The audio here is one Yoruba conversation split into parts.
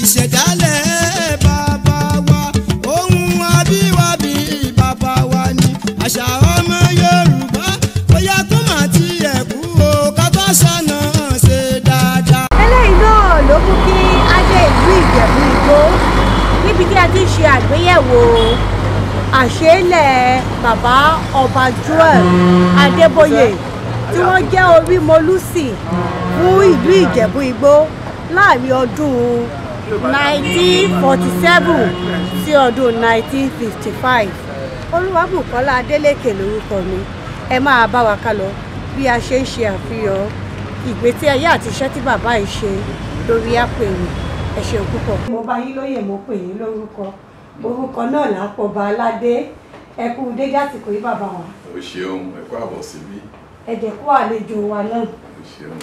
Ìṣẹ̀dálẹ̀ bàbá wa, ohun abíwábí bàbá wa ni. Àṣà ọmọ Yorùbá ó yá kó má tiẹ̀ kú o, ká bá ṣàna ṣe dáadáa. Eléyìí náà ló mú kí a dé ìlú Ìjẹ̀bú Igbó níbi tí a ti ń ṣe àgbéyẹ̀wò àṣeélẹ̀ bàbá Ọba Joel Adébóyè tí wọ́n jẹ́ Orímolúsì fún ìlú Ìjẹ̀bú Igbó láàrin ọdún 1947 sí ọdún 1955. Olúwabùkọ́lá Adélékè lórúkọ mi. Ẹ máa bá wa ká lọ bí a ṣe ń ṣe àfihàn ìgbésí ayé àti iṣẹ́ tí bàbá yìí ṣe lórí àpèrè. Ẹ ṣeun púpọ̀. Mo bá yín lóyè, mo pè yín lórúkọ, orúkọ náà lápọ̀ba aládé. Ẹ kú dédé àsìkò yìí, bàbá wa. O ṣeun, ẹ kú àbọ̀ síbí. Ẹ dẹ̀ kú àlejò wa náà. O ṣeun.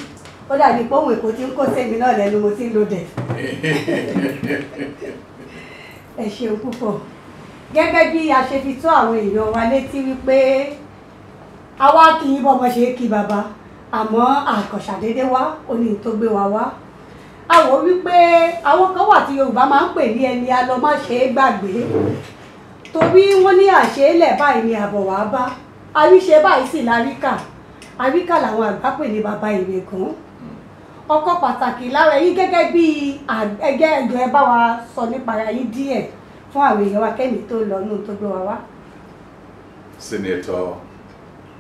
Ó dàbí pé òun èkó tí ń kó sẹ́mi náà lẹ́nu, mo ti ń lo dẹ̀. Ẹ ṣeun púpọ̀. Gẹ́gẹ́ bí a ṣe fi tó àwọn èèyàn wa létí wípé àwa kì í bọ́mọ ṣe kí bàbá, àmọ́ àkànṣàdédé wá, ó ní tó gbé wa wá. A wò wípé àwọn kan wà tí Yorùbá máa ń pè ní ẹni alọ má ṣe é gbàgbé, torí wọ́n ní àṣeélẹ̀ báyìí ni àbọ̀ wá bá àríṣe báyìí sì láríkà. Àríkà làwọn àgbà pè ní bàbá ìrègùn. Ọkọ pàtàkì lára yín gẹ́gẹ́ bí ẹgẹ́ ẹjọ́, ẹ bá wa sọ nípa ara yín díẹ̀ fún àwọn èèyàn wa kẹ́mi tó lọ nù tó gbé wa wá. Senator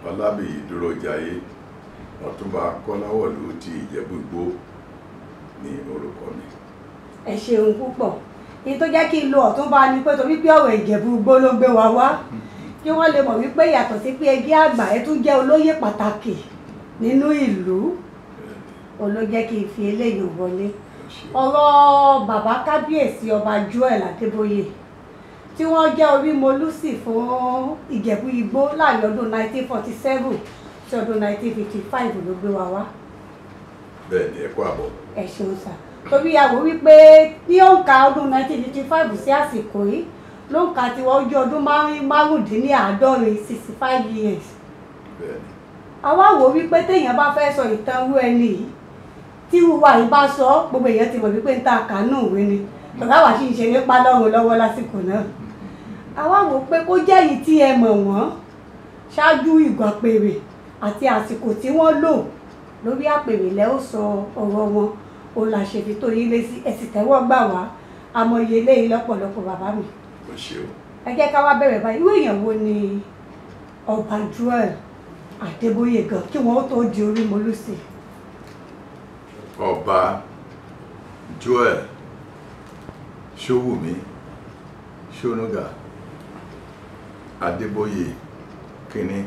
Ọlábìyí Dúrójayé, Ọ̀túnba Kọ́láwọ̀lú ti Ìjẹ̀bú Igbó ní orúkọ mi. Ẹ ṣeun púpọ̀. Ní tó jẹ́ kí n lo Ọ̀túnba ni pé torí pé ọ̀rọ̀ Ìjẹ̀bú Igbó ló gbé wa wá, kí wọ́n lè mọ̀ wípé yàtọ̀ sí pé ẹgbẹ́ àgbà, ẹ tún jẹ́ olóyè pàtàkì nínú ìlú, òun ló jẹ́ kí n fi eléyìí wọlé. Ọ̀rọ̀ bàbá kábíyèsí Ọba Joel Adébóyè tí wọ́n jẹ́ Orímolúsì fún Ìjẹ̀bú Igbó láàrin ọdún 1947 sí ọdún 1955 ló gbé wa wá. Bẹ́ẹ̀ ni, ẹ kú àbọ̀. Ẹ ṣeun sà. Torí a wò wípé ní òǹkà ọdún 1955 sí àsìkò yìí ló ń ka tiwọn, ó jẹ́ ọdún 75, 65 years. Bẹ́ẹ̀ ni. Àwa wò wípé téèyàn bá fẹ́ sọ ìtàn irú ẹni yìí, tí wíwá yìí bá sọ, gbogbo èèyàn ti mọ̀ wípé ń ta kàánù ìwé ni bàbá wa sì ń ṣe nípa lọ́rùn lọ́wọ́ lásìkò náà. Àwa wò pé kó jẹ́ èyí tí ẹ mọ̀ wọ́n ṣáájú ìgbà àpèrè àti àsìkò tí wọ́n lò lórí àpèrè lẹ́ ó sọ ọ̀rọ̀ wọn, òun là ṣe fi tó yín lé sí. Ẹ sì tẹ́wọ́ gbà wá, àmọye eléyìí lọ́pọ̀lọpọ̀, bàbá mi. O ṣeun. Ẹ jẹ́ ká wá bẹ̀rẹ̀ báyìí. Irú èèyàn wo ni Ọba Joel Adébóyè gan kí wọ́n tó di Orímolúsì? Ọba Joel Ṣówùmí Ṣónúgà Adébóyè kínní,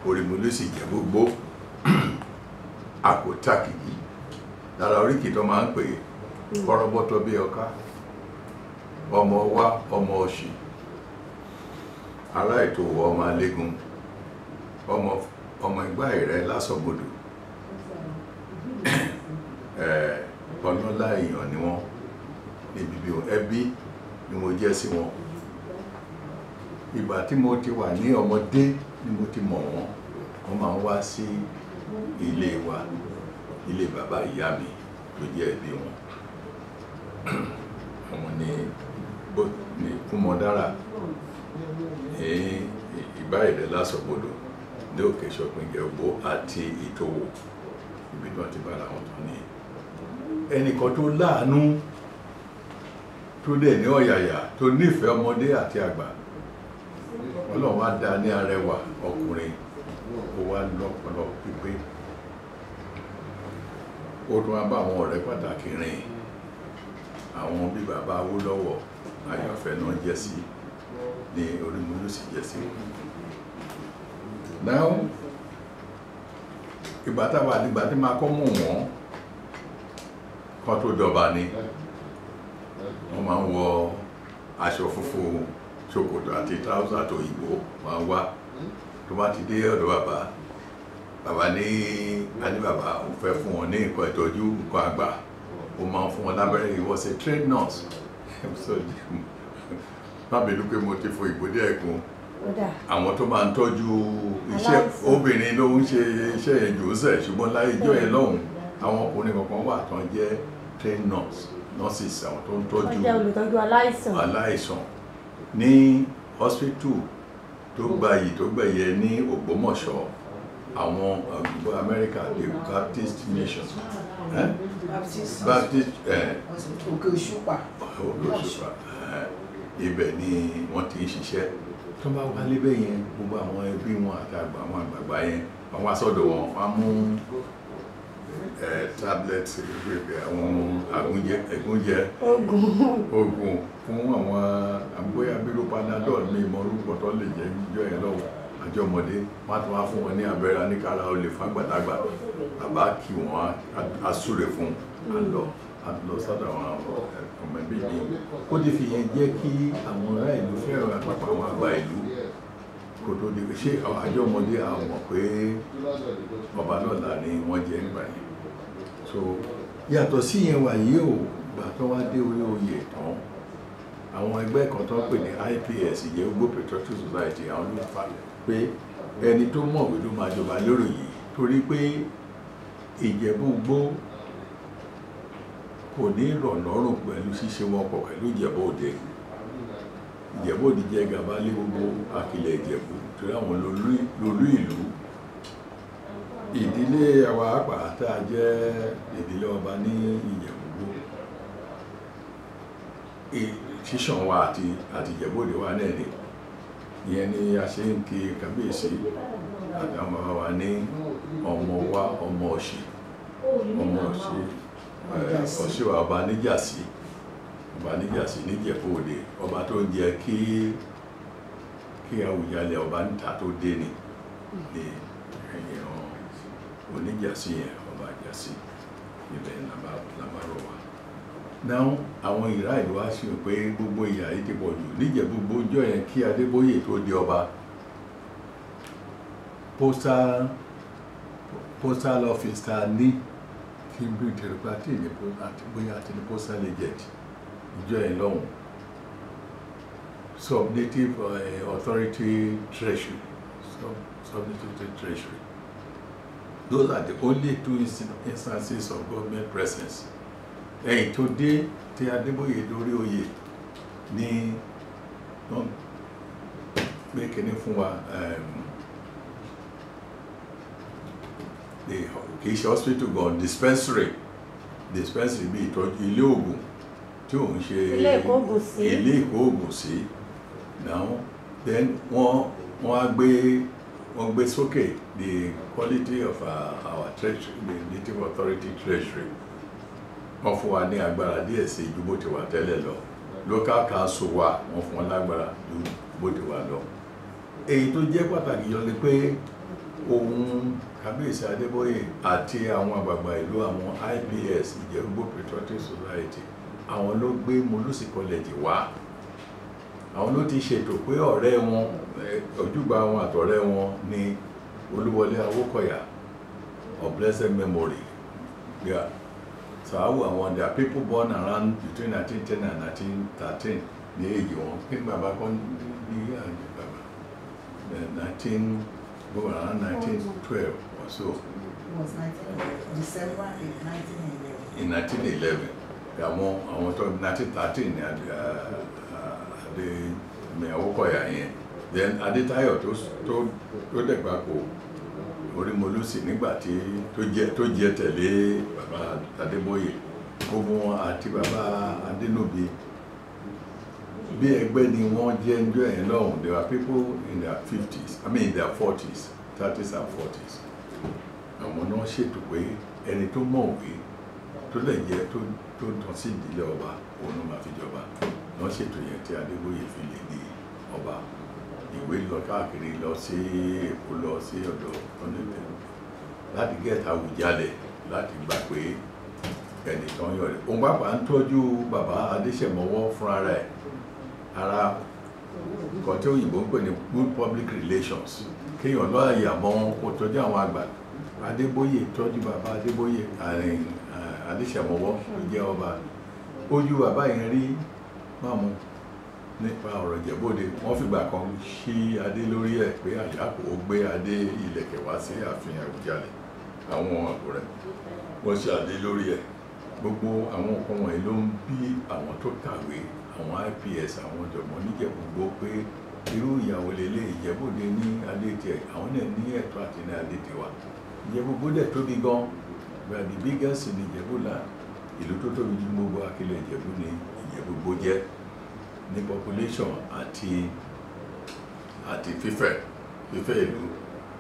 Orímolúsì Ìjẹ̀bú Igbó, Àkótàkìkí lára oríkì tó máa ń pè é, kọ́rọ́bọ́tọ́ bí ọká, ọmọ wa, ọmọ ọ̀sì, ará ètò ọmọ alégún, ọmọ ọmọ ẹgbà ìrẹ lásọ̀gbodò. Ọlọ́lá èèyàn ni wọ́n níbi bí ẹbí ni mo jẹ́ sí wọn. Ìgbà tí mo ti wà ní ọmọdé ni mo ti mọ̀ wọ́n. Wọ́n máa ń wá sí ilé wa, ilé bàbá ìyá mi tó jẹ́ ẹbí wọn. Àwọn ní ní Kúmọdára ní ìgbà ìrẹ lásọ̀gbodò ní Òkè Ṣọ̀pin Ìjẹ̀bú àti Ìtòwò, ibi tí wọ́n ti bára wọn tán ní ẹnìkan tó láàánú, tó dẹ̀ ní ọ̀yàyà, tó nífẹ̀ẹ́ ọmọdé àti àgbà. Ọlọ́run wá dá ní arẹwà ọkùnrin, ó wá lọ́pọlọ pípé, ó tún wá bá àwọn ọ̀rẹ́ pàtàkì rìn, àwọn bí bàbá Awólọ́wọ̀, àyànfẹ́ náà jẹ́ sí ní Orímolúsì jẹ́ sí. Now, ìgbà táwa nígbà tí máa kọ́ mọ̀ wọ́n kán tó dọba ni wọ́n máa ń wọ aṣọ funfun, ṣòkòtò àti trouser tó òyìnbó máa ń wá. Tó bá ti dé ọ̀dọ̀ bàbá, bàbá ní a ní bàbá òun fẹ́ fún wọn ní nǹkan ìtọ́jú, nǹkan àgbà, ó máa ń fún wọn lábẹ́rẹ́. He was a trained nurse. So má bínú pé mo ti fo ìgbódé ẹ̀kún. Ó dà. Àwọn tó máa ń tọ́jú iṣẹ́ Aláìsàn. Obìnrin ló ń ṣe iṣẹ́ yẹn jù ú sẹ̀, ṣùgbọ́n láyé ijọ́ yẹn lọ́hùn, àwọn ọkùnrin kankan wà tán jẹ́ trained nurse. nurses, àwọn tó ń tọ́jú aláìsàn ní hospital tó gbayì tó gbẹ̀yẹ ní Ògbómọ̀ṣọ́, àwọn òyìnbó Amẹ́ríkà, the Baptist Mission, Baptist Òkè Òṣùpá, ibẹ̀ ni wọ́n ti ń ṣiṣẹ́. Tó bá wá lébẹ̀ yẹn, gbogbo àwọn ẹbí wọn àtàgbà àwọn àgbààgbà yẹn, wọ́n wá sọ́dọ̀ wọn, wọ́n mú tablet, àwọn ẹ̀gúnjẹ oògùn fún àwọn àgbóyá bírú panadol ní ìmọ̀ orúkọ tó lè jẹ́ jọ yẹn lọ́wọ́. Àjọ ọmọdé wọ́n á tún wá fún wọn ní abẹ́rẹ́ aníkàrà olè fún àgbàlagbà. Bàbá kí wọ́n á súre fún àlọ́ lọ sọ́dọ̀ àwọn ọmọ ẹbí mi. Ó ti fi yẹn jẹ́ kí àwọn ará ìlú fẹ́ràn àpapọ̀ àwọn àgbà ìlú kò tó di ṣé àjọ ọmọdé àwọn mọ̀ pé ọba lọ́la ni wọ́n jẹ́ nígbà yẹn. So yàtọ̀ sí yẹn wà yìí ò gbà tó wá dé orí oyè tán, àwọn ẹgbẹ́ kan tó ń pè ní IPS, Ìjẹ̀bú Patriotic Society, àwọn ló fà pé ẹni tó mọ̀wé ló máa jọba lórí yìí, torí pé Ìjẹ̀bú Igbó kò ní rọ̀ lọ́rùn pẹ̀lú ṣíṣe wọn pọ̀ pẹ̀lú Ìjẹ̀bú Òde. Ìjẹ̀bú Òde jẹ́ gàba lé gbogbo akilẹ̀ Ìjẹ̀bú, torí àwọn lolú ìlú. Ìdílé àwa àpá tá a jẹ́ ìdílé ọba ní Ìjẹ̀bú Igbó, ṣíṣàn wa àti Ìjẹ̀bú Òde wa náà ni. Ìyẹn ni a ṣe ń kí kábíyèsí àtàwọn bàbá wa ní ọmọ wa, ọmọ ọ̀ṣì, ọmọ ọ̀ṣì ọ̀ṣìwà ọba níjàsí, ọba níjàsí níjẹ̀bú Òde, ọba tó ń jẹ kí Àwùjalẹ̀ ọba níta tó dé ni ní ìran oníjàsí yẹn, ọba àjàsí ibẹ̀ làbárò wa. Náà àwọn ìrá ìlú wa ṣe pé gbogbo ìyà yìí ti pọ̀ jù níjẹ̀bú Igbó ọjọ́ yẹn kí Adébóyè tó di ọba. Postal office ta ní kí n bí tẹ̀lé àti ní bóyá àti ní postal agent ìjọ yẹn lọ́hùn, subnative authority treasury, subnative treasury. Those are the only two instances of government presence. Ẹ̀yìn tó dé tí Adébóyè dórí oyè ní wọ́n gbé kinní fún wa, kì í ṣe hospital gan, dispensary bí ìtọ́jú ilé ògùn tí òun ṣe ilé ìkóògùn sí. Now then wọ́n á gbé wọ́n gbé sókè the quality of our treasury, the native authority treasury. Wọ́n fún wa ní agbára díẹ̀ sí ju bó ti wà tẹ́lẹ̀ lọ. Local council wa wọ́n fún wọn lágbára ju bó ti wà lọ. Èyí tó jẹ́ pàtàkì yọ ni pé òun Kábíyèsí Adébóyè àti àwọn àgbààgbà ìlú, àwọn IPS Ìjẹ̀bú Igbó Patriotic Society, àwọn ló gbé Molusi College wá. Àwọn ló ti ṣètò pé ọ̀rẹ́ wọn, ojúgbà wọn àtọ̀rẹ́ wọn ní Olúwọlé Awókọ̀yà of blessed memory. Yeah. So àwọn there are people born around between 1910 and 1913 ní èyí wọn. Kí ni bàbá kan ní àjẹ bàbá? Around 1912 or so. It was December 1911. In 1911, àwọn tó 1913 ní Adé Awókọ̀yà yẹn. Then Adétáyọ̀ tó dẹ̀gbà kò Orímolúsì nígbà tí tó jẹ tẹ̀lé bàbá Adébóyè, gbogbo wọn àti bàbá Adénúbi bí ẹgbẹ́ ni wọ́n jẹ́ njọ́ ẹ̀ lọ́hùn. There were people in their 50s, I mean in their 40s, 30s and 40s. Àwọn náà ṣètò pé ẹni tó mọ̀wé tó lè jẹ́ tó tán sí ìdílé ọba òun ló máa fi jọba. Wọ́n ṣètò yẹn tí Adébóyè fi lè di ọba. Ìwé lọ káàkiri lọ sí Èkó lọ sí ọ̀dọ̀ ọ̀nẹ́tẹ̀ láti gẹ̀ẹ́ta Àwùjalẹ̀ láti gbà pé ẹnì tán yọ̀ rẹ̀. Òun pàápàá ń tọ́jú bàbá Adéṣẹ̀mọ́wọ́ fúnra rẹ̀. Ara nǹkan tí òyìnbó ń pè ní good public relations, kéèyàn lọ́ àyà mọ́ wọn kó tọ́jú àwọn àgbà. Adébóyè tọ́jú bàbá Adébóyè Adéṣẹ̀mọ́wọ́ tó jẹ́ ọba. Ojú bàbá yẹn rí máàmù nípa ọ̀rọ̀ Ìjẹ̀bú-Òde. Wọ́n fìgbà kan ṣí adé lórí ẹ̀ pé àyàkó ó gbé adé ìlẹ̀kẹ̀ wá sí ààfin Àwùjalẹ̀. Àwọn àbúrẹ̀ wọ́n ṣe adé lórí ẹ̀. Gbogbo àwọn nǹkan wọ̀nyí ló ń bí àwọn tó kàwé, àwọn IPS, àwọn ọ̀jọ̀gbọ́n níjẹ̀búgbó pé irú ìyàwó lélẹ̀ Ìjẹ̀bú-Òde ní adé tiẹ̀, àwọn náà ní ẹ̀tọ́ àti ní adé tiwa. Ìjẹ̀bú-Igbó dẹ̀ tóbi gan. We are the biggest in Ìjẹ̀bú land. Ìlú tó tóbi jù gbogbo akílẹ̀ Ìjẹ̀bú ní Ìjẹ̀bú-Igbó jẹ́ ní population àti fífẹ̀ ìlú.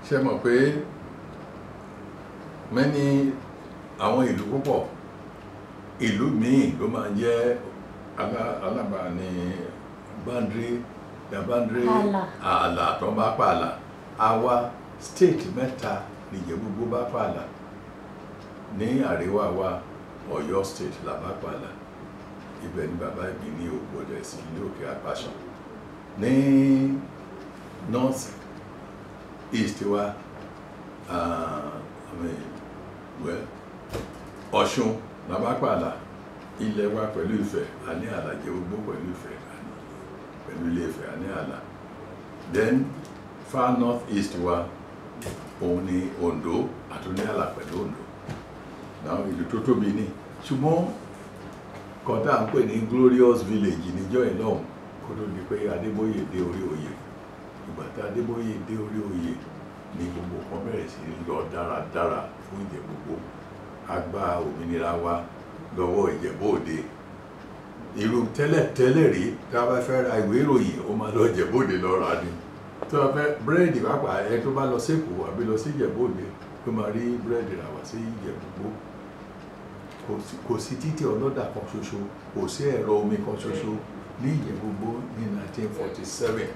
Ṣé mọ̀ pé many àwọn ìlú púpọ̀, ìlú míì ló máa jẹ́ alábàání boundary, the boundary ààlà tó ń bá pààlà. Àwa state mẹ́ta ní Ìjẹ̀bú-Igbó bá pààlà. Ní àríwá wa, Ọ̀yọ́ state là bá pààlà. Ibẹ̀ ni bàbá mi ní ògbódẹ̀ sí ní Òkè Àpàṣàn. Ní north east wa, I mean, well, Ọ̀ṣun là bá pààlà. Ilẹ̀ wa pẹ̀lú Ifẹ̀, a ní ààlà. Ìjẹ̀bú-Igbó pẹ̀lú Ifẹ̀, pẹ̀lú Ilé Ifẹ̀, a ní ààlà. Then far north east wa, òun ni Oǹdó, àtúní ààlà pẹ̀lú Oǹdó. Náà ìlú tó tóbi ní, ṣùgbọ́n kan tá à ń pè ní glorious village níjọ́ yìí lọ́hùn kó tó di pé Adébóyè dé orí oyè. Ìgbà tí Adébóyè dé orí oyè ní gbogbo kan bẹ̀rẹ̀ sí í lọ dáradára fún Ìjẹ̀bú-Igbó. A gba òmìnira wa lọ́wọ́ Ìjẹ̀bú-Òde. Irú tẹ́lẹ̀tẹ́lẹ̀ rí, tá a bá fẹ́ ra ìwé ìròyìn, ó máa lọ Ìjẹ̀bú-Òde lọ rà ni. Tó bá fẹ́ búrẹ́dì pàápàá, ẹ tó bá lọ sékòó àbí lọ sí Ìjẹ̀bú-Òde ló máa rí búrẹ́dì rà wá sí Ìjẹ̀bú-Igbó. Kò sí títì ọlọ́dà kan ṣoṣo, kò sí ẹ̀rọ omi kan ṣoṣo ní Ìjẹ̀bú-Igbó ní 1947.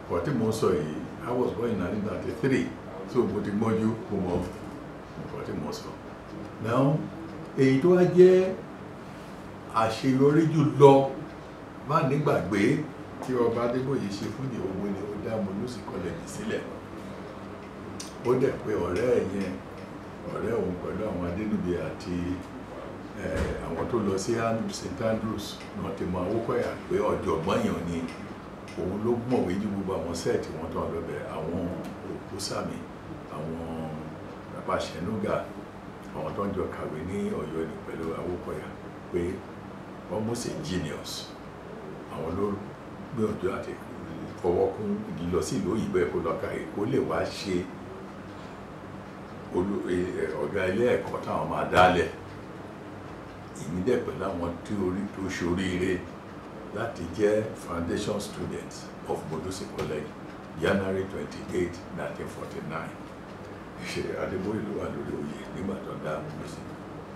Kò tí mo sọ yìí, I was born in 1933, so mo ti gbọ́njú, mo mọ nǹkan tí mo sọ. Now, èyí tó wá jẹ́ àṣeyọrí jù lọ má nígbàgbé tí ọba Adébóyè ṣe fún Ìjẹ̀bú-Igbó ni ó dá Molusi College sílẹ̀. Ó dẹ̀ pé ọ̀rẹ́ ẹ̀ yẹn, ọ̀rẹ́ òun pẹ̀lú àwọn Adénúbí àti àwọn tó lọ sí St Andrews náà ti mọ Awókọ̀yà pé ọ̀jọ̀gbọ́n èèyàn ni. Òun ló mọ̀wé ju gbogbo àwọn set wọn tó wà lọ́bẹ̀, àwọn Òkúsàmì, àwọn Bàbá-Ṣẹ̀núgà, àwọn tó ń jọ kàwé ní Ọ̀yọ́ ni pẹ̀lú Awókọ̀yà pé almost a genius. Àwọn ló gbìyànjú àti fọwọ́ kún lọ sí ìlú òyìnbó ẹ̀ kó lọ kàwé kó lè wá ṣe ọ̀gá ilé ẹ̀kọ́ táwọn máa dálẹ̀. Èmi dẹ̀ pẹ̀lú àwọn tí orí tó ṣoríire láti jẹ́ foundation students of Molusi College, January 28, 1949. Ṣe Adébóyè ló wà lórí oyè nígbà tó dá Molusi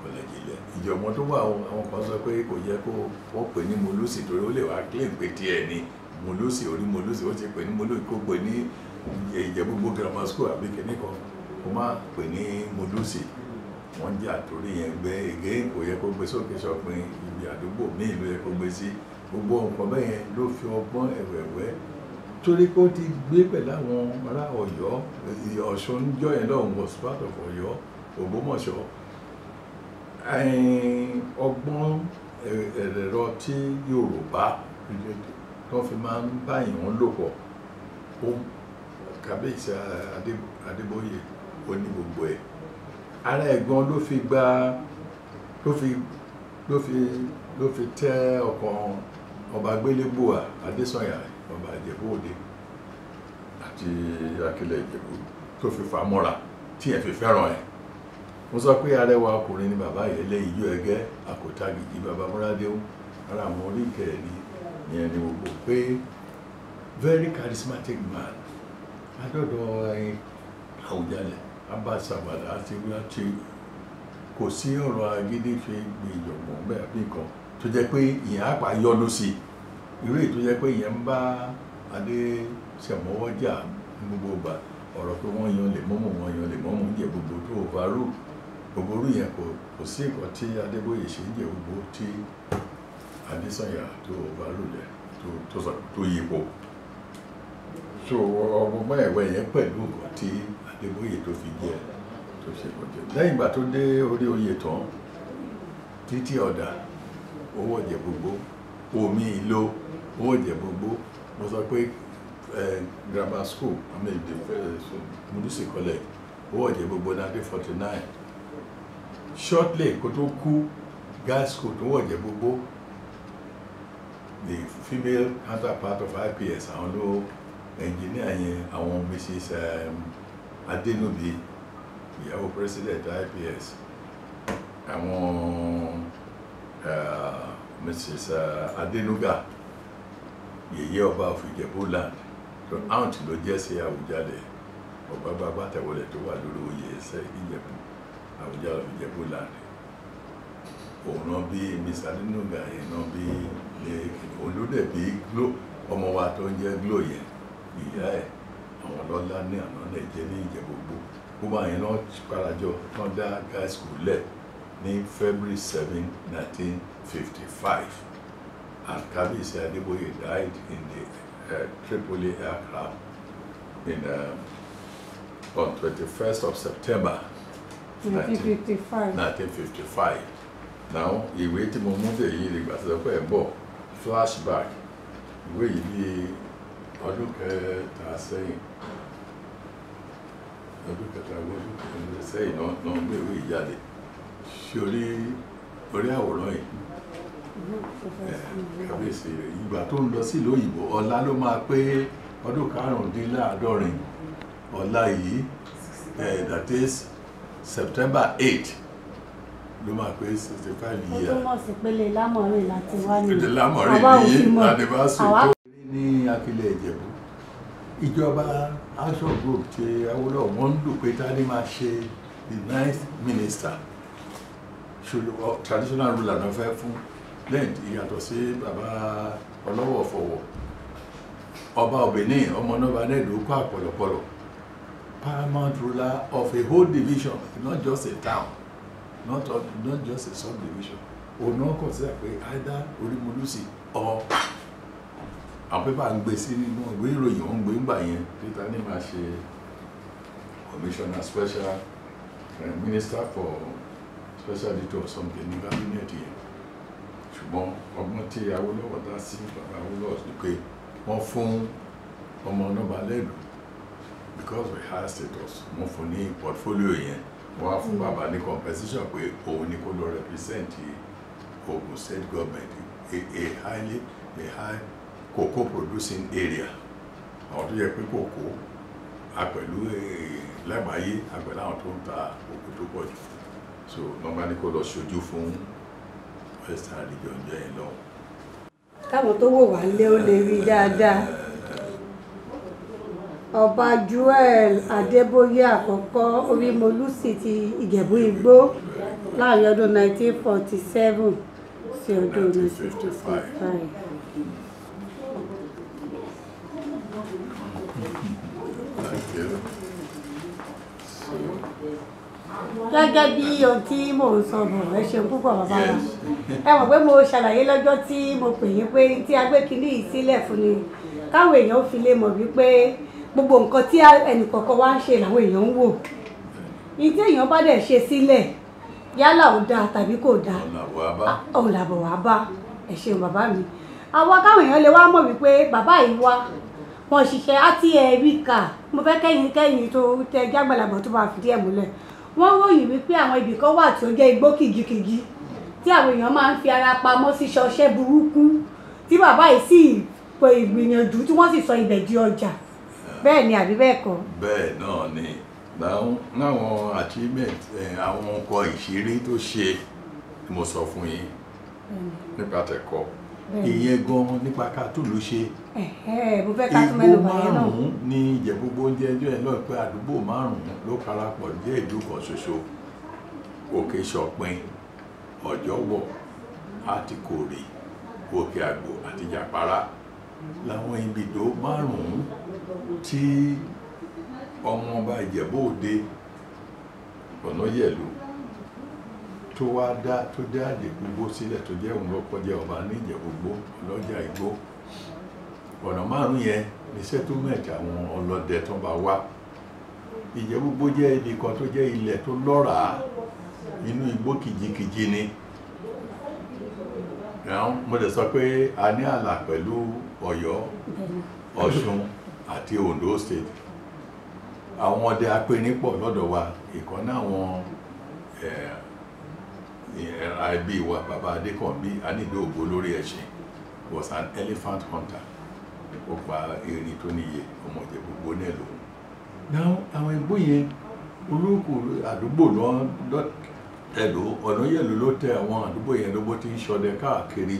College ilẹ̀. Ìjọ̀gbọ́n tó wà, àwọn kan sọ pé kò yẹ kó wọ́n pè ní Molusi torí ó lè wá claim pé tiẹ̀ ni Molusi orí Molusi. Ó ti pè ní Molusi, kó pè ní Ìjẹ̀bú-Igbó Grammar School àbí kìnní kan, kó má pè ní Molusi. Wọ́n jà torí yẹn gbé ègé, kò yẹ kó gbé sókè sọpin ibi àdúgbò míì ló yẹ kó gbé sí. Gbogbo nǹkan bẹ́ẹ̀ yẹn ló fi ọgbọ́n ẹ̀wẹ̀wẹ́ torí pé ó ti gbé pẹ̀lú àwọn ará Ọ̀yọ́. Ọ̀ṣun jọ́ yẹn lọ́hùn was part of Ọ̀yọ́, Ògbómọ̀ṣọ́. Ọgbọ́n ẹ̀rọ tí Yorùbá tó fi máa ń bá èèyàn lò pọ̀, ó Kábíyèsí Adébóyè ó ní gbogbo ẹ̀. Ara ẹ̀gbọ́n ló fi gba ló fi tẹ́ ọkàn ọba Gbélégbòà Adésànyà, ọba Ìjẹ̀bú Òde àti Akílẹ̀ Ìjẹ̀bú, tó fi fà mọ́ra tí ẹ̀ fi fẹ́ràn ẹ̀. Mo sọ pé arẹwà ọkùnrin ni bàbá yẹn lé ijó ẹgẹ́ àkótagìjì bàbá múradéhùn. Ara àwọn oríkèé ni yẹn ni gbogbo pé very charismatic man. Adọ́dọ̀ ẹyin Àwùjalẹ̀ abasabada àti àti kò sí ọ̀rọ̀ agídí fi gbé ìjọ̀gbọ̀n bẹ́ẹ̀ bí nǹkan tó jẹ́ pé ìyẹn àpá yọnu sí i. Irú èyí tó jẹ́ pé ìyẹn ń bá Adéṣẹ̀mọ́wọ́ jà ní gbogbo ìgbà, ọ̀rọ̀ pé wọ́n yan lè mọ́mù, wọ́n yan lè mọ́mù ń jẹ gbogbo tó overrule gbogbo orú yẹn, kò sí nǹkan tí Adébóyè ṣe ń jẹ gbogbo tí Adésànyà tó overrule ẹ̀ tó sọ tó yípo. So ọgbọ́n ẹ̀wẹ̀ yẹn pẹ̀lú nǹkan tí Adébóyè tó fi jẹ tó ṣe kọjá. Lẹ́yìn ìgbà tó dé orí oyè tán, títí ọ̀dà owó ọ̀jẹ̀ gbogbo, omi ìlò owó ọ̀jẹ̀ gbogbo. Mo sọ pé grammar school, I mean the Molusi College, owó ọ̀jẹ̀ gbogbo 1949. Shortly kó tó kú, girls school tó wọ̀ Ìjẹ̀bú-Igbó, the female counterpart of IPS, àwọn ló engineer yẹn, àwọn Mrs Adenubi, ìyàwó president IPS, àwọn Mrs Adenuga, yèyé ọba of Ìjẹ̀bú land, tó aunt ló jẹ́ sí Àwùjalẹ̀, Ọ̀gbágbá Bátẹ̀wọlẹ̀ tó wà lórí oyè ẹsẹ̀ Ìjẹ̀bú, Àwùjalẹ̀ of Ìjẹ̀bú land. Òun náà bí Mrs Adenuga yẹn náà bí lé, òun ló dẹ̀ bí Glo, ọmọ wa tó ń jẹ́ Glo yẹn, ìyá ẹ̀ àwọn lọ́lá ní àná náà jẹ́ ní Ìjẹ̀bú-Igbó. Gbogbo àwọn yẹn náà parajọ tán dá girls school lẹ̀ ní February 7, 1955, and Kábíyèsí Adébóyè died in the Tripoli aircraft in on 21st of September 1955. 1955. Now, ìwé tí mo mú dé yìí nígbà tó sọ pé ẹ̀ ń bọ̀, flashback, ìwé yìí bí ọdún kẹta sẹ́yìn, ọdún kẹta sẹ́yìn náà gbé ìwé yìí jáde. Ṣé orí àwòrán yìí, kábíyèsí rẹ̀ ìgbà tó ń lọ sí ìlú òyìnbó? Ọ̀la ló máa pé ọdún 75 ọ̀la yìí, that is September 8 ló máa pé 65 Ó years. túmọ̀ sí pélé lámọ̀rin láti wá ní Ìdílé lámọ̀rin àwa ò ní fi mọ̀. Anniversary Àwa tó ní Akilẹ̀ Ìjẹ̀bú. Ìjọba Action Group ti Awólọ́wọ̀, wọ́n ń lò pé ta ni máa ṣe the ninth minister. Ṣùgbọ́n traditional ruler náà fẹ́ fún lẹ́yìn, ìyàtọ̀ sí bàbá ọlọ́wọ̀ fọwọ́, ọba Benin, ọmọ náà bá nẹ́ẹ̀dù kó àpọ̀lọpọ̀lọ̀, paramount ruler of a whole division, not just a town, not just a subdivision. Òun náà consider pé either Orímolúsì or àwọn pépà ń gbé sí nínú ìwé ìròyìn, wọn ń gbé ńgbà yẹn, títa ní máa ṣe commissioner, special minister for special duty or something ní cabinet yẹn. Ṣùgbọ́n ọgbọ́n tí Awólọ́wọ̀ dá sí, bàbá Awólọ́wọ̀, ni pé wọ́n fún ọmọ ọlọ́ba lẹ́lú because of high status, wọ́n fún ní portfolio yẹn. Wọ́n á fún bàbá ní compensation pé òun ni kó lọ represent Ogun State government, a high cocoa producing area, àwọn tó yẹ pé kòkó a pẹ̀lú lágbàáyé, a pẹ̀lú àwọn tó ń ta kòkó tó pọ̀ jù. So wọ́n bá ní kó lọ ṣojú fún Western Region jẹ́ yẹn lọ́wọ́. Káwọn tó wò wá lé ó lè rí dáadáa. Ọba Joel Adébóyè àkọ́kọ́, Orímolúsì ti Ìjẹ̀bú Igbó, láàrin ọdún 1947 sí ọdún 1955. Thank you. So, Gẹ́gẹ́ bí ohun tí mò ń sọ bọ̀, ẹ ṣeun púpọ̀, bàbá wa. Yes. Ẹ mọ̀ pé mo ṣàlàyé lọ́jọ́ tí mo pè yín pé tí a gbé kinní yìí sílẹ̀ fún ni káwọn èèyàn ó fi lè mọ̀ wípé gbogbo nǹkan tí ẹnìkọ̀ọ̀kan wá ń ṣe làwọn èèyàn ń wò. Ní tí èèyàn bá dẹ̀ ṣe sílẹ̀, yálà ó dáa tàbí kò dáa, ọ̀nà àbọ̀ abá. Òun làbọ̀ wá bá. Ẹ ṣeun, bàbá mi. Àwa káwọn èèyàn lè wá mọ̀ wípé bàbá yìí wá, wọ́n ṣiṣẹ́ àti ẹ̀rí kà. Mo fẹ́ kẹ́yìn tó tẹ jágbàlagbà tó máa fìdí ẹ̀ múlẹ̀. Wọ́n ròyìn wípé àwọn ibì kan wà tí ó jẹ́ igbó kìjikìji tí àwọn èèyàn máa ń fi ara pamọ́ sí ṣọṣẹ́ burúkú, tí bàbá yìí sì pe ìgbìyànjú tí wọ́n sì sọ ibẹ̀ di ọjà. Bẹ́ẹ̀ ni àbí bẹ́ẹ̀ kọ́? Bẹ́ẹ̀ náà ni. Láwọn achievement, àwọn nǹkan ìṣeré tó ṣe ni mo sọ fún yín nípa tẹ̀kọ́ ìyẹn gan, nípa ká tó ló ṣe. Ẹ̀hẹ́, mo fẹ́ ká tún Igbó mẹ́nu bà yẹn náà. márùn-ún ní Ìjẹ̀bú-Igbó ń jẹ́ ẹjọ́ yẹn lọ́ọ̀ pé àdúgbò márùn-ún ló parapọ̀ jẹ́ ìlú kan ṣoṣo: Òkè Ṣọ̀pin, Ọ̀jọ́wọ̀, Àtìkòrè, Òkè Àgbò àti Jàpárá làwọn ibìdó márùn-ún tí ọmọ ọba Ìjẹ̀bú Òde Ọ̀nàyẹ̀lú tó wá dá, tó dá Ìjẹ̀bú-Igbó sílẹ̀, tó jẹ́ òun lọ́kọ́ jẹ́ ọba ní Ìjẹ̀bú-Igbó, ọlọ́jà igbó. Ọ̀nà márùn yẹn ní settlement àwọn ọlọ́dẹ tó bá wá. Ìjẹ̀bú-Igbó jẹ́ ibi kan tó jẹ́ ilẹ̀ tó lọ́ràá, inú igbó kìjikìji ni. Mo lè sọ pé a ní ààlà pẹ̀lú Ọ̀yọ́, Ọ̀ṣun àti Ondo State. Àwọn ọdẹ apẹni pọ̀ lọ́dọ̀ wa. Ìkan náà àwọn ẹbí wa, bàbá Adékànbí Anídóògbó lórí ẹṣin, was an elephant hunter. Ó pa erin tó níye, ọmọ Ìjẹ̀bú Igbó náà lòun. Now àwọn igbó yẹn, olóko àdúgbò lọ ẹlò ọ̀nà yẹ̀lò ló tẹ àwọn àdúgbò yẹn ló bó ti ń ṣọdẹ káàkiri.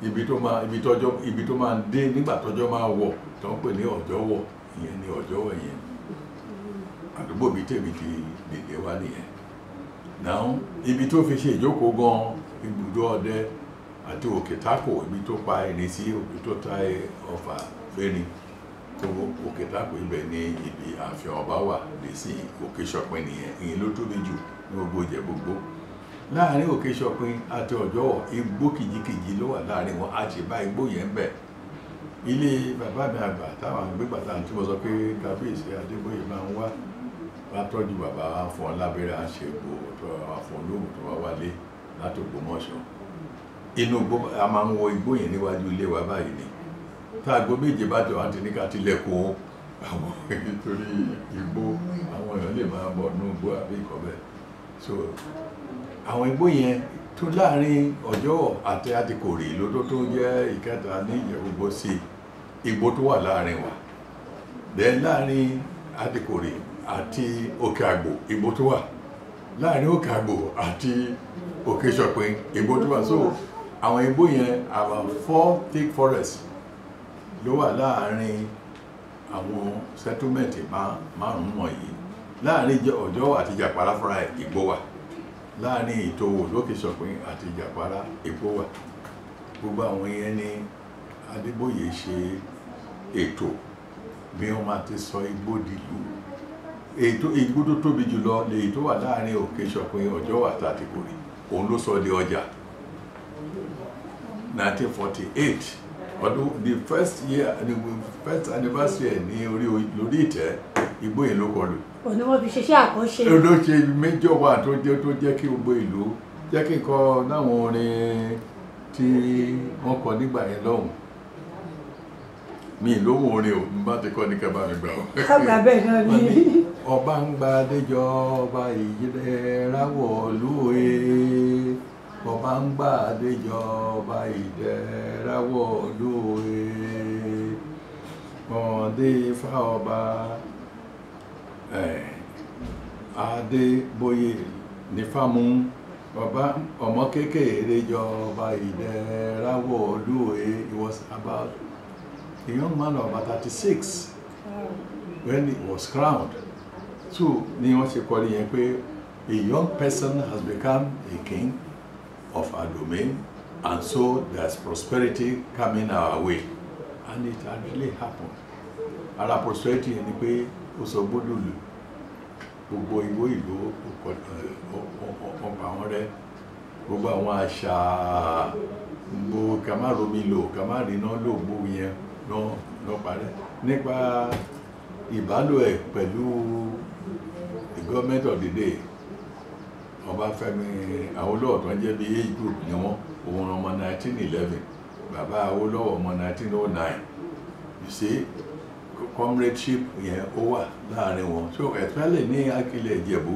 Ibi tó máa ibi tọ́jọ́ ibi tó máa dé nígbà tọ́jọ́ máa wọ̀ tó ń pè ní ọ̀jọ́wọ̀, ìyẹn ní ọ̀jọ́wọ̀ yẹn. Àdúgbò bíi tèmi ti dìde wá nìyẹn. Now ibi tó fi ṣe ìjókòó gan, ibùdó ọdẹ àti òkè tákò, ibi tó pa irin sí, òkè tó ta ọfà fẹ́rin tó, òkè tákò, ibẹ̀ ní ibi ààfin ọba wà lè sí Òkè Ṣọ̀pin nìyẹn. Ìyẹn ló tóbi jù ní gbogbo Ìjẹ̀bú Igbó. Láàrin Òkè Ṣọ̀pin àti Ọ̀jọ́wọ̀, igbó kìjikìji ló wà láàrin wọn. A sì bá igbó yẹn bẹ̀. Ilé bàbá mi àgbà táwọn àgbégbà tí mo sọ pé Kábíyèsí Adébóyè máa ń wá wá tọ́jú bàbá wa, fún ọ lábẹ́rẹ́ àṣegbò tó wà fún olóògùn tó wá wálé láti Ògbómọ̀ṣọ́. Inú igbó, a máa ń wọ igbó yẹn níwájú ilé wa báyìí ni. Tá aago 7 bá tẹ̀ wá ti ní ká tilẹ̀kùn àwọn, nítorí igbó, àwọn èèyàn lè máa bọ̀ nínú igbó àbí ìkọ́ bẹ́ẹ̀. So àwọn igbó yẹn tó láàrin Ọ̀jọ́wọ̀ àti Àtìkòrè lódó tó jẹ́ ìkẹta ní Ìjẹ̀bú Igbó sí igbó tó wà láàrin wa. Then láàrin Àtìkòrè àti Òkè Àgbò, igbó tó wà láàrin Òkè Àgbò àti Òkè Ṣọ̀pin, igbó tó wà. So àwọn igbó yẹn, about four thick forests ló wà láàrin àwọn settlement márùn-ún wọ̀nyí. Láàrin Ọ̀jọ́wọ̀ àti Ìjàpárá fúnra ẹ̀, igbó wà. Láàrin Ìtòwò lókè Ṣọ̀pin àti Ìjàpárá, igbó wà. Gbogbo àwọn yẹn ní Adébóyè ṣe ètò bí wọ́n máa ti sọ igbó dìlú. Ètò igbó tó tóbi jùlọ lèyí tó wà láàrin Òkè Ṣọ̀pin, Ọ̀jọ́wọ̀ àti Àtìkòrè. Òun ló sọ di ọjà. 1948 ọdún, the first year, the first anniversary ẹ̀ ní orí lórí ìtẹ́, igbó yẹn ló kọlù. Òun ni wọ́n fi ṣiṣẹ́ àkànṣe. Ló ṣe major one tó jẹ́ kí gbogbo ìlú jẹ́ kí n kọ láwọn orin tí wọ́n kọ nígbà yẹn lọ́hùn. Mi lóhùn orin o, n bá ti kọ́ ní kẹ́ bá mi gbà o. Kágbà bẹ́ẹ̀ náà ni. Ọba ń gba adéjọba ìdẹ́ráwọ̀ lóye, ọba ń gba adéjọba ìdẹ́ráwọ̀ lóye, ọ̀dẹ ifá ọba Adébóyè nífàmú ọba ọmọ kékeré jọba ìdẹ́ráwọ̀ lóye. He was about a young man of about 36 when he was crowned. So ni wọ́n ṣe kọ́ nìyẹn pé a young person has become a king of our domain, and so there's prosperity coming our way, and it had really happened. Ara prosperity yẹn ni pé ó sọ gbódùlù, gbogbo ìwé ìlú ọ̀pọ̀ àwọn rẹ, gbogbo àwọn àṣà, gbogbo ká má romi lò, ká má rí iná lò, gbogbo yẹn lọ parẹ́ nípa ìbálò ẹ̀ pẹ̀lú the government of the day. Ọbáfẹ́mi Awólọ́wọ̀ tó ń jẹ́ bí age group ni wọ́n. Òun ọmọ 1911, bàbá Awólọ́wọ̀ ọmọ 1909. You see, comradeship yẹn ó wà láàrin wọn. So especially ní Akilẹ̀ Ìjẹ̀bú,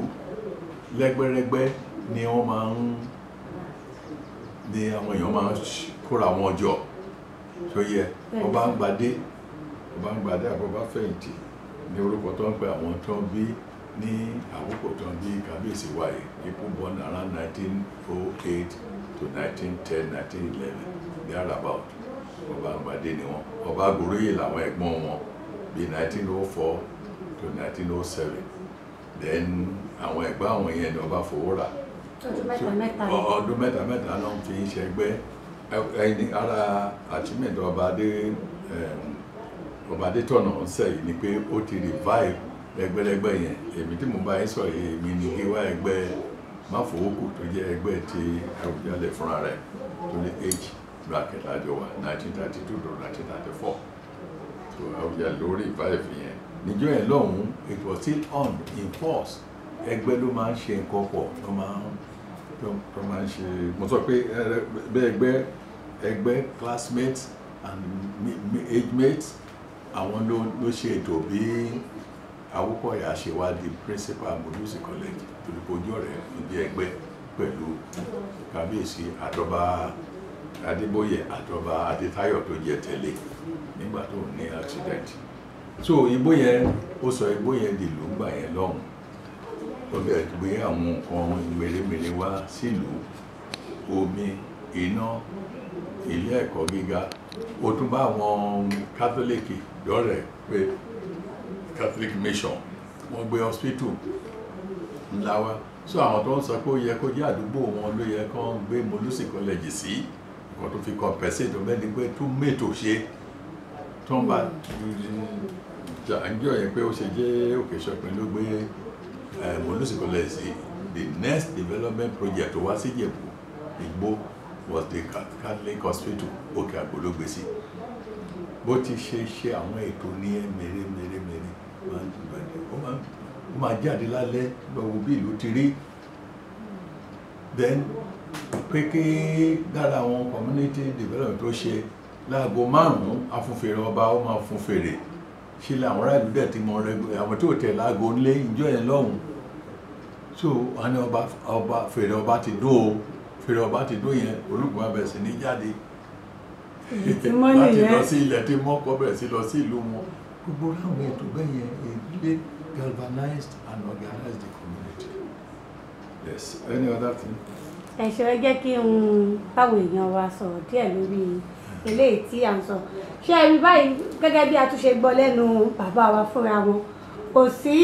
lẹ́gbẹ́rẹ́gbẹ́ ni wọ́n máa ń ní àwọn èèyàn máa ń kóra wọn jọ. So yẹ ọba ń gbadé, ọba ń gbadé àbọ̀bá fẹ̀yìntì ní orúkọ tó ń pè àwọn tó ń bí ní àkókò tó ń bí kábíyèsí wa yìí. People born around 1908 to 1910, 1911, thereabout, ọba ń gbadé ni wọn. Ọba Goróyè làwọn ẹ̀gbọ́n wọn, bí 1904 to 1907. Then àwọn ẹ̀gbọ́n àwọn yẹn ni ọba Fowórà. Ọdún mẹ́ta mẹ́ta ni. Ọdún mẹ́ta mẹ́ta ló ń fi ń ṣẹgbẹ́. Ẹni ara achievement ọba adé, ọba Adétọ̀nà ọ̀sẹ̀ yìí ni pé ó ti revive ẹgbẹ́lẹ́gbẹ́ yẹn. Èmi tí mo bá yín sọ yìí, èmi ni gíwá ẹgbẹ́ Máfowókù tó jẹ́ ẹgbẹ́ ti Àwùjalẹ̀ fúnra rẹ̀ tó ní age bracket àjọ wa, 1932 to 1934. So Àwùjalẹ̀ ló revive yẹn níjọ́ yẹn lọ́hùn-ún. It was still on in force. Ẹgbẹ́ ló máa ń ṣe nǹkan pọ̀, tó máa ń ṣe. Mo sọ pé bẹ́ẹ̀ ẹgbẹ́ ẹgbẹ́, classmates and age mates, àwọn ló ṣe ètò bí Awókọ̀yà ṣe wá di principal Molusi College, torí pé ojú ọ̀rẹ́ ló jẹ́ ẹgbẹ́. pẹ̀lú kábíyèsí àtọba Adébóyè àtọba Adétáyọ̀ tó jẹ tẹ̀lé nígbà tó ní accident. So igbó yẹn, ó sọ igbó yẹn di ìlú ńgbà yẹn lọ́hùn. Ó bẹ̀rẹ̀ gbé àwọn nǹkan mèremère wá sílùú, omi, iná, ilé ẹ̀kọ́ gíga. Ó tún bá àwọn kátólíìkì dọ́rẹ̀ẹ́ pé Catholic mission, wọ́n gbé hospital ńlá wá. So àwọn tó ń sọ pé ó yẹ kó jẹ́ àdúgbò wọn ló yẹ kó ń gbé Molusi College sí, nǹkan tó fi compensate tó bẹ́ẹ̀ ni pé tún mẹ́tò ṣe tó ń bá jà ń jọ yẹn pé ó ṣe jẹ́ Òkè Ṣọ̀pin ló gbé Molusi College sí. The next development project tó wá sí Ìjẹ̀bú Igbó was the Catholic hospital, Òkè Àgbò ló gbé sí. Bó ti ṣe ṣe àwọn ètò ní ẹ mèrè mèrè mèrè, ó máa jáde lálẹ́ lọ wo bí ìlú ti rí. Then pé kí lára àwọn community development tó ṣe, láago 5 afúnfèrè ọba, ó máa fún fèrè ṣe làwọn aráàlú dẹ̀ ti mọ rẹ, àwọn tó tẹ̀ láago ńlé ìjọ yẹn lọ́hùn. So wọn ní ọba ọba fèrè ọba ti dún o, fèrè ọba ti dún yẹn, olùkọ́ wa bẹ̀rẹ̀ sí ní jáde tí mọ́ láti nìyẹn. Lọ sí ilẹ̀ tí mọ́ kọ́ bẹ̀rẹ̀ sí lọ sí ìlú wọn. Gbogbo àwọn ètò bẹ́ẹ̀ yẹn, it really galvanized and organized the community. Yes, any other thing? Ẹ ṣé. Ẹ jẹ́ kí n báwọn èèyàn wa sọ̀rọ̀ díẹ̀ lórí eléyìí tí à ń sọ. Ṣé ẹ rí báyìí, gẹ́gẹ́ bí a tún ṣe gbọ́ lẹ́nu bàbá wa fúnra wọn, kò sí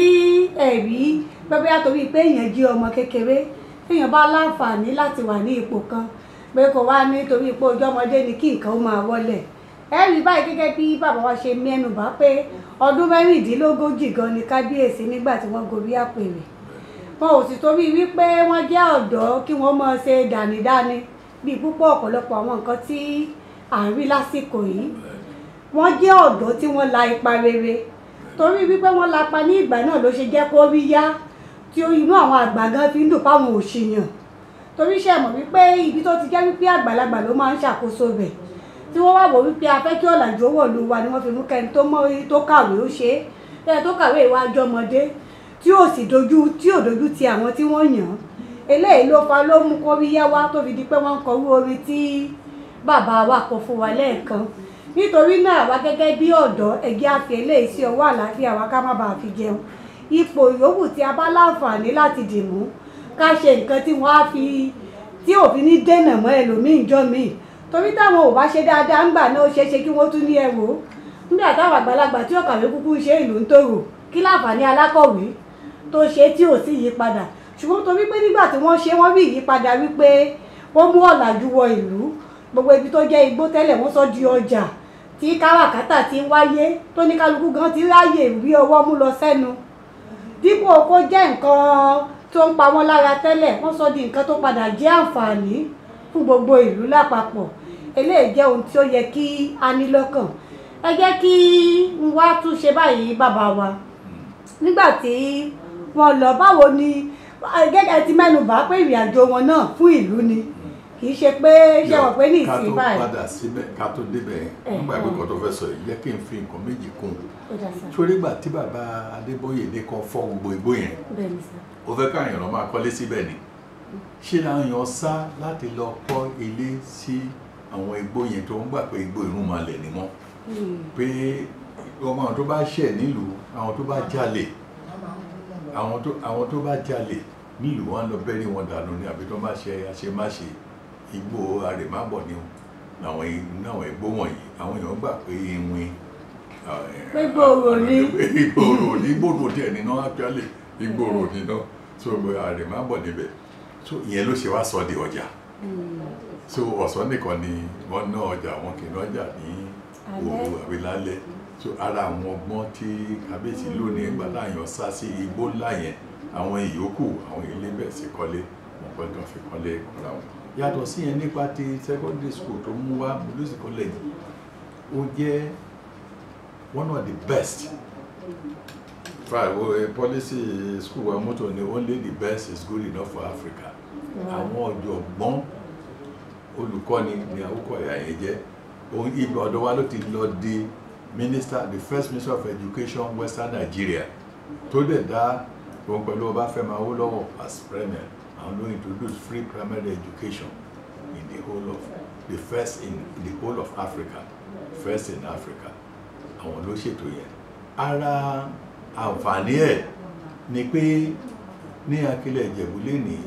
ẹ̀rí pé bóyá torí pé èèyàn jí ọmọ kékeré, téèyàn bá láǹfààní láti wà ní ipò kan, pé kò wá nítorí pé ojú ọmọdé ni kí nǹkan ó máa wọlẹ̀. Ẹ rí báyìí, gẹ́gẹ́ bí bàbá wa ṣe mẹ́nu bà pé ọdún 36 gan ni kábíyèsí nígbà tí wọ́n gorí àpèrè. Wọn ò sì torí wípé wọ́n jẹ́ ọ̀dọ́ kí wọ́n máa ṣe dànídání bíi púpọ̀ ọ̀pọ̀lọpọ̀ àwọn nǹkan tí à ń rí lásìkò yìí. Wọ́n jẹ́ ọ̀dọ́ tí wọ́n la ipa rere. Torí wípé wọ́n lapa ní ìgbà náà ló ṣe jẹ́ kó rí yá tí inú àwọn àgbà gan fi ń dùn páwọn òṣìyàn, torí ṣe mọ̀ wípé ibi tó ti jẹ́ wípé àgbàlagbà ló máa ń ṣàkóso bẹ̀, tí wọ́n wá wò wípé a fẹ́ kí ọ̀làjú owó ìlú wa ni wọ́n fi mú kẹ́ni tó mọ̀ tó kàwé ó ṣe é, kẹ́ni tó kàwé ìwà àjọmọdé tí ò sì dojú tí ò dojú ti àwọn tí wọ́n yàn án. Eléyìí ló fa ló mú kó rí yá wá tó fi di pé wọ́n ń kọrú orin tí bàbá wa kọ fún wa lẹ́ẹ̀kan. Nítorí náà, àwa gẹ́gẹ́ bí ọ̀dọ́, ẹgbẹ́ àfi eléyìí sí ọwọ́ àlàáfíà wa, ká má bàa fi jẹun. Ipò yòówù tí a bá láǹfààní láti dìmú, ká ṣe nǹkan tí wọ́n á fi tí òfin ní dènà mọ́ ẹlòmíì jọ míì, torí táwọn ò bá ṣe dáadáa ńgbà náà, ó ṣeé ṣe kí wọ́n tún ní ẹ wò ó, nígbà táwọn àgbàlagbà tí ó kàwé kúkú ṣe, ìlú ń tòrò, kí láǹfààní alákọ̀wé tó ṣe tí ò sí yípadà? Ṣùgbọ́n torí pé nígbà tí wọ́n ṣe, wọ́n rí ìyípadà wípé wọ́n mú ọ̀làjú wọ ìlú, gbogbo ibi tó jẹ́ igbó tẹ́lẹ̀, wọ́n sọ di ọjà tí káràkátà ti ń wáyé, tó ní kálukú gan ti ráyè rí ọwọ́ mú lọ sẹ́nu, dípò kó jẹ́ nǹkan tó ń pa wọ́n lára tẹ́lẹ̀, wọ́n sọ di nǹkan tó padà jẹ́ àǹfààní fún gbogbo ìlú lápapọ̀. Eléyìí jẹ́ ohun tí ó yẹ kí a ní lọ́kàn. Ẹ jẹ́ kí n wá tún ṣe báyìí, bàbá wa. Nígbà tí wọ́n lọ, báwo ni, gẹ́gẹ́ ti mẹ́nu bà pé ìrìn àjò wọn náà fún ìlú ni, kì í ṣe pé ṣe wọ́n pé ní Ká ìsìn tó báyìí. padà síbẹ̀, ká tó débẹ̀ yẹn, nígbà pé kan tó fẹ́ sọ yìí, jẹ́ kí n fi nǹkan méjì kún un. Ó dà sá. Torí ìgbà tí bàbá Adébóyè ní kan fọ́ gbogbo igbó yẹn, Bẹ́ẹ̀ ni sá. ó fẹ́ káwọn èèyàn máa kọ́lé síbẹ̀ ni. Ṣé làwọn èèyàn sá láti lọ kọ́ ilé sí àwọn igbó yẹn, tó ń gbà pé igbó irúnmalẹ̀ ni wọ́n, pé ọmọ àwọn tó bá ṣẹ̀ nílùú, àwọn tó bá jalè, Wọ́n máa ń mú lọ. àwọn tó bá jalè nílùú, wọn lọ bẹ́rí wọn dànù ni, àbí tó bá ṣe àṣemáṣe, igbó àrèmábọ̀ ni àwọn igbó wọ̀nyí. Àwọn èèyàn gbà pé iwin Pé gbòòrò ni. Ìgbòòrò ní, ìgbòòrò díẹ̀ nínú, actually ìgbòòrò nínú. So àrèmábọ̀ níbẹ̀. So ìyẹn ló ṣe wá sọ di ọjà. So ọ̀sán nìkan ni wọ́n ná ọjà, wọn kì í nájà ní Alẹ́. òru àbí lálẹ́. So ara àwọn ọgbọ́n tí kábíyèsí lónìí, ìgbà táyàn sá sí igbó ńlá yẹn, àwọn ìyókù àwọn ilé bẹ̀ sí kọ́lé wọn kọ́ tó fi kọ́lé kọ́ra wọn. Yàtọ̀ sí yẹn, nípa ti secondary school tó mú wá, Molusi College, ó jẹ́ one of the best. Policy school wa, motto ni "Only the best is good enough for Africa." Àwọn ọ̀jọ̀gbọ́n olùkọ́ni ni Àwòkọ̀yà yẹn jẹ́. Òun ibi ọ̀dọ̀ wa ló ti lọ di minister, the first minister of education, Western Nigeria, tó dẹ̀ dá òun pẹ̀lú Ọbáfẹ́mi Awólọ́wọ̀ as premier. Àwọn ló introduce free primary education in the whole of the first in the whole of Africa, first in Africa. Àwọn ló ṣètò yẹn. Ara àǹfààní ẹ̀ ni pé ní Akílẹ̀ Ìjẹ̀bú lénìí,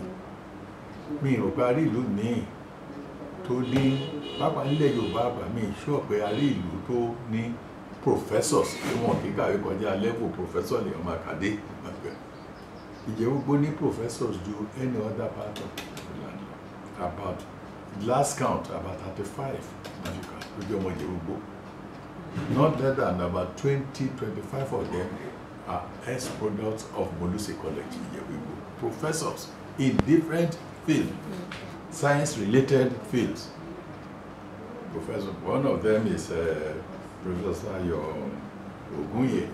mi ò rò pé a rí ìlú míì tó ní, pápá nílẹ̀ Yorùbá àgbà, mi sure pé a rí ìlú tó ní professors tí wọn kì í kàwé kọjá level professor lèèyàn máa kàdé. Ìjẹ̀bú ní professors ju any other part of the land lọ. About last count, about 35 Africa ló jẹ́ ọmọ Ìjẹ̀bú. Not less than about 20, 25 of them are ex-products of Molusi College, Ìjẹ̀bú. Professors in different fields, science-related fields. Professor, one of them is Professor Ayo Ogunye,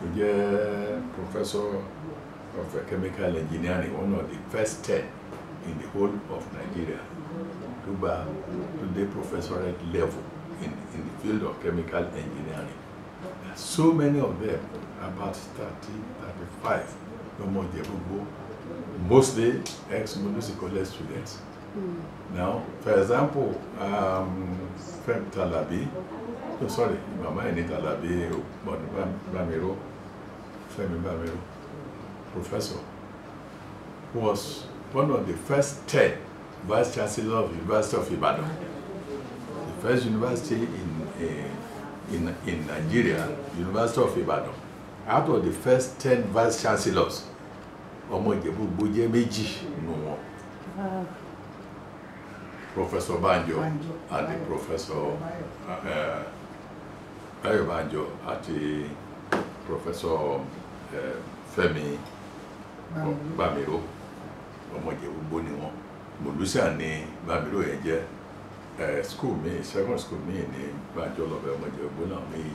who jẹ́ professor of chemical engineering, one of the first 10 in the whole of Nigeria to gba to the professorate level in the field of chemical engineering. There are so many of them, about 30, 35 lọ́mọ Ìjẹ̀bú-Igbó, mostly ex-Molusi College students. Now, for example, Fem Talabi, no, sorry, Mama Eni Talabi Bamiro, Femi Bamiro, professor, was one of the first 10 vice chancellor of University of Ibadan. The first university in Nigeria, University of Ibadan. Out of the first 10 vice chancellors, ọmọ Ìjẹ̀bú-Igbó jẹ́ méjì nínú wọn. Professor Banjo Banjo. And the Professor Bayo Banjo àti Professor Fẹ́mi Bamiro, ọmọ Ìjẹ̀bú-Igbó ni wọ́n. Molusian ni Bamiro yẹn jẹ́. School mi, second school mi ní Banjo lọ́bẹ̀, ọmọ Ìjẹ̀bú-Igbó náà méjì.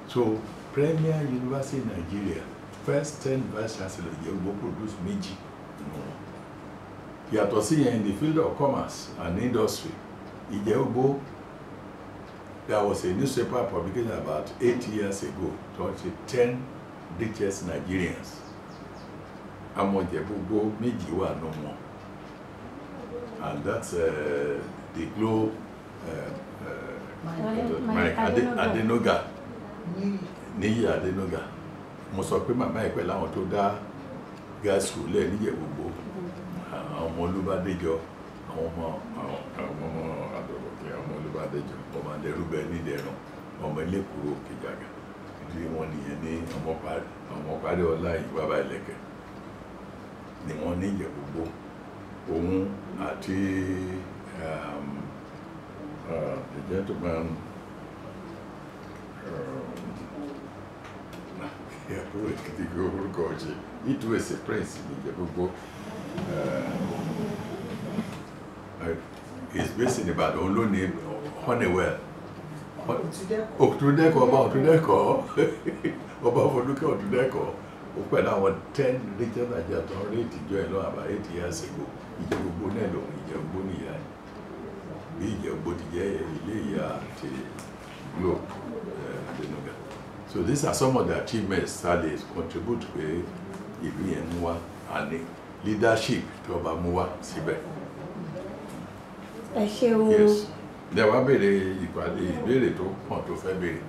So Premier University in Nigeria, first 10 vice chancellor, Ìjẹ̀bú-Igbó produce méjì nínú wọn. Yàtọ̀ sí yẹn, in the field of commerce and industry, Ìjẹ̀bú-Igbó, there was a newspaper publication about 8 years ago tó ṣe 10 richest Nigerians. Àwọn Ìjẹ̀bú-Igbó méjì wà nù wọn, and that's the Glo Mike Adenuga, Níyì Adenuga. Mo sọ pé màmá ẹ̀ pẹ̀lú àwọn tó dá girls school lẹ̀ níjẹ̀bú-Igbó, àwọn ọmọ Olúbádéjọ, àwọn ọmọ Àdọ̀rọ̀kẹ́, ọmọ Olúbádéjọ, ọmọ Adẹrúbẹ nídẹ̀rùn, ọmọ Elékùrú Òkèjàgà, ìdílé wọn nìyẹn ní ọmọ parí, ọmọ parí ọlá yìí, bàbá ìlẹ̀kẹ̀ ni wọ́n ní Ìjẹ̀bú-Igbó. Òun àti the gentleman, àbúrò Èkìtì, orúkọ ọ̀ṣẹ́, he too is a prince ní Ìjẹ̀bú-Igbó. He is based in Ìbàdàn. Òun ló ní Honeywell. Òtúndẹ́kọ̀, ọba Òtúndẹ́kọ̀, ọba Folúkẹ́ Òtúndẹ́kọ̀, ó pẹ̀lú àwọn 10 richest Nigeria tó ń rí ìtìjọ́ ẹ̀ lọ́wọ́ about 8 years ago. Ìjẹ̀bú-Igbó náà lòun, Ìjẹ̀bú-Igbó nìyá ẹ̀. Bí Ìjẹ̀bú-Igbó ti jẹ́ ilé ìyá àti Glo Adenuga. So these are some of the achievements that they contribute pé ìlú yẹn mú wá and leadership tí ọba mú wá síbẹ̀. Ẹ ṣeun. Yes, ní wàá béèrè ìpàdé, ìbéèrè tó pọ̀ tó fẹ́ béèrè.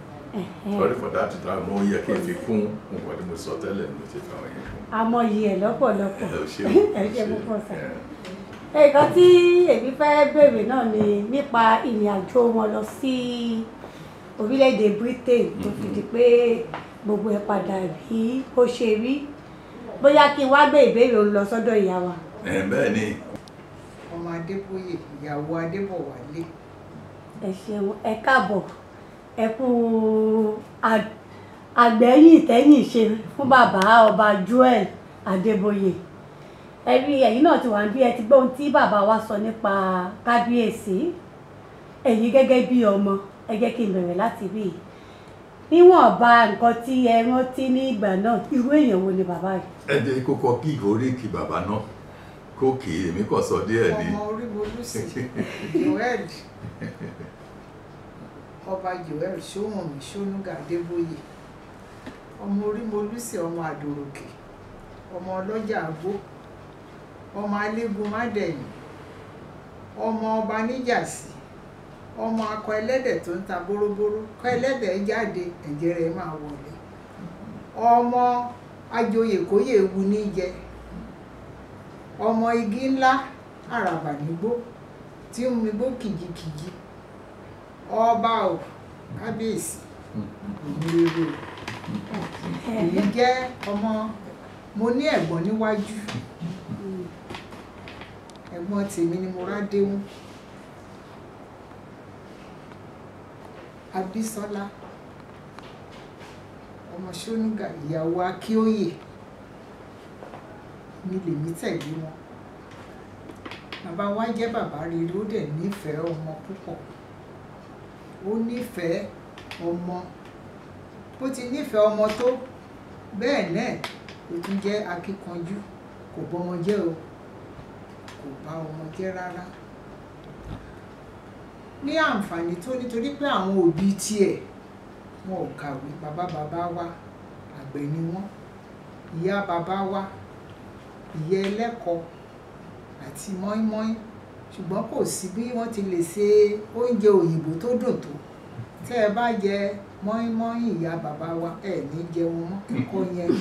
Sorry for that time, mo yẹ kí n fi kún nǹkan tí mo sọ tẹ́lẹ̀, mo ti fa àwọn yẹn kún. Àmọyì ẹ lọ́pọ̀lọpọ̀. Ẹ ṣeun. Ẹ ṣe púpọ̀ sá. Nǹkan tí èmi fẹ́ béèrè náà ni nípa ìrìn àjò wọn lọ sí orílẹ̀-èdè Britain tó fi di pé gbogbo ẹ̀ padà rí bó ṣe rí. Bóyá kí n wá gbé ìbéèrè òun lọ sọ́dọ̀ ìyá wa. Ẹ bẹ́ẹ̀ ni. Ọmọ Adébóyè, ìyàwó Adébọ̀wálé. Ẹ ṣeun, ẹ káàbọ̀, ẹ kú àgbẹ̀yìn tẹ́yìn ṣe fún bàbá ọba Joel Adébóyè. Ẹ rí ẹ̀yin náà ti wà níbí, ẹ ti gbọ́ ohun tí bàbá wa sọ nípa kábíyèsí. Ẹ̀yin gẹ́gẹ́ bí ọmọ, ẹ jẹ́ kí n bẹ̀rẹ̀ láti bí i níwọ̀nba nǹkan tí ẹ rántí ní ìgbà náà, irú èèyàn wo ni bàbá yìí? Ẹ jẹ́ kó kọ kí oríkì bàbá náà kó kì í, èmi kò sọ díẹ̀ ní. Ọmọ Orímolúsì Joel, ọba Joel Ṣóhùnmí Ṣónúgà Adébóyè, ọmọ Orímolúsì, ọmọ Àdòròkè, ọmọ ọlọ́jà àgbó. Ọmọ Alégún Mádẹ̀yìn, ọmọ ọba Níjàsí, ọmọ akọ ẹlẹ́dẹ̀ tó ń ta bóróbóró, kọ ẹlẹ́dẹ̀ jáde ẹ̀jẹ̀ rẹ̀ máa wọlé, ọmọ ajoyè kóyè ewu níjẹ, ọmọ igi ńlá àràbà nígbó tí ń migbó kìjikìji, ọba ò kábíyèsí òmìnira. Èyí jẹ́ ọmọ mo ní ẹ̀gbọ́n níwájú, ẹ̀gbọ́n tèmi ni mo rádéhùn Abísọ́lá ọmọ Ṣónúgà, ìyàwó Akíóyè ni lèmi tẹ̀lé wọn. Bàbá wa jẹ́ bàbá rere, ó dẹ̀ nífẹ̀ẹ́ ọmọ púpọ̀, ó nífẹ̀ẹ́ ọmọ, bó ti nífẹ̀ẹ́ ọmọ tó bẹ́ẹ̀ náà ó tún jẹ́ akíkanjú, kò bọ́mọ jẹ́ o, kò bá ọmọ jẹ́ rárá. Ní àǹfààní tó nítorí pé àwọn òbí tiẹ̀ wọn ò kàwé, bàbá bàbá wa àgbẹ̀ ni wọ́n, ìyá bàbá wa ìyá ẹlẹ́kọ̀ọ́ àti mọ́ínmọ́ín, ṣùgbọ́n kò sí bí wọ́n ti lè ṣe oúnjẹ òyìnbó tó dùn tó. Tẹ́ ẹ bá jẹ mọ́ínmọ́ín ìyá bàbá wa ẹ̀ ní jẹun mọ́, ẹ̀kọ́ yẹn.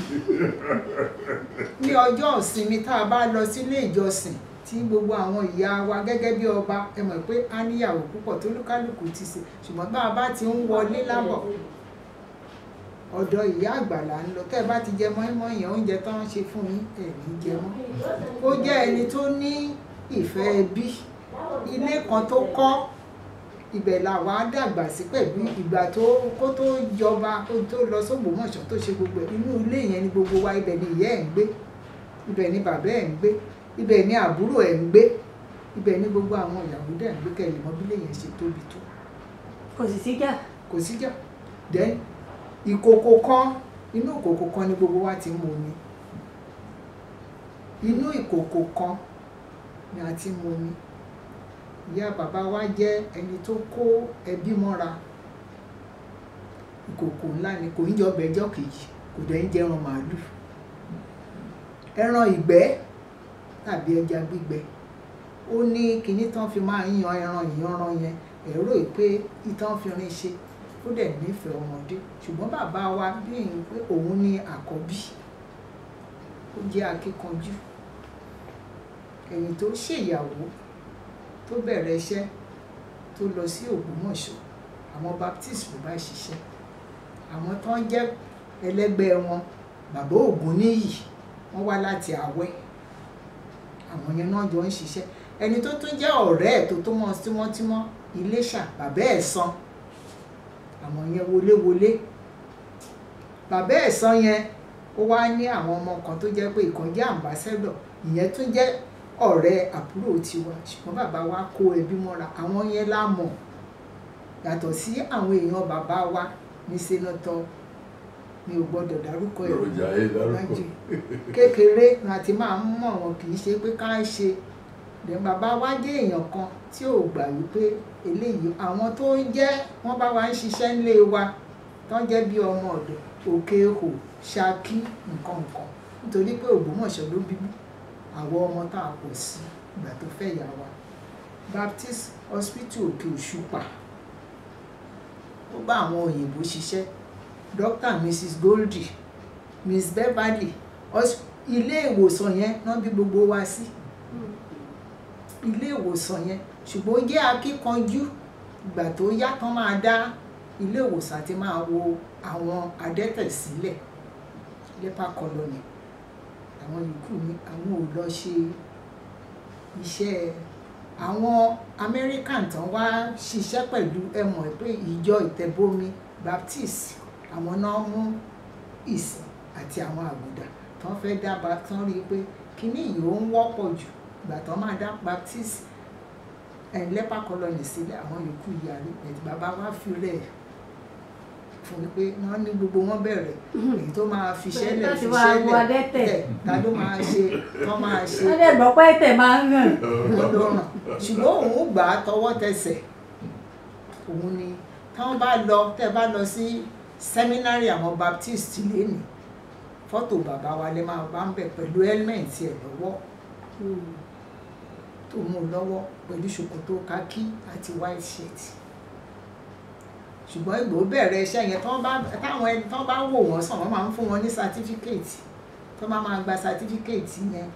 Ní ọjọ́ ìsinmi tá a bá lọ sílé ìjọsìn tí gbogbo àwọn ìyá wa gẹ́gẹ́ bí ọba, ẹ mọ̀ pé a níyàwó púpọ̀ tó lúkálùkù ti ṣe, ṣùgbọ́n bá a bá ti ń wọlé lábọ̀ ọ̀dọ̀ ìyá àgbà là ń lọ. Tẹ́ ẹ bá ti jẹ mọ́ínmọ́ín yẹn, oúnjẹ tó ń ṣe fún yín ẹ̀ ní jẹ mọ́. Ó jẹ́ ẹni tó ní ìfẹ́ ẹbí, ilé kan tó kọ́ ibẹ̀ làwa dàgbà sí pẹ̀lú ìgbà tó kó tó jọba, kó tó lọ sógbómọ̀ṣọ́ tó ṣe gbogbo ẹ̀, inú ilé yẹn ni gbogbo wa, ibẹ̀ ni ìyá ẹ̀ ń gbé, ibẹ̀ ni bàbá ẹ̀ ń gbé, ibẹ̀ ni àbúrò ẹ̀ ń gbé, ibẹ̀ ni gbogbo àwọn ìyàwó dẹ̀ ń gbé. Kẹ́ lè mọ bí ilé yẹn ṣe tóbi tó. Kò sì síjà. Kò síjà. Then ìkòkò kan, inú ìkòkò kan ni gbogbo wa ti ń mu omi, inú ìkòkò kan ni a ti ń mu omi. Ìyá bàbá wa jẹ́ ẹni tó kó ẹbí mọ́ra, ìkòkò ńlá ni, kò ń jẹ ọbẹ̀ ẹjọ́ kejì, kò dẹ̀ ń jẹ ẹran màálù, ẹran ìgbẹ́ tàbí ẹja gbígbẹ. Ó ní kinní tán fi máa ń yan ẹran ìyanran yẹn, ẹ̀rọ pé ìtàn fi rin ṣe. Ó dẹ̀ nífẹ̀ẹ́ ọmọdé, ṣùgbọ́n bàbá wa bí i pé òun ni àkọ́bí, ó jẹ́ akíkanjú. Ẹ̀yìn tó ṣèyàwó tó bẹ̀rẹ̀ iṣẹ́ tó lọ sí Ògbómọ̀ṣọ́, àwọn Baptist ló bá ṣiṣẹ́, àwọn tó ń jẹ́ ẹlẹ́gbẹ́ wọn bàbá Ògúnníyì, wọ́n wá láti Àwẹ́, àwọn yẹn náà jọ ń ṣiṣẹ́. Ẹni tó tún jẹ́ ọ̀rẹ́ ẹ̀ tó tó mọ́ tímọ́tímọ́, Iléṣà, bàbá Ẹ̀san, àwọn yẹn wọléwọlé. Bàbá Ẹ̀san yẹn ó wá ní àwọn ọmọ kan tó jẹ́ pé ìkan jẹ́ ambassador, ìyẹn tún jẹ́ ọ̀rẹ́ àbúrò tiwa, ṣùgbọ́n bàbá wa kó ẹbí mọ́ra, àwọn yẹn la mọ̀ yàtọ̀ sí àwọn èèyàn bàbá wa ní sẹ́nọ́tọ̀, mi ò gbọ́dọ̀ dárúkọ ẹ̀ kékeré láti máa ń mọ̀ wọn, kì í ṣe pé ká ṣe. Then bàbá wa jẹ́ èèyàn kan tí ò gbà wípé eléyìí, àwọn tó ń jẹ́ wọ́n bá wa ń ṣiṣẹ́ ńlé wa tó ń jẹ́ bí ọmọ ọ̀dọ̀ Òkè Ihò, Ṣakí, nǹkan nǹkan, nítorí pé Ògbómọ̀ṣọ́ ló bí àwọn ọmọ tá a pọ̀ sí ìgbà tó fẹ́ yà wá. Baptist Hospital Òkè Òṣùpá, ó bá àwọn òyìnbó ṣiṣẹ́, Dr. Mrs. Goldie, Miss Beverly, ilé ìwòsàn yẹn náà bí gbogbo wa sí, ilé ìwòsàn yẹn. Ṣùgbọ́n ó jẹ́ akíkanjú, ìgbà tó yá tán máa dá ilé ìwòsàn àti máa wo àwọn adẹ́tẹ̀ sílẹ̀, leper colony, àwọn yòókù ní àwọn ò lọ ṣe iṣẹ́. Àwọn American tán wá ṣiṣẹ́ pẹ̀lú, ẹ mọ̀ pé ìjọ ìtẹ̀bọmi Baptist, àwọn náà mú ìsìn àti àwọn àgùdà tán fẹ́ dábàá, tán rí i pé kíní yìí ó ń wọ́pọ̀ jù. Ìgbà tán máa dá Baptist leper colony sílẹ̀, àwọn yòókù yarí, bàbá wa fi rẹ̀ fún mi pé wọ́n ní gbogbo wọn bẹ̀rẹ̀ èyí tó máa fi ṣẹlẹ̀ fi ṣẹlẹ̀ tẹ̀ ta ló máa ṣe tán máa ṣe. Wọ́n dẹ̀ gbọ́ pé ẹ̀tẹ̀ máa ń ràn. Ló ràn, ṣùgbọ́n òun gbà á tọwọ́ tẹsẹ̀. Òun ni táwọn bá lọ, tẹ́ bá lọ sí seminary àwọn Baptist lénìí, fọ́tò bàbá wa lè máa bá ń bẹ̀ pẹ̀lú helmet ẹ̀ lọ́wọ́. Tó mú un lọ́wọ́ pẹ̀lú ṣòkòtò kakí àti white shirt. Ṣùgbọ́n Ìgbòho bẹ̀rẹ̀ iṣẹ́ yẹn, táwọn ẹni tán bá wò wọ́n sàn, wọ́n máa ń fún wọn ní certificate. Tó bá máa gba certificate yẹn,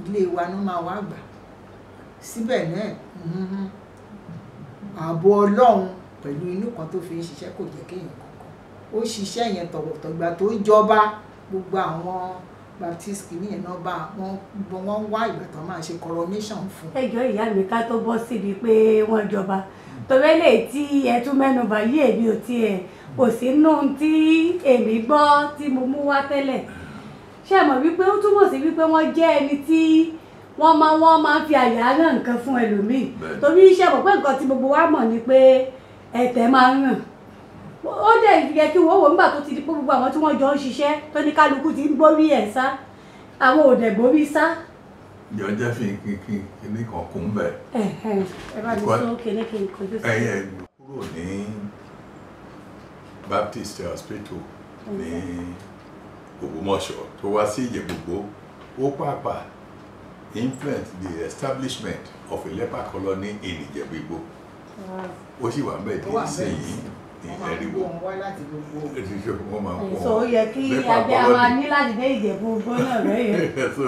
ilé wa ló máa wá gbà. Síbẹ̀ náà, ààbò Ọlọ́run pẹ̀lú inú kan tó fi ń ṣiṣẹ́ kò jẹ́ kéèyàn kankan. Ó ṣiṣẹ́ yẹn tọ̀wọ̀tọ̀gbà tó jọba. Gbogbo àwọn Baptist kìíní yẹn náà bá wọ́n wá ìgbà tó máa ṣe coronation fún. Ẹ jọ̀ọ́ ìyá mi, ká tó bọ́ síbi pé wọ́n jọba, torí lè tí ẹ tún mẹ́nu bà yí, èmi ò tiẹ̀ kò sínú tí èmi gbọ́ tí mo mú wá tẹ́lẹ̀. Ṣé ẹ mọ̀ wípé ó túmọ̀ sí wípé wọ́n jẹ́ ẹni tí wọ́n máa ń fi àyà ràn nǹkan fún ẹlòmíì? Torí iṣẹ́ mọ̀ pé nǹkan tí gbogbo wa mọ̀ ni pé ẹ̀tẹ̀ máa ń ràn. Ó dẹ̀ yẹ kí wọ́n wò nígbà tó ti di pé gbogbo àwọn tí wọ́n jọ ń ṣiṣẹ́ tó ní kálukú ti ń gbórí ẹ̀ sá, àwọn ò dẹ̀ gbórí sá. Jọ jẹ́ fi kíní kan kún bẹ́ẹ̀. Ẹ bá mi sọ kíní kí n kojú sí. Ẹyẹ kúrò ní Baptist Hospital ní Ògbómọ̀ṣọ́ tó wá sí Ìjẹ̀bú-Igbó, ó pàápàá influence the establishment of a leper colony in Ìjẹ̀bú-Igbó. Ó sì wà ń bẹ̀ dé ìsinyìí ní ẹ̀ríwó. Wọ́n máa ń kó So ó yẹ kí abẹ́ a máa ní láti dé Ìjẹ̀bú-Igbó náà rẹ̀ yẹn. So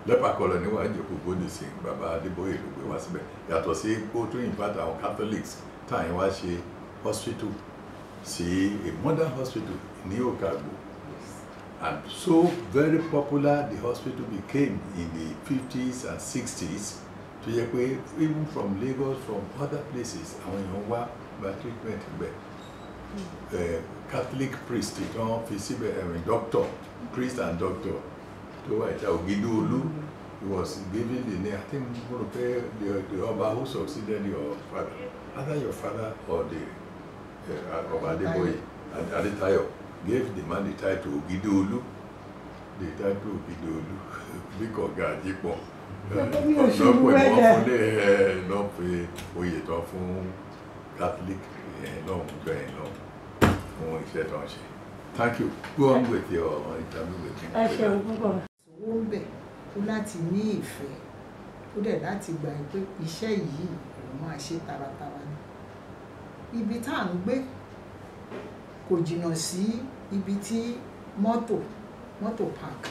leper colony wà Ìjẹ̀bú-Igbó nísìnyí. Bàbá Adébóyè ló gbé wá síbẹ̀. Yàtọ̀ sí kó tún invite àwọn Catholics táyìn wá ṣe hospital sí, a modern hospital ní Òkè-Àgbò. And so very popular the hospital became in the 50s and 60s, tó yẹ pé even from Lagos, from other places, àwọn èèyàn wá gba treatment bẹ́ẹ̀. Catholic priest tí wọ́n fi síbẹ̀, doctor, priest and doctor tó wà ìta Ògídóolú, he was given the name, I think, mo rò pé the ọba who succeeded your father, either your father or the Ọba Adébóyè Adétayọ̀, gave the man the title Ògídóolú, the title Ògídóolú, bí kọ̀ọ̀gá àjípọ̀ Mi ò ṣubú lọ́pọ̀ ìwọ̀n ẹ̀dẹ̀. Fún lé ẹ̀ lọ́ fi oyè tán fún Catholic ẹ̀ lọ́hùn jọ ẹ̀ lọ́hùn fún iṣẹ́ tó ń ṣe. Thank you. Go on with your interview with me. Ẹ ṣeun púpọ̀. Owó ń bẹ̀, ó láti ní ìfẹ́, ó dẹ̀ láti gbà pé iṣẹ́ yìí òun máa ṣe taratara ni. Ibi tá à ń gbé kò jìnnà sí ibi tí mọ́tò park.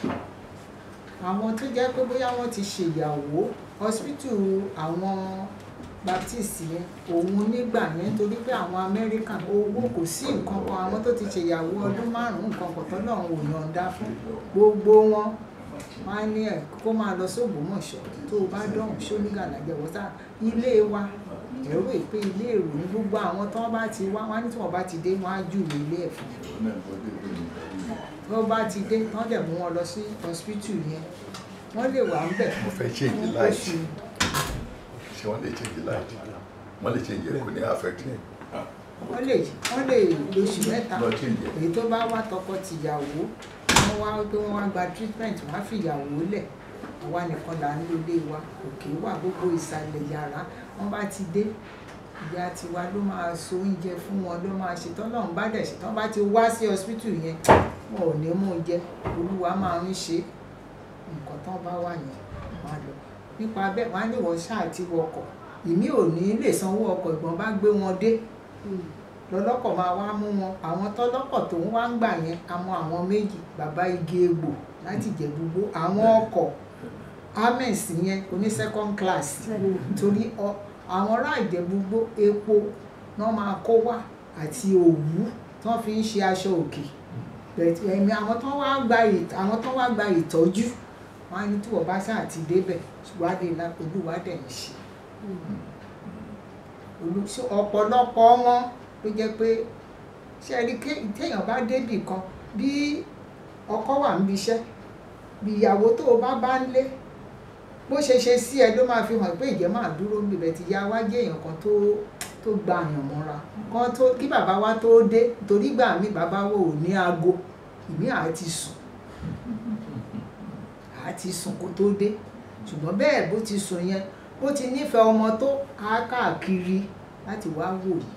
Àwọn tó jẹ́ pé bóyá wọ́n ti ṣèyàwó, hospital àwọn Baptist yẹn òun nígbà yẹn, torí pé àwọn American owó kò sí nǹkan kan, àwọn tó ti ṣèyàwó ọdún 5 nǹkan kan tọ́lọ́run ò yọ̀ǹda fún gbogbo wọn, wọ́n á ní ẹ̀ kó máa lọ sógbómọ̀ṣọ́. Tó o bá dọ̀hùn sónígàlàjẹ̀ wọ́n sá ilé wa ẹ̀rọ ìpè ilé èrò ní gbogbo àwọn tó bá ti wá, wọ́n á ní tí wọ́n bá ti dé, wọ́n á júwe ilé ẹ̀ fún wọn. Tó bá ti dé, wọ́n dẹ̀ mú wọn lọ sí hospital yẹn, wọ́n lè wà ń bẹ̀ Mo fẹ́ change the fún light. oṣù. Ṣé wọ́n lè change the light? Wọ́n lè change ẹ̀, kò ní affect. Wọ́n lè lóṣù 3. Lọ change ẹ̀. Èyí tó bá wá tọkọ-tìyàwó, wọ́n wá pé wọ́n wá gba treatment, wọ́n á fìyàwó lẹ̀. Àwa nìkan là ń lo ilé wa. Òkè wà, gbogbo ìsàlẹ̀ yàrá. Wọ́n bá ti dé, ìyá tiwa ló máa so oúnjẹ fún wọn, ló máa ṣe. Tọ́lọ́run bá dẹ̀ ṣe tán, bá ti wá sí hospital yẹn, wọn ò ní mú un jẹ. Olúwa máa ń ṣe nǹkan tán bá wà yẹn, wọ́n á lọ. Nípa bẹ́ẹ̀, wọ́n á ní wọ́n ṣáà ti wọkọ̀, ìmí ò ní lè sanwó ọkọ̀. Ìgbọ̀n bá gbé wọn dé, lọ́lọ́kọ̀ máa wá mú wọn. Àwọn tọ́lọ́kọ̀ tó ń wá ń gbà yẹn, àmọ́ àwọn méjì, bàbá igi egbò láti Ìjẹ̀bú-Igbó, àwọn ọkọ̀ Ames yẹn oní second class, torí àwọn ará Ìjẹ̀bú-Igbó, epo náà máa kó wá àti òwú tí wọ́n fi ń ṣe aṣọ òkè. Ẹ̀mí àwọn tó wá gba ìtọ́jú, wọ́n á ní tí wọ́n bá ṣáà ti débẹ̀ wádìí, Olúwa dẹ̀ ń ṣe. Ọ̀pọ̀lọpọ̀ wọn ló jẹ́ pé ṣe rí téèyàn bá débì kan, bí ọkọ wà níbi iṣẹ́, bí ìyàwó tó o bá bá ń lé, bó ṣe ṣe sí ẹ ló máa fi hàn pé ìjẹ́ máa dúró níbẹ̀. Tí ìyá wa jẹ́ èèyàn kan tó gba àyàn mọ́ra kan tó kí bàbá wa tó dé, torí gbà mí bàbá wa ò ní aago, ìmí àti sùn, àti sùn kó tó dé. Ṣùgbọ́n bẹ́ẹ̀ bó ti sùn yẹn, bó ti nífẹ̀ẹ́ ọmọ tó á káàkiri láti wá wò yìí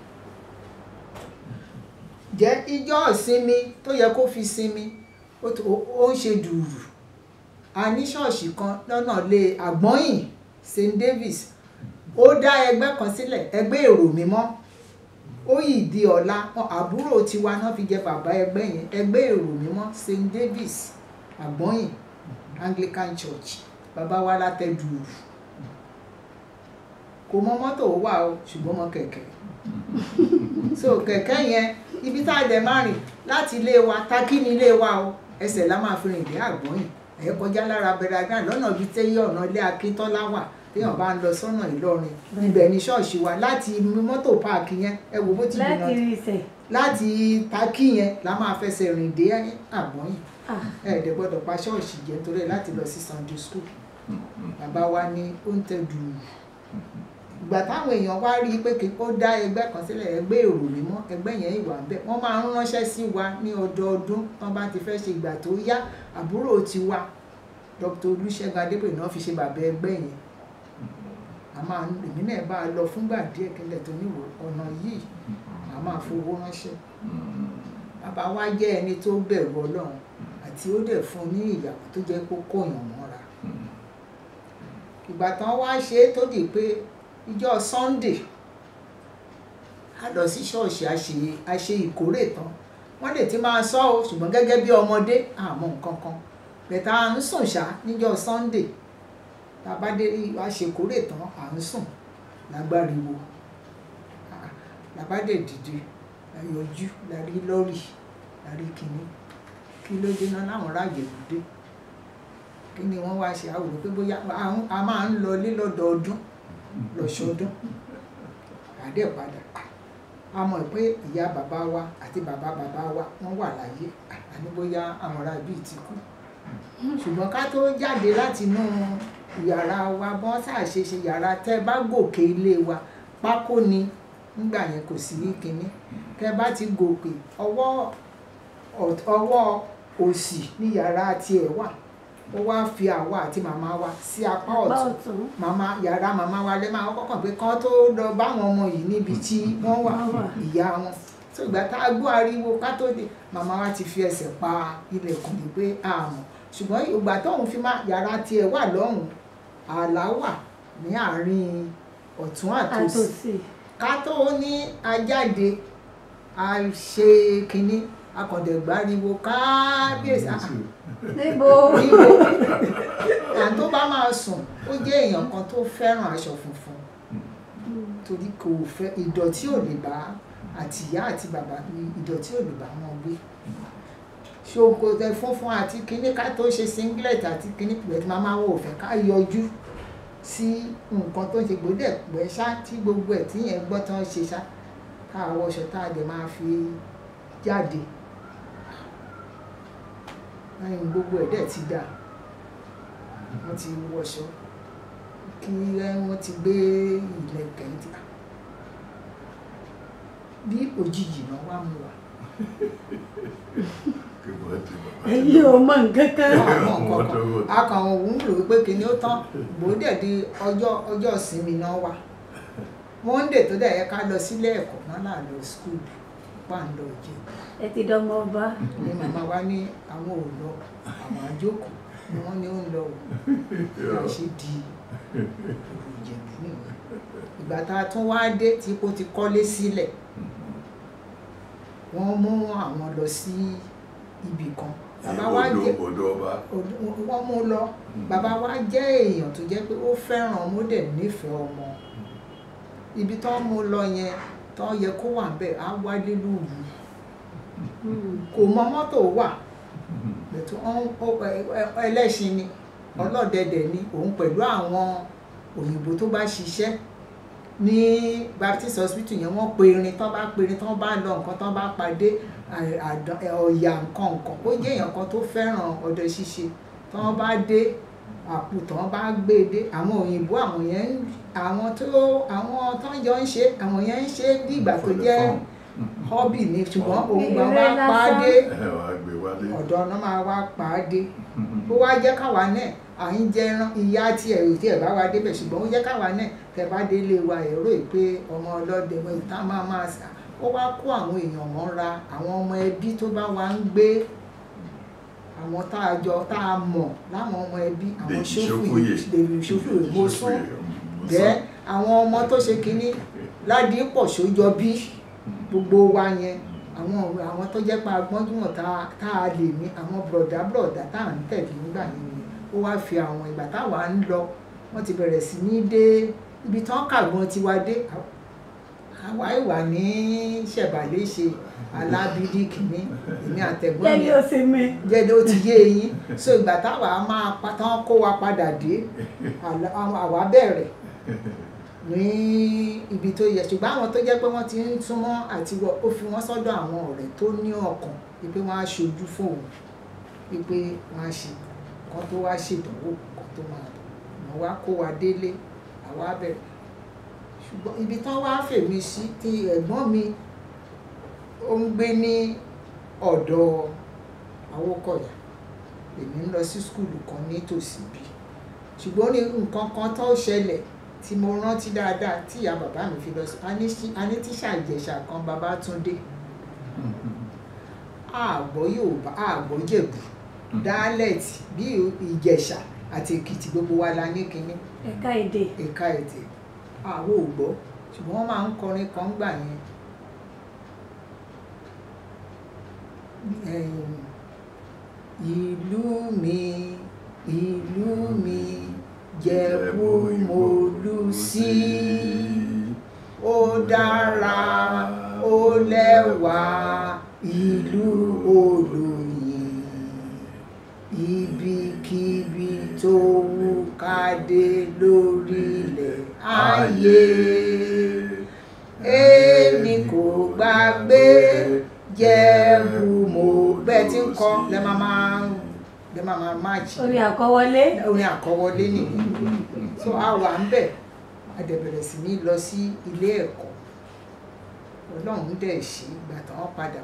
jẹ́ ijọ́ ìsinmi tó yẹ kó fi sinmi, ó ń ṣe dùrù. A ní ṣọ́ọ̀ṣì kan lọ́nà lé Àgbọ́yìn St Davis. Ó dá ẹgbẹ́ kan sílẹ̀, ẹgbẹ́ èrò mímọ́. Ó yìí di ọ̀la, àbúrò tiwa náà fi jẹ bàbá ẹgbẹ́ yẹn, ẹgbẹ́ èrò mímọ́ St Davis Àgbọ́yìn Anglican Church. Bàbá wa látẹ dùrù, kò mọ mọ́tò wà o, ṣùgbọ́n mọ kẹ̀kẹ́. So kẹ̀kẹ́ yẹn, ibi tá a dẹ̀ máa rìn láti ilé wa, Takí ní ilé wa o, ẹsẹ̀ la máa fi rìn dé Àgbọ́yìn. Ẹ̀ kọjá lára bẹ̀rẹ̀ lọ́nà ibi tẹ́yẹ ọ̀nà ilé Akíntọ́lá wà, téèyàn bá ń lọ sọ́nà Ìlọrin, ibẹ̀ ni ṣọ́ọ̀ṣì wa. Láti mọ́tò páàkì yẹn, ẹ wò bó ti jìnnà láti Takí yẹn la máa fẹsẹ̀ rìn dé Àgbọ́yìn. Ẹ dẹ̀ gbọ́dọ̀ pa ṣọ́ọ̀ṣì jẹ́ nítorí láti lọ sí Sunday school. Bàbá wa ní ó ń tẹ dùrù. Ìgbà táwọn èèyàn wá rí i pé kí ó dá ẹgbẹ́ kan sílẹ̀, ẹgbẹ́ èrò mímọ́, ẹgbẹ́ yẹn ìwà ń bẹ. Wọ́n máa ń ránṣẹ́ sí wa ní ọdọọdún tán bá ti fẹ́ ṣe. Ìgbà tó yá, àbúrò tiwa Dr. Olúṣẹ́gun Adébóyè náà fi ṣe bàbá ẹgbẹ́ yẹn. A máa ń, èmi náà bá a lọ fúngbà díẹ̀ kílẹ̀ tó níwò ọ̀nà yìí, a máa fowó ránṣẹ́. Bàbá wa jẹ́ ẹni tó bẹ̀rù Ọlọ́run, àti ó dẹ̀ fún ní ìyàwó tó jẹ́ kó kóyàn mọ́ra. Ìgbà tán wá ṣe é tó di pé ìjọ́ Sunday a lọ sí ṣọ́ọ̀ṣì, a ṣe ìkórè tán. Wọ́n lè ti máa sọ ọ́, ṣùgbọ́n gẹ́gẹ́ bí ọmọdé àmọ́ nǹkan kan bẹ̀tà à ń sùn ṣá níjọ́ Sunday. Tá a bá dé a ṣe ìkórè tán, à ń sùn lágbáriwo, làbá dẹ̀ dìde, la yọjú, la rí lọ́rì, la rí kinní. Kí ló dé náà láwọn ráàyè dé? Kí ni wọ́n wá ṣe? Àwòrán pé bóyá a máa ń lọ lé lọ́dọọdún lọ́sọdún, àdé padà. A mọ̀ pé ìyá bàbá wa àti bàbá bàbá wa wọ́n wà láyé, àní bóyá àwọn ará bíi ti kú. Ṣùgbọ́n ká tó jáde láti inú yàrá wa, bọ́n sáà ṣe ṣe yàrá, tẹ́ bá gòkè ilé wa, pákó ni nígbà yẹn, kò sí kínní. Tẹ́ bá ti gòkè, ọwọ́ òsì ní yàrá tiẹ̀ wà. Ó wá fi àwa àti màmá wa sí apá ọ̀tún. Màmá yàrá màmá wa lẹ́ máa kọ́kàn pé kán tó lọ báwọn ọmọ yìí níbi tí wọ́n wà, ìyá wọn. Tó ìgbà tá a gbọ́ ariwo ká tó dé, màmá wa ti fi ẹsẹ̀ pa ilẹ̀kùn ní pé àmọ́. Ṣùgbọ́n ìgbà tóun fi máa yàrá tiẹ̀ wà lọ́hùn, ààlà wà ní àárín ọ̀tún àtòsí. Ká tó ní ajáde, a ṣe kínní, akọ̀dẹ̀gbáriwo kábíyèsí. Níbo? À tó bá máa sùn, ó jẹ́ èèyàn kan tó fẹ́ràn aṣọ funfun, torí kò fẹ́ ìdọ̀tí ò lè bá àti ìyá àti bàbá, ìdọ̀tí ò lè bá wọn gbé. Ṣòkòtò funfun àti kínní, ká tó ṣe singlet àti kínní pẹ̀lú màmá wo ò fẹ́ ká yọjú sí nǹkan tó ń ṣe gbọ́dẹ̀ pẹ́ ṣá, tí gbogbo ẹ̀ tí yẹn gbọ́ tán ṣe ṣá, ká wọṣọ tá a dẹ̀ máa fi jáde. Lẹ́yìn gbogbo ẹ̀ dẹ̀ ti dà, wọ́n ti wọṣọ, kí wọ́n ti gbé ìlẹ̀kẹ̀ ti bí òjijì náà wá mú wa. Èyí ò mọ nǹkan kan. A kàn ń rò pé kí ni ó tán, gbòdẹ̀ di ọjọ́ ìsinmi náà wà. Monday tó dẹ̀ yẹ ká lọ sílé ẹ̀kọ́ náà là lọ school, pa ń lọ jẹ. Ẹ ti dánmọ ọba. Ní màmá wa ní àwọn ò lọ, àwọn àjókòó ni wọ́n ní ó ń lọ o. Bí a ṣe di èrò Ìjẹ̀bú nìyẹn. Ìgbà tá a tún wá dé tí kò ti kọ́lé sílẹ̀, wọ́n mú àwọn lọ sí ibì kan. Bàbá wa jẹ́ wọ́n mú lọ. Bàbá wa jẹ́ èèyàn tó jẹ́ pé ó fẹ́ràn ọmọ, ó dẹ̀ nífẹ̀ẹ́ ọmọ. Ibi tó ń mú lọ yẹn, tó yẹ kó wà bẹ́ẹ̀, á wálé lóru. Kò mọ mọ́tò wà, bẹ̀tù ẹlẹ́ṣin ni, ọlọ́dẹdẹ ni òun pẹ̀lú àwọn òyìnbó tó bá ṣiṣẹ́ ní Baptist Hospital yẹn. Wọ́n pe irin, tán bá pe irin, tán bá lọ nǹkan, tán bá padé ọ̀yà nǹkan nǹkan. Ó jẹ́ èèyàn kan tó fẹ́ràn ọdẹ ṣíṣe. Tán bá dé àpò, tán bá gbé dé, àwọn òyìnbó àwọn yẹn, àwọn tó ń jọ ń ṣe, àwọn yẹn ń ṣe bí ìgbà tó jẹ́ hobby ni. Ṣùgbọ́n òun gbà wá pa á dé ọ̀dọ̀ ọ̀nà máa wá pa á dé. Ó wá jẹ́ káwa náà à ń jẹ ẹran ìyá tí ẹ̀rù tí ẹ̀ bá wa débẹ̀, ṣùgbọ́n ó jẹ́ káwa náà tẹ̀ bá délé wa èrò pé ọmọ ọlọ́dẹ mọ ìta máa máa sà. Ó wá kó àwọn èèyàn mọ́ra, àwọn ọmọ ẹbí tó bá wa ń gbé Àwọn tá a jọ tá a mọ̀ láwọn ọmọ ẹbí àwọn Ṣófùyè, David Ṣófùyè, mo sún bẹ́ẹ̀. Àwọn ọmọ tó ṣe kínní Ládìpọ̀ Ṣójọbí, gbogbo wa yẹn, àwọn tó jẹ́ pé agbọ́njúmọ̀ tá a lè ní, àwọn bùrọ̀dá tá à ń tẹ̀lé nígbà yẹn ni. Ó wá fi àwọn ìgbà táwa ń lọ, wọ́n ti bẹ̀rẹ̀ sí ní dé ibi tán kàgbọ́n tiwa dé. Àwa ìwà ní ṣẹ̀bàlẹ̀ ṣe alábídí kìíní, èmi àtẹ̀gbọ́n mi jẹ́ ló ti yé eyín. So ìgbà táwa máa tán kó wa padà dé, àwa bẹ̀rẹ̀ ní ibi tó yẹ. Ṣùgbọ́n àwọn tó jẹ́ pé wọ́n ti ń súnmọ́ àti wọ, ó fi wọ́n sọ́dọ̀ àwọn ọ̀rẹ́ tó ní ọkàn wípé wọ́n á ṣojú fóun, wípé wọ́n á ṣe kan tó wá ṣèdánwò kan tó máa bọ̀. Wọ́n wá kó wa délé, àwa bẹ̀rẹ̀. Ṣùgbọ́n ibi tán wá fèmí sí, tí ẹ̀gbọ́n mi ó ń gbé ní ọ̀dọ̀ Awókọ̀yà, èmi ń lọ sí skúlù kan nítòsí bí. Ṣùgbọ́n ní nǹkan kan tó ṣẹlẹ̀ tí mo rántí dáadáa tí ìyá bàbá mi fi lọ sí, a ní tíṣà Ìjẹ̀ṣà kan, Babátúndé, àgbọ̀ Yorùbá, àgbọ̀ Jẹ̀bú, dálẹ̀tì bí Ìjẹ̀ṣà àti Èkìtì, gbogbo wa la ní kinní ẹ̀ka èdè, ẹ̀ka èdè àwọ̀ ò gbọ́. Ṣùgbọ́n wọ́n máa ń kọrin kan gbà yẹn, ìlú mi, ìlú mi, Jẹ̀bú Mólú sí, ó dára ó lẹ́wà, ìlú olóyin, ibikíbi tó wù ká dé lórílẹ̀ ayé, èmi kò gbàgbé Jẹ̀bú mo. Bẹ́ẹ̀ tí ń kọ́ lẹ́ máa máàjì orin àkọwọlé, orin àkọwọlé nìyẹn. So a wà ń bẹ̀, a dẹ̀ bẹ̀rẹ̀ sí ní lọ sí ilé ẹ̀kọ́. Ọlọ́run dẹ̀ ṣe, ìgbà tán wọ́n padà,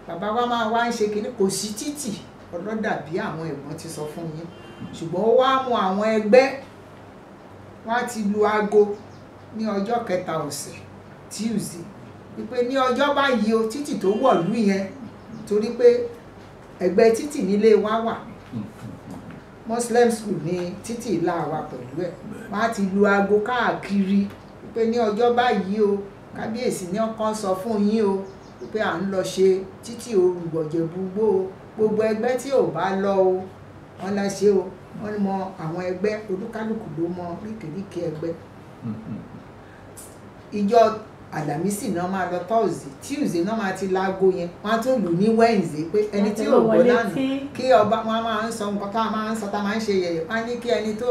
bàbá wa máa wá ń ṣe kinní, kò sí títì ọlọ́dà bí àwọn ẹ̀gbọ́n ti sọ fún yín. Ṣùgbọ́n ó wá mú àwọn ẹgbẹ́, wọ́n á ti lu aago ní ọjọ́ kẹta ọ̀sẹ̀, Tuesday, wípé ní ọjọ́ báyìí o, títì tó wọ̀lú yẹn, torí pé ẹgbẹ́ títì nílé wa wà, Muslim school ní títì ìlà wa pẹ̀lú ẹ̀. Wọ́n á ti lu aago káàkiri wípé ní ọjọ́ báyìí o, kábíyèsí ní ọkàn sọ fún yín o wípé à ń lọ ṣe títì Olùgbọ̀jẹ̀búgbó o, gbogbo ẹgbẹ́ tí ò bá lọ o, wọ́n lọ ṣe o. Wọ́n mọ àwọn ẹgbẹ́, olúkálùkù ló mọ ríkèríkè ẹgbẹ́. Ìjọ Àlàmísì náà máa lọ Thursday, Tuesday náà máa ti laago yẹn, wọ́n á tún lù ní Wednesday pé ẹni tí ò gbọ́ lánàá kí ọba, wọn máa ń sọ nǹkan tá a máa ń sọ, tá a máa ń ṣe yẹ̀yẹ̀. Wọ́n á ní kí ẹni tó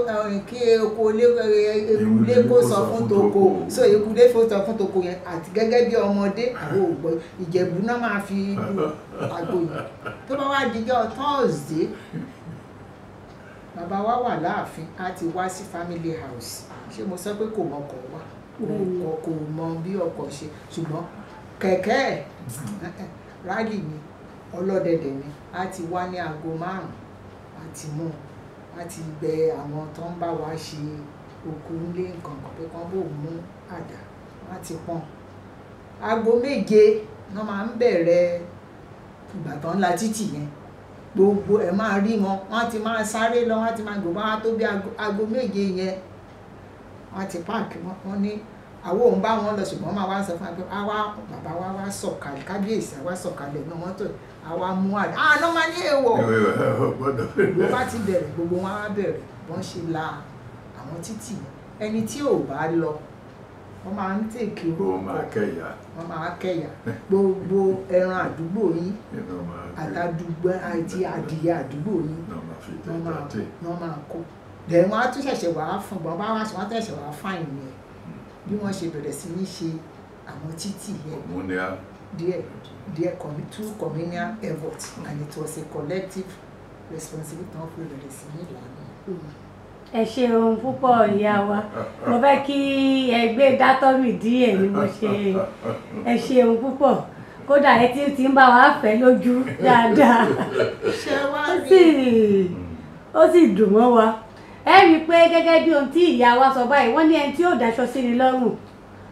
kí eku ilé kó sọ fún toko, so eku ilé kó sọ fún toko yẹn. Àti gẹ́gẹ́ bí ọmọdé àwọn ò gbọ́, Ìjẹ̀bú náà máa fi lu àgbo yẹn. Tó bá wá dijọ́ Thursday, bàbá wa wà láàfin, á ti wá sí family house. Ṣé mo sọ pé kò mọkọ̀ wá, kò mọ bí ọkọ̀ ṣe, ṣùgbọ́n kẹ̀kẹ́ ẹ̀ rálì ni, ọlọ́dẹ̀dẹ̀ ni, á ti wá ní aago 5, á ti mú, á ti bẹ àwọn tó ń bá wa ṣe oko nílé nǹkan kan pé kán bò mú àdá, á ti pọ́n. Aago 7 náà máa ń bẹ̀rẹ̀ ìgbà tó ń la títì yẹn, gbogbo ẹ̀ máa rí wọn, wọ́n á ti máa sáré lọ, wọ́n á ti máa gbogbo wọn á tó bí aago 7 yẹn, wọ́n ti páàkì wọn ní àwọn òun bá wọn lọ. Ṣùgbọ́n máa wá sọ fún wa pé àwa bàbá wa wá sọ̀kalẹ̀, kábíyèsí àwa sọ̀kalẹ̀ náà mọ́tò, àwa mú àdá àná máa ní èèwọ̀. Gbogbo bá ti bẹ̀rẹ̀, gbogbo wọn á bẹ̀rẹ̀ bọ́n ṣe la àwọn títì yẹn. Ẹni tí ò bá lọ, wọ́n máa ń tèkì orúkọ, wọ́n máa kẹ̀yà gbogbo ẹran àdúgbò yín àtàdúgbò àti adìyẹ àdúgbò yín wọ́n máa kó. Dẹ̀ wọ́n á tún ṣẹ̀ṣẹ̀ wàá fún gbọ́n bá wá ṣe, wọ́n á tún ṣẹ̀ṣẹ̀ wàá fáìn yẹn. Bí wọ́n ṣe bẹ̀rẹ̀ sí ní ṣe àwọn títì yẹn díẹ̀ díẹ̀, two communal effort, and it was a collective responsibility wọ́n fi bẹ̀rẹ̀ sí ní ìlànà. Ẹ ṣeun púpọ̀ ìyá wa, mo fẹ́ kí ẹ gbé dátọ́mì díẹ̀ ni mo ṣe. Ẹ ṣeun púpọ̀, kódà ẹ ti ń bá wa fẹ́ lójú dáadáa, ó sì dùn mọ́ wa. Ẹ rí i pé gẹ́gẹ́ bí ohun tí ìyá wa sọ báyìí, wọ́n ní ẹni tí yóò daṣọ sí ni lọ́rùn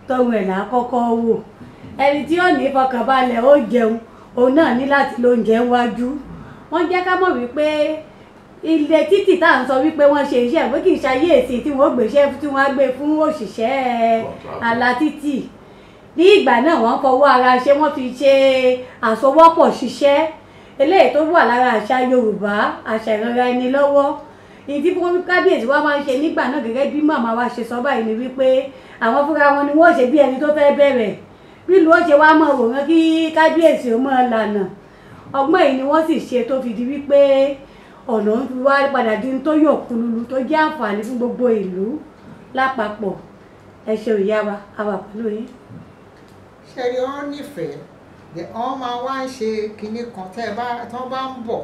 tọrùn ẹ̀ là á kọ́kọ́ wò, ẹni tí yóò ní ìfọkànbalẹ̀ ó jẹun, òun náà ní láti lóúnjẹ wájú. Wọ́n jẹ́ ká mọ̀ wípé ilé títì tá à ń sọ wípé wọ́n ṣe iṣẹ́ pé kì í ṣayé èsì tí wọ́n gbéṣẹ́ tí wọ́n á gbé fún òṣìṣẹ́ alátítì. Ní ìgbà náà wọ́n fọwọ́ ara ṣe, wọ́n fi ṣe àsọwọ́pọ̀ ṣiṣẹ́ eléyìí tó wà lára àṣà Yorùbá, àṣà ìrànra ẹni lọ́wọ́. Ìdí fún kábíyèsí wa máa ń ṣe nígbà náà gẹ́gẹ́ bí màmá wa ṣe sọ báyìí ni wípé àwọn fúnra wọn ni wọ́n ṣe bí ẹni tó fẹ́ bẹ̀rẹ̀ bí ìlú ó ṣe wá mọ̀ wòran kí kábíyèsí ó mọ̀ lànà. Ọgbọ́n yìí ni wọ́n sì ṣe tó fi di wípé ọ̀nà ń fi wá padà di tó yọ̀ kululu tó jẹ́ àǹfààní fún gbogbo ìlú lápapọ̀. Ẹ ṣe ìyá wa, a wà pẹ̀lú yín. Ṣẹ́rí ọ́n nífẹ̀ẹ́ wọ́n máa wá ń ṣe kinní kan tẹ́ ẹ bá tán bá ń bọ̀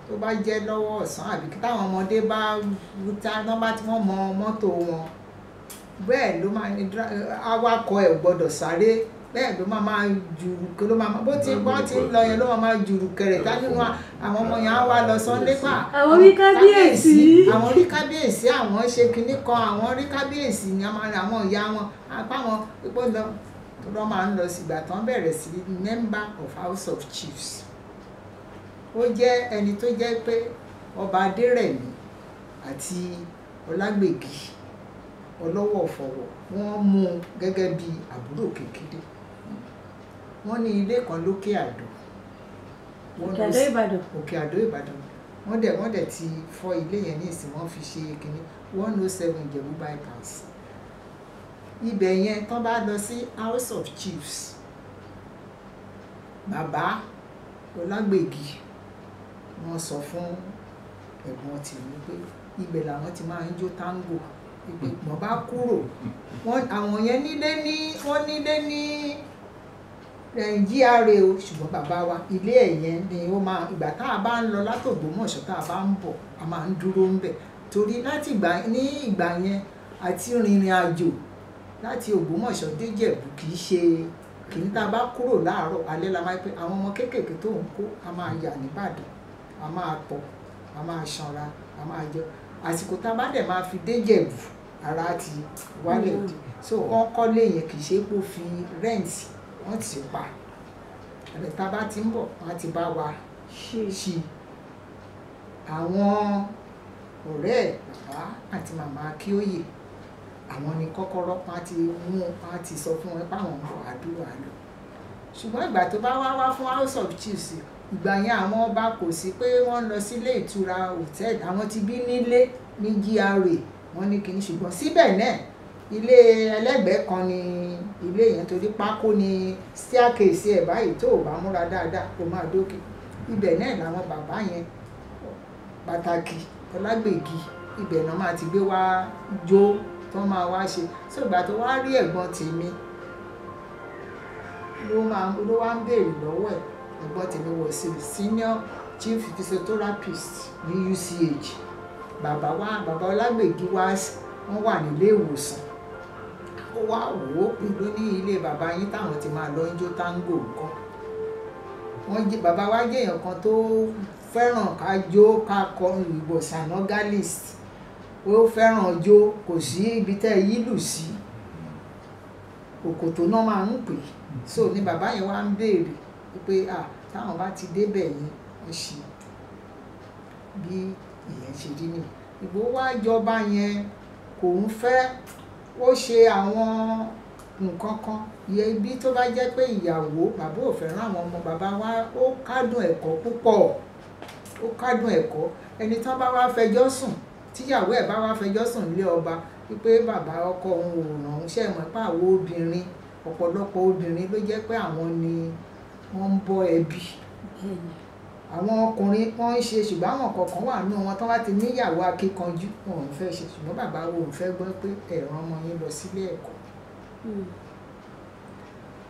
tó bá jẹ́ lọ́wọ́ ọ̀sán àbí táwọn ọmọdé bá tán bá tí wọ́n mọ mọ́tò wọn bẹ́ẹ̀ ló máa ní awakọ̀ ẹ̀ gbọ́dọ̀ sáré, bẹ́ẹ̀ ló máa jùrù kí ló máa bó ti bọ́ ti lọ yẹn ló máa jùrù kẹrẹ̀ tá nínú àwọn ọmọ yẹn á wá lọ sọ́nlé pa. Àwọn rí kábíyèsí, àwọn rí kábíyèsí, àwọn ṣe kinní kan, àwọn rí kábíyèsí ni àwọn ìyá wọn apá wọn pípọ́ lọ lọ́ máa ń lọ sígbà tán bẹ̀rẹ̀ sí member of House of Chiefs. Ó jẹ́ ẹni tó jẹ́ pé ọba Adérẹ̀mí àti Ọlágbègì Ọlọ́wọ̀fọ̀wọ̀ wọ́n mú un gẹ́gẹ́ bí àbúrò kékeré. Wọ́n ní ilé kan lókè Àdó, Òkè Àdó Ìbàdàn. Wọ́n dẹ̀ ti fọ́ ilé yẹn ní ìsìn, wọ́n fi ṣe kínní 107 Ìjẹ̀bú bypass. Ibẹ̀ yẹn tán bá lọ sí House of Chiefs, bàbá Ọlágbègì wọ́n sọ fún ẹ̀gbọ́n tèmi pé ibẹ̀ làwọn ti máa ń jó tango. Ìgbọ̀n bá kúrò àwọn yẹn nílé ní wọ́n nílé ní GRA o, ṣùgbọ́n bàbá wa ilé ẹ̀ yẹn ni ó máa ìgbà tá a bá ń lọ látògbómọ̀ṣọ́ tá a bá ń bọ̀ a máa ń dúró ń bẹ̀ torí láti ìgbà ní ìgbà yẹn àti rìnrìn àjò láti Ògbómọ̀ṣọ́ dé Ìjẹ̀bú kì í ṣe kì í tá a bá kúrò láàárọ̀ alẹ́ la máa pé àwọn ọmọ kéékèèké tó ń kó a máa yà nìbàdàn, a máa pọ̀, a máa sanra, a máa jẹ àsìkò tá a bá dẹ̀ máa fi dé Ìjẹ̀bú ara ti wálẹ̀ dé. So wọ́n kọ́lé yẹn kì í ṣe pé ó fi rent wọ́n ti pa ẹ̀rẹ̀ tá a bá ti ń bọ̀ wọ́n á ti bá wa ṣí. Àwọn ọ̀rẹ́ ẹ̀ bàbá àti màmá Akíóyè àwọn ni kọ́kọ́rọ́ wọ́n á ti mú wọ́n á ti sọ fún wọn pé àwọn ń bọ̀ àdúrà lọ. Ṣùgbọ́n ìgbà tó bá wá wá fún House of Chiefs ìgbà yẹn àwọn ọba kò sí pé wọ́n lọ sílé ìtura hòtẹ́ẹ̀lì, àwọn ti bí nílé ní GRA wọ́n ní kinní, ṣùgbọ́n síbẹ̀ náà ilé ẹlẹ́gbẹ̀ẹ́ kan ni ilé yẹn torí pákó ni staircase ẹ̀ báyìí tó o bá múra dáadáa kó máa dókè. Ibẹ̀ náà làwọn bàbá yẹn pàtàkì Ọlágbègì ibẹ̀ náà máa ti gbé wá jó tó máa wá ṣe. So ìgbà tó wá rí ẹ̀gbọ́n tèmi ló wá ń béèrè lọ́wọ́ ẹ̀. Ẹ̀gbọ́n tèmi wọ̀ sí senior chief physiotherapist ní UCH. Bàbá wa bàbá Ọlágbègì wá wọ́n wà nílé ìwòsàn, ó wá wò ó pé ló ní ilé bàbá yín táwọn ti máa lọ ń jó tango nǹkan. Wọ́n jẹ́ bàbá wa jẹ́ èèyàn kan tó fẹ́ràn ká jó ká kọ ìwòsàn organist, ó fẹ́ràn jó, kò sí ibi tẹ́ yí lù sí òkòtó náà máa ń pè. So ní bàbá yẹn wá ń béèrè pé táwọn bá ti débẹ̀ yẹn wọ́n ṣe bí ìyẹn ṣe rí nìyẹn. Ìgbò wá jọba yẹn kò ń fẹ́ ó ṣe àwọn nǹkan kan yẹ ibi tó bá jẹ́ pé ìyàwó bàbá ò fẹ́ràn àwọn ọmọ bàbá wa ó kádùn ẹ̀kọ́ púpọ̀, ó kádùn ẹ̀kọ́. Ẹni tán bá wá fẹjọ́ sùn tíyàwó ẹ̀ bá wá fẹjọ́ sùn nílé ọba wípé bàbá ọkọ òun ò ràn òun ṣe mọ̀ pé àwọn obìnrin ọ̀pọ̀lọpọ̀ obìnrin ló jẹ́ pé àwọn ni wọ́n ń bọ́ ẹbí. Àwọn ọkùnrin wọ́n ń ṣe ṣùgbọ́n àwọn kọ̀ọ̀kan wà nínú wọn tán bá ti níyàwó akíkanjú wọn ò fẹ́ ṣe, ṣùgbọ́n bàbá wo ò fẹ́ gbọ́ pé ẹ rán ọmọ yín lọ sílé ẹ̀kọ́.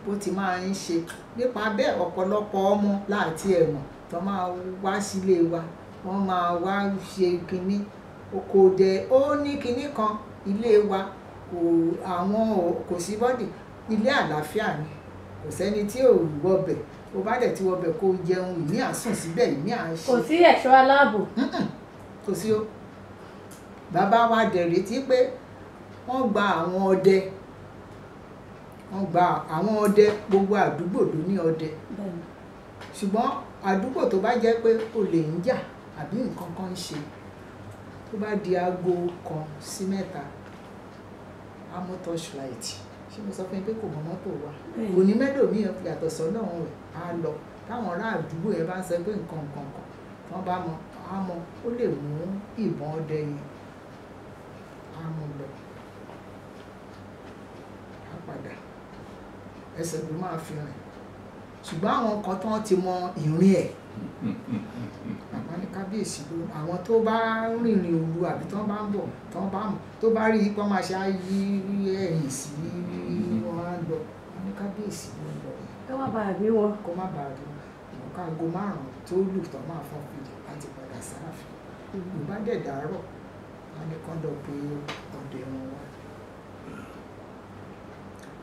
Bó ti máa ń ṣe nípa bẹ́ẹ̀ ọ̀pọ̀lọpọ̀ ọmọ láti ẹ̀wọ̀n tó máa wá sílé wa wọ́n máa wá ṣe kinní kò dẹ̀ ó ní kinní kan ilé wa kò àwọn kò sí bọ́dì ilé àlàáfíà ni, kò sẹ́ni tí ò wọbẹ̀, o bá dẹ̀ ti wọbẹ̀ kó jẹun ìmí à sùn síbẹ̀ ìmí à ń ṣe. Kò sí ẹ̀ṣọ́ aláàbò. Kò sí o. Bàbá wa dẹ̀ retí pé wọ́n gba àwọn ọdẹ, wọ́n gba àwọn ọdẹ, gbogbo àdúgbò ló ní ọdẹ. Ṣùgbọ́n àdúgbò tó bá jẹ́ pé olè ń jà àbí nǹkan kan ń ṣe, tó bá di aago 1 sí 3, á mú torchlight. Ṣé mo sọ fún yín pé kò mọ mọ́tò wa? Kò ní mẹ́lòmíì yàtọ̀ sọ́nà òun rẹ̀ á lọ. Táwọn ará àdúgbò yẹn bá ń sọ pé nǹkan nǹkan kan tí wọ́n bá mọ, á mọ, ó lè mú ìbọn ọdẹ yẹn, á mú lọ, á padà, ẹsẹ̀ ló máa fi rìn. Ṣùgbọ́n àwọn kan tán ti mọ ìrìn ẹ̀, bàbá ní kábíyèsí ló, àwọn tó bá rìnrìn òru àbí tán bá ń bọ̀, tán bá mọ̀, tó bá rí i pé wọ́n máa ṣe á yí ẹ̀yìn sí wọn á lọ, wọ́n ní kábíyèsí ló ń lọ. Kó má bàa rí wọn. Kó má bàa rí wọn. Nǹkan aago 5 tó lù tán máa fọ́n fìdí láti padà sáàfin. Ló bá dẹ̀ dàárọ̀, wọ́n ní kán lọ pé ọdẹ wọn wá.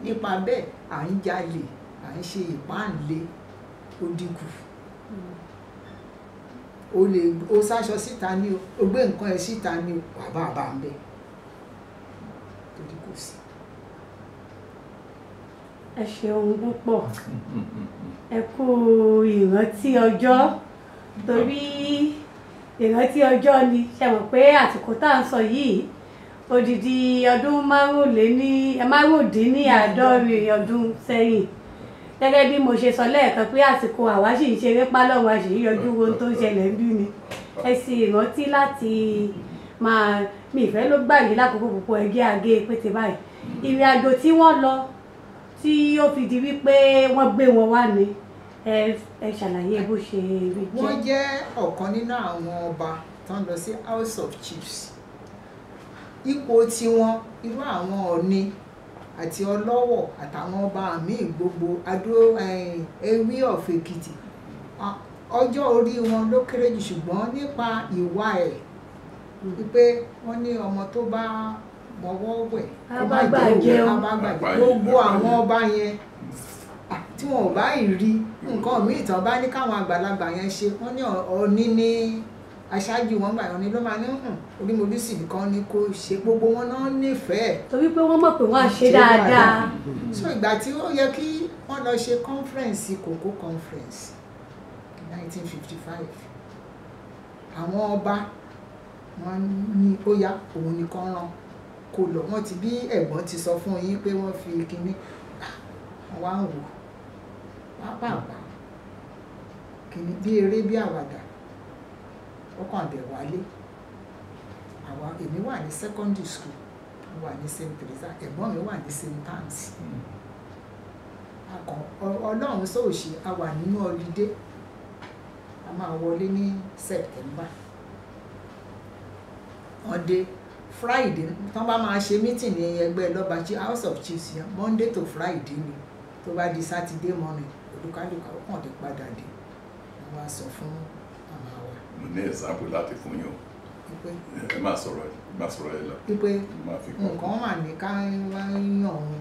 Nípa bẹ́ẹ̀, à ń jalè, à ń ṣe ìpáǹle, ó dínkù. O lè o sáṣọ síta ní o, o gbé nǹkan ẹ síta ní o, wà bá a bá ń bẹ̀. Torí kò sí. Ẹ ṣeun púpọ̀. Ẹ kú ìrántí ọjọ́, torí ìrántí ọjọ́ ni. Ṣe mọ̀ pé àsìkò tá à ń sọ yìí, odidi ọdún 75 ọdún sẹ́yìn. Gẹ́gẹ́ bí mo ṣe sọ lẹ́ẹ̀kan pé àsìkò àwa sì ń ṣeré pálọ̀wọ̀, a sì ń yọjú ohun tó ń ṣẹlẹ̀ ń bí ni. Ẹ sì rántí láti máa mi ìfẹ́ ló gbà yìí lákòókò púpọ̀, ẹgẹ́ àgé pété báyìí. Ìrìn àjò tí wọ́n lọ tí ó fi di wípé wọ́n gbé wọn wá ni, ẹ ṣàlàyé bó ṣe rí jẹ́. Wọ́n jẹ́ ọ̀kan nínú àwọn ọba tó ń lọ sí House of Chiefs. Ipò tiwọn, irú àwọn Ọ̀ọ̀ni àti Ọlọ́wọ̀ àtàwọn ọba míì gbogbo, Adó Ewì of Èkìtì, ọjọ́ orí wọn ló kéré jù, ṣùgbọ́n nípa ìwà ẹ̀ wípé wọ́n ní ọmọ tó bá mọwọ́ wẹ̀ kó má jẹ́ òun, á bá gbàjẹ́. Gbogbo àwọn ọba yẹn tí wọn ò bá ì rí nǹkan míì tán bá ní káwọn àgbàlagbà yẹn ṣe, wọ́n ní Ọ̀ọ̀ni ní aṣáájú wọn gbà yẹn ni ló máa ní hàn Orímolúsì nìkan ni kò ṣe, gbogbo wọn náà nífẹ̀ẹ́. Torí pé wọ́n mọ̀ pé wọ́n á ṣe dáadáa. So ìgbà tí ó yẹ kí wọ́n lọ ṣe conference, Kòkó conference 1955, àwọn ọba wọn ní ó yá òun nìkan rán kó lọ. Wọ́n ti bí ẹ̀gbọ́n ti sọ fún yín pé wọ́n fi kinní, wọ́n wá ń wò pápápá kinní bí eré bí àwàdà, ó kàn dẹ̀ wálé. Àwa èmi wà ní secondary school, mo wà ní St. Teresa, ẹ̀gbọ́n mi wà ní St. Anne's. Ọlọ́run sòṣì, a wà nínú ọlídé, a máa wọlé ní September. Wọ́n dé Friday, tán bá máa ṣe meeting ní ẹgbẹ́ lọ́ba House of Chiefs yẹn, Monday to Friday ni. Tó bá di Saturday morning, olúkálùkù ó kàn dé padà dé. Wọ́n wá sọ fún màmá wa. Mo ní example láti fún yín o. Ẹ má sọ̀rọ̀ ẹ lọ. Wípé nǹkan mà ní ká wá yàn òun,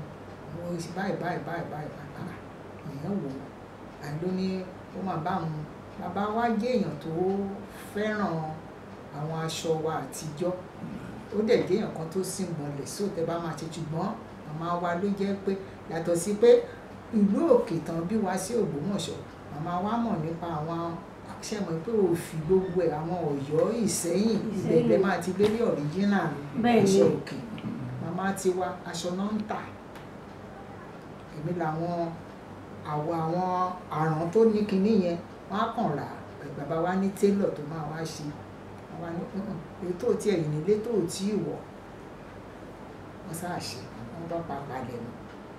mo ṣe báyìí báyìí báyìí báyìí báyìí. Ìyẹn wò ó, àìló ní ó máa bá òun. Bàbá wa jẹ́ èèyàn tó fẹ́ràn àwọn aṣọ wa àtijọ́. Ó dẹ̀ jẹ́ èèyàn kan tó sì mọ̀lẹ̀ sóòtẹ́ bá máa ṣe, ṣùgbọ́n màmá wa ló jẹ́ pé yàtọ̀ sí pé ìlú òkè tán bí wá sí Ògbómọ̀ṣọ́, màmá wa mọ̀ nípa àwọn ṣẹ̀mọ̀ pé òfì gbogbo ẹ̀, àwọn Ọ̀yọ́ Ìsẹ́yìn ibẹ̀ lẹ máa ti gbé ní ọ̀ríjínà aṣọ òkè. Màmá ti wa aṣọ náà ń tà. Èmi làwọn àwọ̀ àwọn àrán tó ní kinní yẹn wọ́n á kàn rà. Bàbá wa ní télọ̀ tó máa wá ṣe. Wọ́n wá ní èyí tó ti ẹ̀yìn nílé tó tí ì wọ̀. Wọ́n sáà ṣe, wọ́n bá pa palẹ̀ mọ́.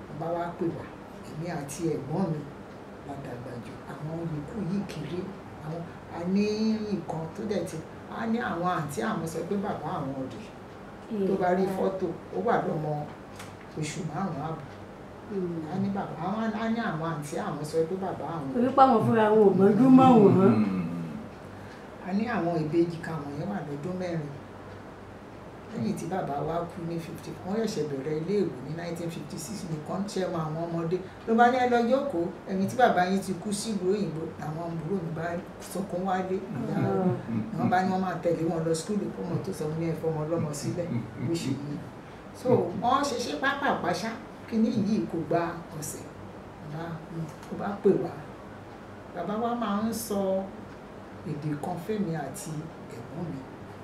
Wọ́n bá wá pè wá, èmi àti ẹ̀gbọ́n mi la dàgbà jù. Àwọn yòókù yìí kéré. Àwọn a ní nǹkan tó dẹ̀ ti, a ní àwọn àǹtí àwọn sọ pé bàbá àwọn rè. Tó bá rí fọ́tò, ó wà lọ́mọ oṣù 5 àbọ̀. A ní bàbá, a ní àwọn àǹtí àwọn sọ pé bàbá àwọn. Torí pé àwọn fúnra wọn ò gbọ́njú mọ́ wọn. A ní àwọn ìbejì kan, àwọn yẹn wà lọ́dún 4. Lẹ́yìn tí bàbá wa kú ní 50, wọ́n ṣẹ̀ṣẹ̀ bẹ̀rẹ̀ iléèwé ní 1956 nìkan ṣe mọ àwọn ọmọdé. Ló bá ní ẹ lọ jókòó, ẹni tí bàbá yín ti kú sílùú òyìnbó, làwọn àbúrò mi bá sunkún wálé. Wọ́n bá ní wọ́n máa tẹ̀lé wọn lọ skúlù, kó wọn tó sọ ní ẹ fọmọ ọlọ́mọ sílẹ̀ bó ṣe yí. So wọ́n ṣe ṣe pápá ṣá, kíní yìí kò gba ọ̀sẹ̀. Ó bá pè wá, Bàbá wa máa ń sọ èdè kan fẹ́mi àti ẹ̀gbọ́n mi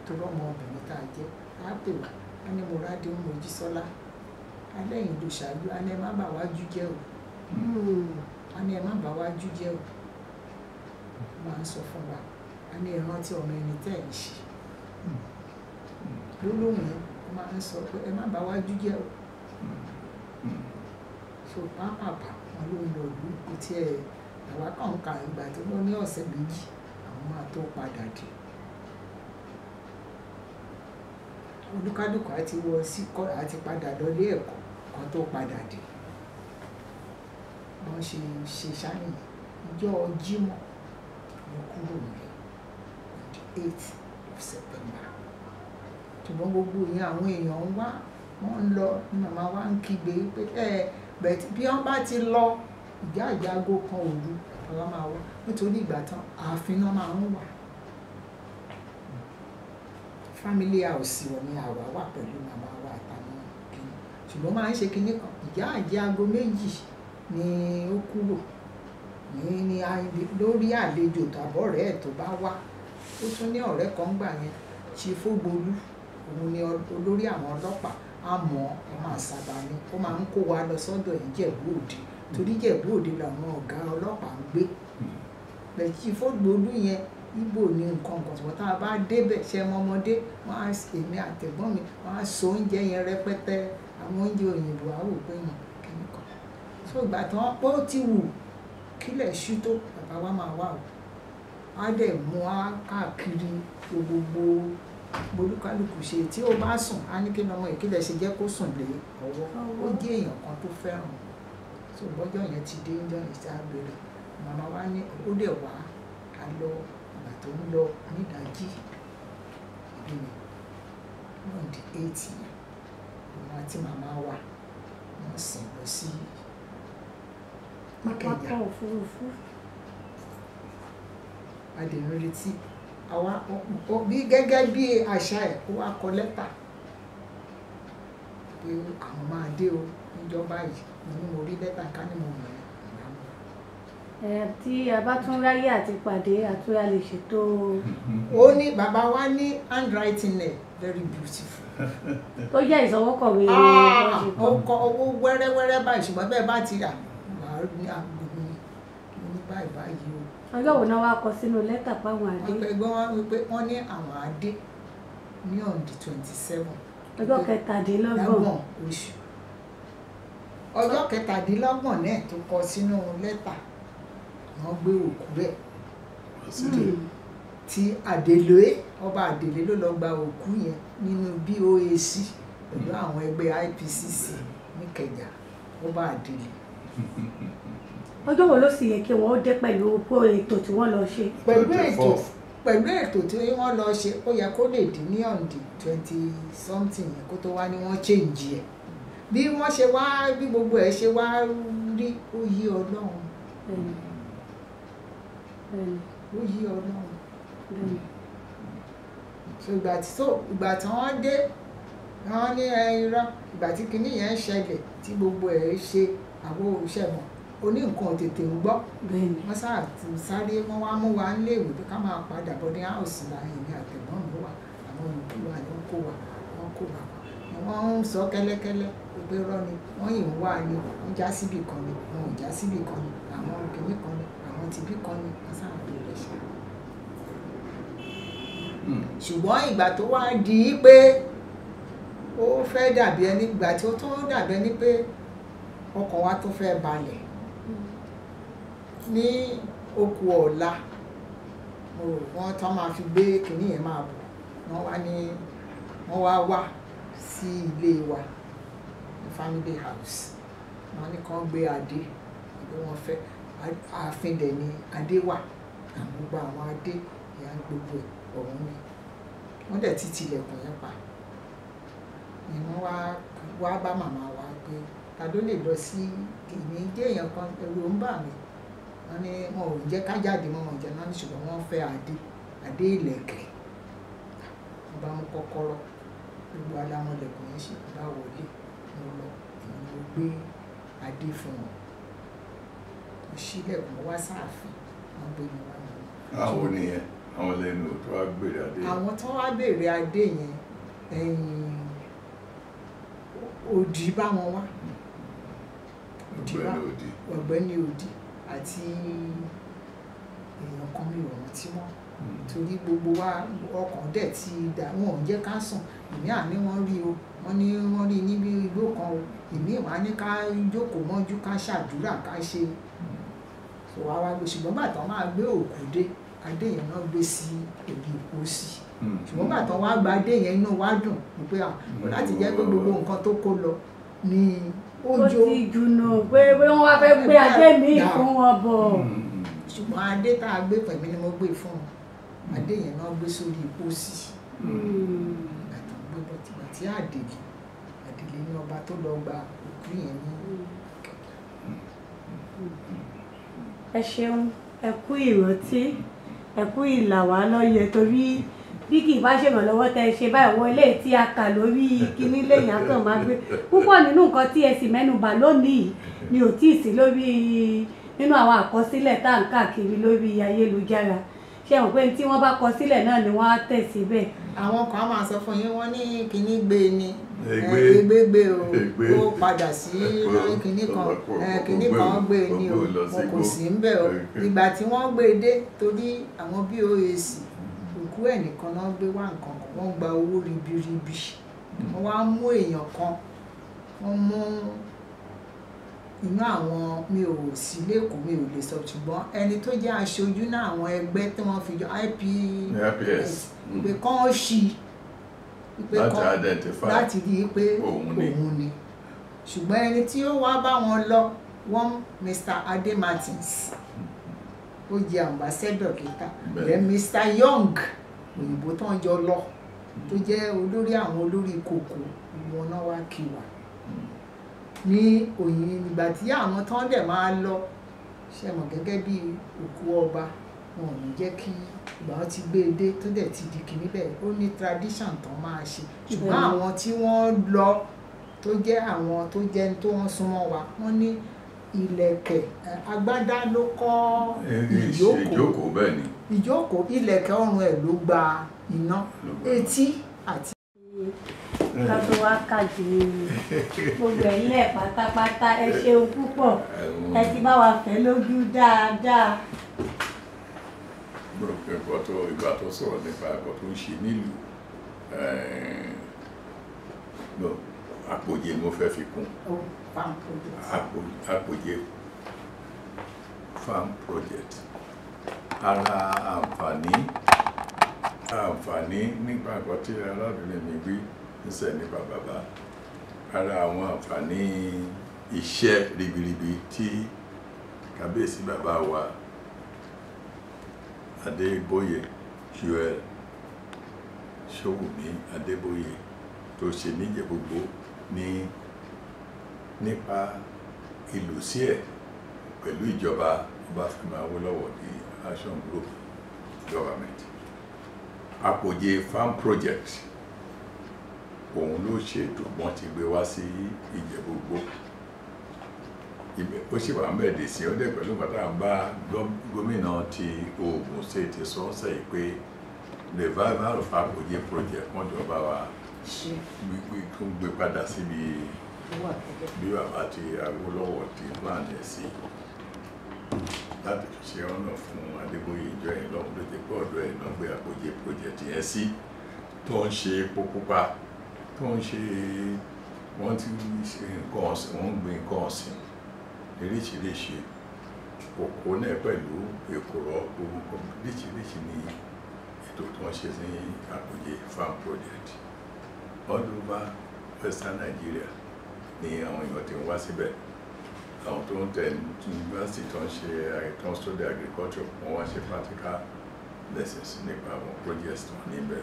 tó rọ́mọ obìnrin tá a jẹ́. Á pè wá, á ní mo rádé ń Mojísọ́lá, alẹ́yìn ló ṣáájú, á ní ẹ má bà wá jú jẹ́ o, á ní ẹ má bà wá jú jẹ́ o. Máa ń sọ fún wa, á ní ẹ rántí ọmọ ẹni tẹ́ ẹ̀ ń ṣe. Lólóhùn yẹn máa ń sọ pé ẹ má bà wá jú jẹ́ o. So pápápá wọn ló ń lọ ìlú, kò tiẹ̀ àwa kàn ń ka ìgbà tó lọ ní ọ̀sẹ̀ méjì àwọn máa tó padà dé. Olúkálùkù àti wọ sí kọ́ àti padà lọlé ẹ̀kọ́ kan tó padà dé. Wọ́n ṣe ṣe sáyẹn ìjọ Jímọ̀ ló kúrò nílé on the 8th of September. Ṣùgbọ́n gbogbo ìyẹn àwọn èèyàn ń wá, wọ́n ń lọ, ní màmá wa ń kígbe pé ẹ bẹ̀tí bí wọ́n bá ti lọ ìjà ìjà aago kan òru bàbá máa wá, nítorí ìgbà tán ààfin náà máa ń wà. Family house wọn ni àwa wà pẹ̀lú màmá wa àtàwọn kìnnì. Ṣùgbọ́n máa ń ṣe kinní kan, ìjà àjẹ́ aago 2 ni ó kúrò ní lórí àlejò tàbọ̀rẹ́ ẹ̀ tó bá wá. Ó tún ní ọ̀rẹ́ kan gbà yẹn, Chief Ogbolú, òun ni olórí àwọn ọlọ́pàá. A mọ̀ ọmọ àṣàbà ni, ó máa ń kó wa lọ sọ́dọ̀ Ìjẹ̀bú Òde, torí Ìjẹ̀bú Òde làwọn ọ̀gá ọlọ́pàá ń gbé. Bẹ́ẹ̀ Chief Ogbolú yẹn Ìgbò ní nǹkan kan, ṣùgbọ́n tá a bá débẹ̀ ṣe mọ ọmọdé, wọ́n á èmi àtẹ̀gbọ́n mi wọ́n á so oúnjẹ yẹn rẹpẹtẹ, àwọn oúnjẹ òyìnbó, á wò pé yàn kíní kan. So ìgbà tí wọ́n pé ó ti wù kílẹ̀ ṣú tó, bàbá wa máa wà o, á dẹ̀ mú á káàkiri gbogbo bolúkálùkù ṣe. Tí ó bá sùn á ní kí ni ọmọ ìkílẹ̀ ṣe jẹ́ kó sùn lé ọwọ́. Ó jẹ́ èèyàn kan tó fẹ́ràn. So bọ́jọ́ yẹn ti dé ń jọ́ yẹn tí a bẹ̀rẹ̀, màmá wa ní ó dẹ̀ wá a lọ. Ìgbà tó ń lọ nídàájí ìbí mi on the 8 yẹn, òun àti màmá wa wọ́n sìn lọ sí Ìkẹjà. Pápákọ̀ òfurufú. A dẹ̀ ń retí àwa bí gẹ́gẹ́ bí àṣà ẹ̀, ó wá kọ lẹ́tà pé àwọn máa dé o níjọba yìí. Mo ní mo rí lẹ́tà, ká ní mo mọ̀ ní ìgbà mọ́. Ẹ tí a bá tún ráyè àti pàdé, àtúnyà lè ṣètò. Ó ní bàbá wa ní handwriting ẹ̀ very beautiful. Tó jẹ́ ìsọwọ́kọ̀wé. Ah, ó kọ owó wẹ́rẹ́wẹ́rẹ́ báyìí, ṣùgbọ́n bẹ́ẹ̀ bá ti rà wàá ní agbègbè mo ní báyìí báyìí o. Ọjọ́ wo náà wá kọ sínú lẹ́tà páwọn àdé? Wọ́n pẹ́ gbọ́n wọ́n wípé wọ́n ní àwọn adé ní on the 27. Ọjọ́ 27. Lọ́gbọ̀n oṣù, ọjọ́ 27 náà tó kọ sínú lẹ́tà, wọ́n gbé òkú rẹ̀ tí Àdèlé, ọba Àdèlé ló lọ gba òkú yẹn nínú BOAC pẹ̀lú àwọn ẹgbẹ́ IPCC níkẹjà, ọba Àdèlé. Ọjọ́ wo ló sì yẹ kí wọ́n ó dé pẹ̀lú ètò tí wọ́n lọ ṣe? Pẹ̀lú ètò 24th. Pẹ̀lú ètò tí wọ́n lọ ṣe, ó yẹ kó lè dín ní on the twenty something yẹn kó tó wá ní wọ́n change ẹ̀. Bí wọ́n ṣe wá, bí gbogbo ẹ̀ ṣe wá rí, ó yí Ọlọ́run. Bẹ́ẹ̀ni. Ó yí Ọlọ́run. Bẹ́ẹ̀ni. So ìgbà tí wọ́n dé, wọ́n ní ẹ irọ́. Ìgbà tí kinní yẹn ń ṣẹlẹ̀, tí gbogbo ẹ̀ ṣe, àwọn òṣèmọ̀ oní nǹkan ò tètè ń gbọ́. Wọ́n sáà ti sáré, wọ́n wá mú wa níléèwé pé ká máa padà boarding house la èmi àtẹ̀gbọ́n mi wà. Àwọn olùkọ́ wa ni wọ́n kó wa, wọ́n kó wa, wọ́n ń sọ kẹ́lẹ́kẹ́lẹ́ pé irọ́ ni wọ́n yìí ń wá ni, wọ́n já síbì kan ni, wọn ò já síbì kan ni, àwọn kìnnì kan ni, àwọn tìbí kan ni, wọ́n sáà bẹ̀rẹ̀ ṣá. Ṣùgbọ́n ìgbà tó wá di pé ó fẹ́ dàbí ẹni, ìgbà tí ó tó dàbí ẹni pé ọkàn wa tó fẹ́ balẹ̀ ní okù ọ̀la, mo rò wọ́n tán máa fi gbé kinní yẹn máa bọ̀. Wọ́n wá ní wọ́n wá wá sí ilé wa ní family house, wọ́n ní kán gbé adé pé wọ́n fẹ́. Ààfin dẹ̀ ni adé wà, àwọn gbogbo àwọn adé ìyá gbogbo ẹ̀ ọ̀hún ni. Wọ́n dẹ̀ ti tilẹ̀kùn yẹn pa ni wọ́n wá wá bá màmá wa pé ta ló lè lọ sí. Èmi jẹ́ èèyàn kan, ẹ̀rù ń bà mí. Wọ́n ní wọn ò jẹ́ ká jáde mọ́, wọn ò jẹ́ náà ní, ṣùgbọ́n wọ́n fẹ́ adé, adé ìlẹ̀kẹ̀. Wọ́n bá mú kọ́kọ́rọ́, gbogbo alámọ̀lẹ̀kùn yẹn ṣe bá wọlé. Mo lọ, èmi mo gbé adé fún wọn. Mo ṣílẹ̀kùn, mo wá sáàfin. Wọ́n gbé mi wá nìyẹn. Àwọn nìyẹn, àwọn lẹ́nu tó wá béèrè adé. Àwọn tó wá béèrè adé yẹn, Òdì bá wọn wá. Ọ̀gbẹ́ni Òdì àti èèyàn kan mi ò rántí mọ́, torí gbogbo wa ọkàn dẹ̀ ti dà, wọn ò jẹ́ ká sùn. Ìmí àní wọ́n rí o, wọ́n ní wọ́n rí níbi igbó kan o, ìmí wà ní ká jókòó mọ́jú, ká ṣàdúrà, ká ṣe so wá wá gbé. Ṣùgbọ́n bàtà máa gbé òkú dé, adé yẹn náà gbé sí òbí pósí. Ṣùgbọ́n bàtà wá gba adé yẹn, inú wa dùn pé àwọn láti jẹ́ pé gbogbo nǹkan tó kó lọ ni ó jó. Ó ti jùnà pé wọ́n wá fẹ́ gbé adé míì fún wọn bọ̀. Ṣùgbọ́n adé tá a gbé pẹ̀mí ni mo gbé fún wọn, adé yẹn náà gbé sórí pósí. Ìgbà tó gbé bọ́ tìgbà tí àdèlè àdèlè ní ọba tó lọ gba òkú yẹn ní. Ẹ ṣeun, ẹ kú ìrántí, ẹ kú ìlà wá lóye, torí bí kì í bá ṣèrànlọ́wọ́ tẹ ṣe báyìí wọlé tí a kà lórí kíní lẹ́yìn akàn máa gbé púpọ̀ nínú nǹkan tí ẹ sì mẹ́nubà lónìí ni ò tíì sí lórí nínú àwọn àkọsílẹ̀ tá à ń káàkiri lórí ayélujára. Ṣé mọ̀ pé tí wọ́n bá kọ sílẹ̀ náà ni wọ́n á tẹ̀ síbẹ̀. Àwọn kan á máa sọ fún yín, wọ́n ní kíní gbé ni ègbé gbé o, ó padà sí kíní kan, kíní kan gbé ni o, wọn kò sí ń bẹ̀ o. Ìgbà tí wọ́n gbé dé, torí àwọn BOAC òkú ẹ̀ nìkan náà gbé wá nǹkan kan, wọ́n gba owó ribiribi, wọ́n wá mú èèyàn kan, wọ́n mú inú àwọn, mi ò sí lẹ́kọ̀ọ́, mi ò lè sọ, ṣùgbọ́n ẹni tó jẹ́ aṣojú náà àwọn ẹgbẹ́ tí wọ́n fi jọ IPS pé kán ṣí pé kán láti rí i pé òun ni. Ṣùgbọ́n ẹni tí ó wá bá wọn lọ, wọ́n Mr. Ade Martins, ó jẹ́ ambassador kíkà, then Mr. Young òyìnbó tó ń jọ lọ, tó jẹ́ olórí àwọn olórí kòkó, wọn náà wá kí wa ní òyìn. Ìgbà tí àwọn tán dẹ̀ máa lọ, ṣe mọ̀ gẹ́gẹ́ bí òkú ọba, wọn ò ní jẹ́ kí ìgbà wọn ti gbé e dé tó dẹ̀ ti di kìíní bẹ́ẹ̀, ó ní tradition tán máa ṣe. Ṣùgbọ́n àwọn tí wọ́n lọ tó jẹ́ àwọn tó jẹ́ tó wọ́n súnmọ́ wa, wọ́n ní ìlẹ̀kẹ̀ agbádá ló kọ́ ìjókòó, bẹ́ẹ̀ ni ìjókòó, ìlẹ̀kẹ̀ ọrùn ẹ̀ ló gba iná etí àti ká tó wá káàkiri gbogbo ẹ̀ lẹ̀ pátápátá. Ẹ ṣeun púpọ̀, ẹ ti bá wa fẹ́ lójú dáadáa. Nǹkan tó ìgbà tó sọ̀rọ̀ nípa ẹ̀kọ́ tó ń ṣe nílùú Àpòjé mo fẹ́ fi kún. Àpòjé farm project, ara àǹfààní nípa nǹkan tí arábìnrin mi wí níṣẹ́ nípa bàbá, ara àwọn àǹfààní iṣẹ́ ribiribi tí kábíyèsí bàbá wa Adébóyè Joel Ṣówùmí Adébóyè tó ṣe níjẹ̀búgbó ní nípa ìlòsí ẹ̀ pẹ̀lú ìjọba Ọbáfẹ́mi Awólọ́wọ̀ ní Action Group government. Àpòjé farm project òun ló ṣètò, wọ́n ti gbé wá sí Ìjẹ̀bú-Igbó, ó sì wà ń bẹ̀ dé sí ọdẹ pẹ̀lú bàtà ń bá gómìnà ti Ògùn State sọ ọ́ sẹ́yìn pé revival of Àpòjé project wọ́n jọ bá wa tún gbé padà síbi bí bàbá ti Awólọ́wọ̀ ti plan ẹ̀ sí láti fi ṣe ọ̀nà fún Adébóyè ìjọ yẹn lọ́wọ́ ló ti pọ̀ ọ̀dọ̀ ẹ̀ náà gbé Àpòjé project yẹn sí, tó ń ṣe epo pupa, tó ń ṣe, wọ́n ti ṣe nǹkan ọ̀sìn, wọ́n ń gbin nǹkan ọ̀sìn oríṣiríṣi, kòkó náà pẹ̀lú èkùrọ́, gbogbo nǹkan oríṣiríṣi ní ètò tó ń ṣe sí Àpòjé farm project. All over Western Nigeria ni àwọn èèyàn ti ń wá síbẹ̀, àwọn tó ń tẹ̀ yunifásitì tó ń ṣe tó ń study agriculture, wọ́n wá ṣe practical lessons nípa àwọn projects tó níbẹ̀.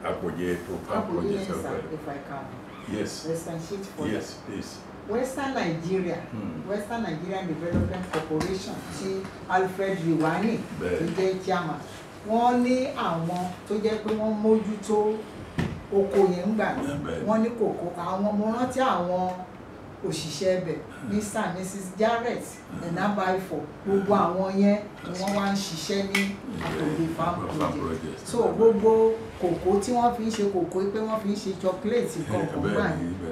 Àpòjé tó farm project ọ̀pẹ̀lú. If I can. Yes. Substantiate for Yes, please. Western Nigeria, Western Nigerian Development Corporation tí Alfred Riwani tó jẹ́ chairman, wọ́n ní àwọn tó jẹ́ pé wọ́n mójútó oko yẹn ń gbà ní, wọ́n ní kòkó àwọn, mo rántí àwọn òṣìṣẹ́ ẹbẹ̀, Mr and Mrs Jarrett, Enabaifo, gbogbo àwọn yẹn ni wọ́n wá ń ṣiṣẹ́ ní Àpòjé farm project. So gbogbo kòkó tí wọ́n fi ń ṣe kòkó, pé wọ́n fi ń ṣe chocolate kankan gbà,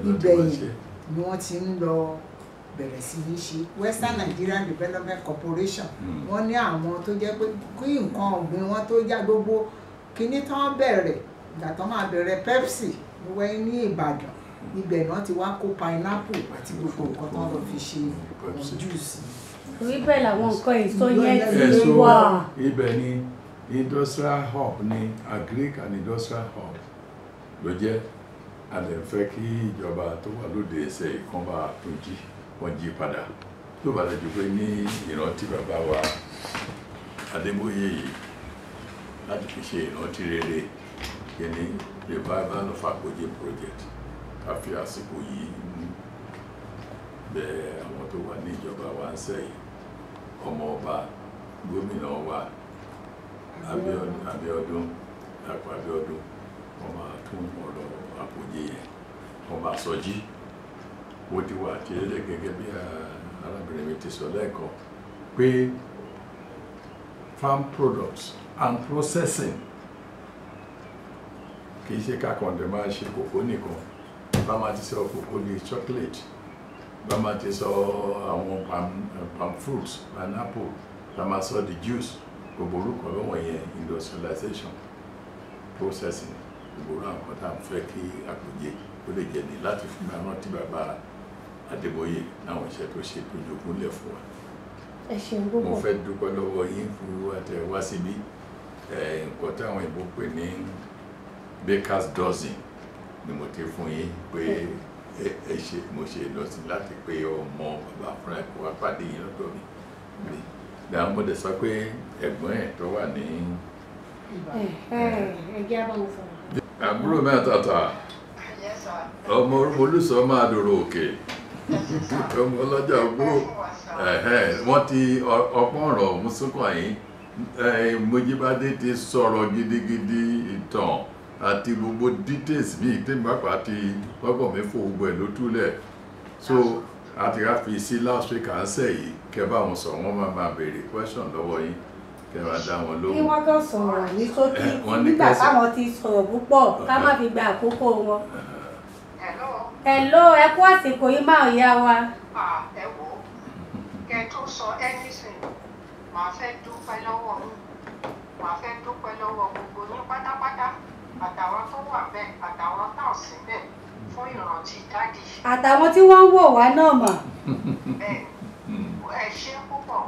ibẹ̀ yẹn ni wọ́n ti ń lọ bẹ̀rẹ̀ sí ní ṣe. Western Nigerian Development Corporation, wọ́n ní àwọn tó jẹ́ pé kí nǹkan ọ̀gbìn wọn tó já, gbogbo kíní tán bẹ̀rẹ̀, ìgbà tán máa bẹ̀rẹ̀ Pepsi wẹ́ ní Ìbàdàn, ibẹ̀ náà ti wá kó pineapple àti gbogbo nǹkan tán lọ fi ṣe juice. Torí bẹ́ẹ̀ làwọn nǹkan èso yẹn ti wà. Ibẹ̀ ni industrial hub, ni agric and industrial hub ló jẹ́. A lè fẹ́ kí ìjọba tó wà lóde ẹsẹ̀ kan bá tó jí wọ́n jí padà, tó bá dájú pé ní ìrántí bàbá wa Adébóyè yìí, láti fi ṣe ìrántí rere kí ní revival of Àpòjé project. Ká fi àsìkò yìí bẹ àwọn tó wà ní ìjọba wa ń sẹ́yìn, ọmọ ọba gómìnà wa Abíọ́dún, Dàpọ̀ Abíọ́dún, wọ́n máa tún ọ̀rọ̀ Àpòjé yẹn, wọ́n máa sọjí. Ó ti wà tí ẹlẹ́ gẹ́gẹ́ bí arábìnrin mi ti sọ lẹ́ẹ̀kan pé farm products and processing, kì í ṣe kákàndé máa ṣe kòkó nìkan. Bá máa ti sọ kòkó ní chocolate, bá máa ti sọ àwọn palm fruits, pineapple, bá máa sọ the juice, gbogbo orúkọ lọ́wọ́ yẹn, industrialization, processing, gbogbo àwọn nǹkan tá à ń fẹ́ kí Àpòjé ó lè jẹ́ ní láti fi máa rántí bàbá Adébóyè láwọn iṣẹ́ tó ṣe tó jogún lẹ̀ fún wa. Ẹ ṣeun púpọ̀. Mo fẹ́ dúpẹ́ lọ́wọ́ yín fún wíwá tẹ wá síbí. Nǹkan táwọn ìbò pè ní baker's dozen ni mo ti fún yín pé ẹ ṣe. Mo ṣe lọ sí láti pé ọmọ bàbá fúnra ẹ̀ kó wá pàdé yín lọ́dọ̀ mi. Dáhùn, mo dẹ̀ sọ pé ẹ̀gbọ́n ẹ̀ tó wà ní. Ẹ jẹ́ bá wọn sọ̀rọ̀. Àbúrò mẹ́tàtà, ọmọ olùsọ máa dòrò òkè, ọmọ ọlọ́jà ògbó, wọ́n ti ọpọ́n ọ̀rọ̀ mùsùlùmí yìí. Mojíbádé ti sọ̀rọ̀ gidigidi, ìtàn àti gbogbo details bíi tèmi pàápàá ti lọ́gbọ̀n mi fò, gbogbo ẹ̀ ló túlẹ̀. So àti ká fi sí last week à ń sẹ̀ yìí, kẹ́ bá wọn sọ, wọ́n máa béèrè question lọ́wọ́ yín, kẹ́ máa dá wọn lóhùn. Kí wọ́n kàn sọ̀rọ̀ ní ṣókí nígbà táwọn ti sọ̀rọ̀ púpọ̀, ká má fi gba àkókò wọn. Hello, ẹ kú àsìkò yìí máa yá wa. Ẹ wò ó, kẹ́ tó sọ anything, màá fẹ́ dúpẹ́ lọ́wọ́ yín, màá fẹ́ dúpẹ́ lọ́wọ́ gbogbo yín pátápátá, àtàwọn tó wà bẹ́ẹ̀, àtàwọn tá ò sí bẹ́ẹ̀, fún ìrántí daddy. Àtàwọn tí wọ́n ń wò wá náà mọ̀. Bẹ́ẹ̀, ẹ ṣé púpọ̀.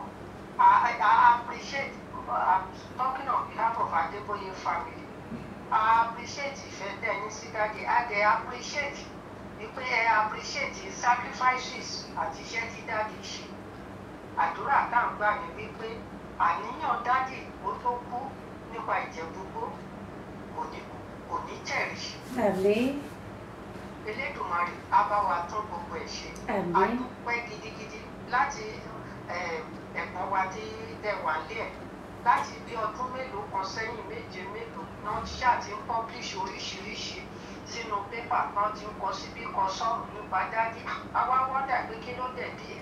I appreciate, I'm talking on behalf of Adeboye family. I appreciate ìfẹ́ tẹ́ ní sí daddy. I dey appreciate wípé ẹ appreciate sacrifices àti iṣẹ́ tí daddy ṣe. Àdúrà tá à ń gbà ní wípé àníyàn daddy ó tó kú nípa Ìjẹ̀bú-Igbó kò ní jẹ̀rí. Àmín. Elédùmarè á bá wa tún gbogbo ẹ̀ ṣe. Àmín. A dúpẹ́ gidigidi láti ẹ̀gbọ́n wa tí tẹ̀ wá lé ẹ̀ láti bí ọdún mélòó kan sẹ́yìn, méje mélòó náà ṣáà ti ń publish oríṣiríṣi sínú pépà kan, ti ń kọ síbí kan sọ̀rọ̀ nípa daddy. Àwa wọ́dà pé kí ló dẹ̀ bí ẹ̀.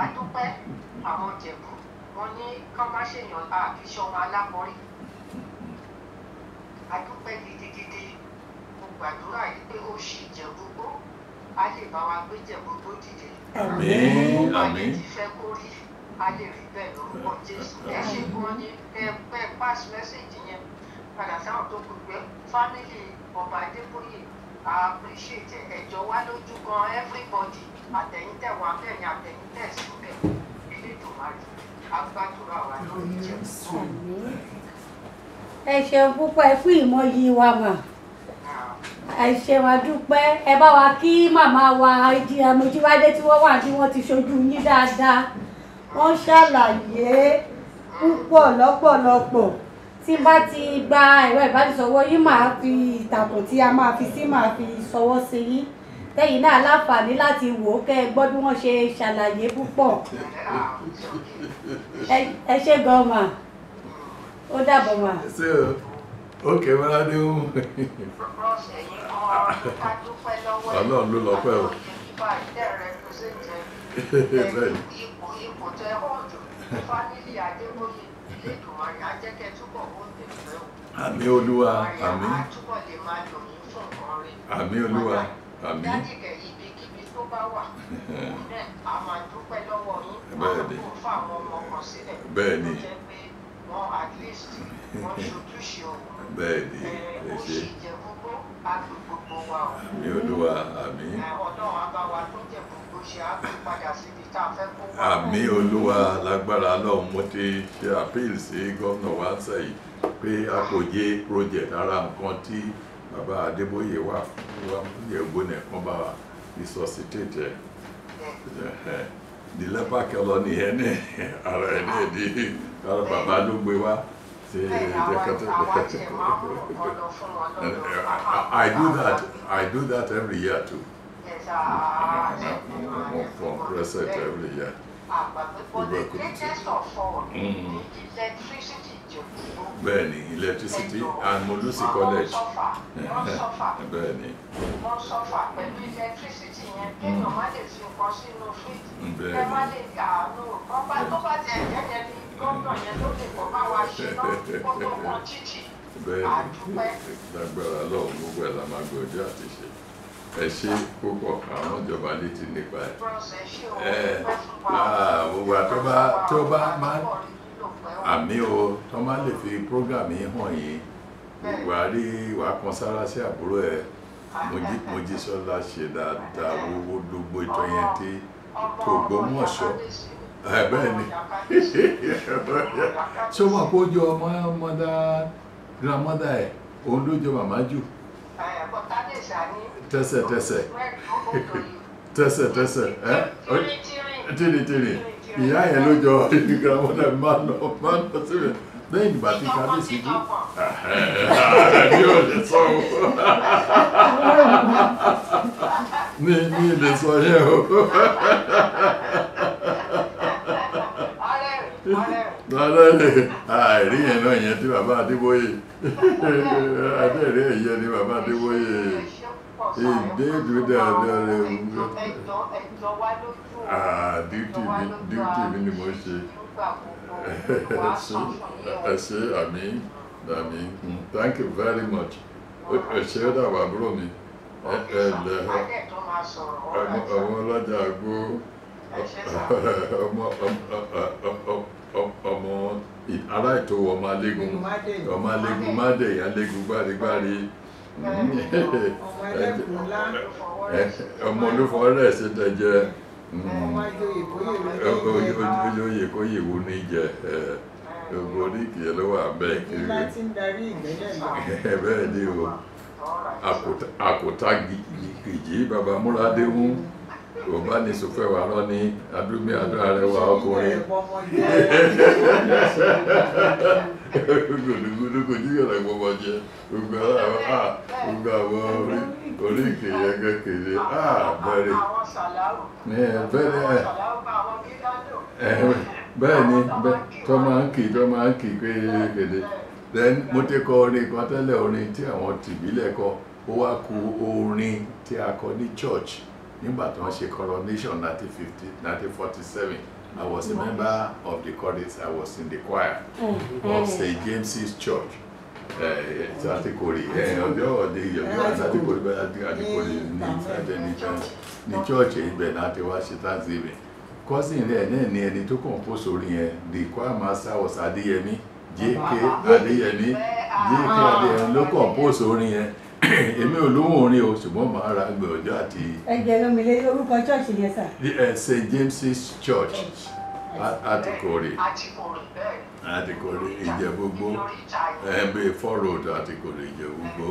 A dúpẹ́, àwọn Ìjẹ̀bú wọn ní kán má ṣèyàn àkíṣe ọmọ alákọ̀ọ́rí. A dúpẹ́ gidigidi. Mo gbàdúrà yìí pé ó ṣì Ìjẹ̀bú-Igbó, á lè bá wa gbé Ìjẹ̀bú-Igbó dìde. Àmín, àmín. Bó bá ti fẹ́ kó rí, a lè rí bẹ́ẹ̀ lórúkọ Jésù. Ẹ ṣe gan ni ẹ pẹ́ pass message yẹn padà sáwọn tó kù pé family ọba Adébóyè, I appreciate ẹjọ́ wa lójú gan, everybody, àtẹ̀yìntẹ̀ wà bẹ́ẹ̀ ni àtẹ̀yìntẹ̀ sí bẹ́ẹ̀. Elédùmarè á gbàdúrà wa lórí Ìjẹ̀bú-Igbó. Ẹ ṣeun púpọ̀, ẹ kú ìmọ̀yì wa mà. Ẹ ṣeun, a dúpẹ́. Ẹ bá wa kí màmá wa Mojíbádé tí wọ́n wà, tí wọ́n ti ṣojú yín dáadáa. Wọ́n ṣàlàyé púpọ̀ lọ́pọ̀lọpọ̀. Tí bá ti gba ẹ̀rọ ìbánisọ̀wọ́ yín, máa fi ìtàkùn tí a máa fi sí, máa fi ṣọwọ́ sí yín, tẹ́yìn náà láǹfààní láti wò ó, kẹ́ ẹ gbọ́ bí wọ́n ṣe ṣàlàyé púpọ̀. Ẹ ṣé gan mà, ó dàbọ̀ mà. Ṣé o ókè mọ́ládé ń Ọlọ́run ló lọ́pẹ́ o. báyìí tẹ́ represent Bẹ́ẹ̀ni. Ipò tẹ́ hold family Adébóyè, Elédùmarè á jẹ́ kẹ́ túbọ̀ hold it pẹ́ o. Àmín Olúwa, àmín. Á túbọ̀ lè máa lò yín fún nǹkan rẹ̀. Àmín Olúwa, àmín. Daddy kẹ̀, ibikíbi tó bá wà, òun náà a máa dúpẹ́ lọ́wọ́ yín. Bẹ́ẹ̀ni. Wọ́n fún àwọn ọmọ kan sílẹ̀. Bẹ́ẹ̀ni. Tó jẹ́ pé wọ́n at least wọ́n ṣojúṣe òun. Bẹ́ẹ̀ni, ẹ Ó ṣé. sì jẹ́ gbogbo àgbè gbogbo wa o. Àmín Olúwa, àmín. Ọlọ́run á bá wa tó jẹ́ gbogbo ṣe, á gbé padà síbi tá a fẹ́ kó wà. Àmín Olúwa, lágbára Ọlọ́run. Mo ti ṣe appeal sí gómìnà wa sẹ́yìn pé Àpòjé project, ara nǹkan tí bàbá Adébóyè wà fún wa Ìjẹ̀bú nìkan bá wa resuscitate ẹ̀. The leper colony yẹn ní ara ẹ̀ ní èdè ara bàbá ló gbé wá ṣe. Bẹ́ẹ̀ àwa tiẹ̀ máa ń mú nǹkan lọ fún wọn lọ́dọ̀. I do that every year too. Yes, Mo fún present every year. Àgbàgbé, but the greatest of all ni electricity Ìjẹ̀bú. Bẹ́ẹ̀ni, electricity and Molusi College. Wọ́n suffer. Bẹ́ẹ̀ni. Wọ́n suffer pẹ̀lú electricity yẹn, kéèyàn má lè fi nǹkan sínú fridge. Ẹ má lè àánú ọba tó bá tiẹ̀ jẹ́ yẹn ní gómìnà yẹn ló lè kọ́ bá wa ṣe náà kó tó kan títì. Bẹ́ẹ̀ni. Àdúpẹ́. Lágbára Ọlọ́run, gbogbo ẹ̀ la máa gbìyànjú àti ṣe. Ẹ ṣe púpọ̀, àwọn ìjọba létí nípa ẹ̀. Bros, ẹ ṣé o, Ẹ dúpẹ́ fún wa. Ah, gbogbo àtọ́ bá máa Àtúbọ̀ rí lílò pẹ́ o. Àmín o, tó máa lè fi program yìí hàn yín, wà á rí, wà á kan sára sí àbúrò ẹ Mojísọ́lá ṣe dáadáa. Owó gbogbo ìtàn yẹn tí tÒgbómọ̀ṣọ́. Ẹ bẹ́ẹ̀ ni, ṣé o mọ̀ pé ó jọ ọmọ ọmọdá grandmother ẹ̀, òun ló jọ màmá jù tẹ́sẹ̀tẹ́sẹ̀ tẹ́sẹ̀tẹ́sẹ̀ ẹ́ tìrìtìrì. Ìyá yẹn ló jọ grandmother. Máa lọ síbẹ̀ lẹ́yìn ìgbà tí kábíyèsí kú ní ò lè sọ o, ní lè sọ yẹn o. Lálẹ́ àìrí yẹn náà yẹn tí bàbá Adébóyè adẹ́rẹ́ ẹ̀yẹ ni bàbá Adébóyè ìdéèdú dáadáa rẹ̀ wúlò. Ah, duty mi ni mo ṣe. Ẹ ṣé, àmín àmín. Thank you very much. Ẹ ṣé, ó dàbọ̀, àbúrò mi. Ẹ ẹ lẹ ọmọ ọlọ́jà àgbo, ọmọ ọmọ ará ìtòwò, ọmọ alégún, ọmọ alégún mádé, alégún gbárigbári, ọmọ olúfọwọ́rẹ́ ṣe tẹ̀jẹ́, oyè kó yèwò ní jẹ, gbogbo oríkì ẹ ló wà bẹ́ẹ̀ kiri. Bẹ́ẹ̀ ni o, àkótá gìjì bàbá múradéhùn kò bá ní sọfẹ́ wà rán ní adúmí adó arẹwà ọkùnrin gbùdùgbùdù kò jí yọ̀rọ̀ gbọmọ jẹ, gbogbo àwọn gbogbo àwọn oríkì yẹn kékeré, bẹ́ẹ̀ bẹ́ẹ̀ bẹ́ẹ̀ ni tó máa ń kì, tó máa ń kì kékeré. Then mo ti kọ orin kan tẹ́lẹ̀, orin tí àwọn tìbílẹ̀ kọ. Ó wá ku orin tí a kọ ní church nígbà tí wọ́n ṣe coronation 1950, 1947. I was a member of the chorus. I was in the choir of St. James's Church Atikori, ọjọ́ ọdẹ ìyọ̀jọ́ Atikori bẹ́ẹ̀, Atikori ní church ibẹ̀ náà ti wá ṣe thanksgiving. Cousin rẹ̀ náà ni ẹni tó compose orin yẹn. The choir master was Adéyẹmí, J.K. Adéyẹmí. J.K. Adéyẹmí ló compose orin yẹn. Èmi ò lóhùn orin o, ṣùgbọ́n màá ra gbìyànjú àti. Ẹ jẹ́ lómi lé orúkọ church yẹn, sir. St. James's Church, Atikori, Atikori, Ìjẹ̀bú-Igbó, ẹ̀ẹ́dẹ́ Four Road, Atikori, Ìjẹ̀bú-Igbó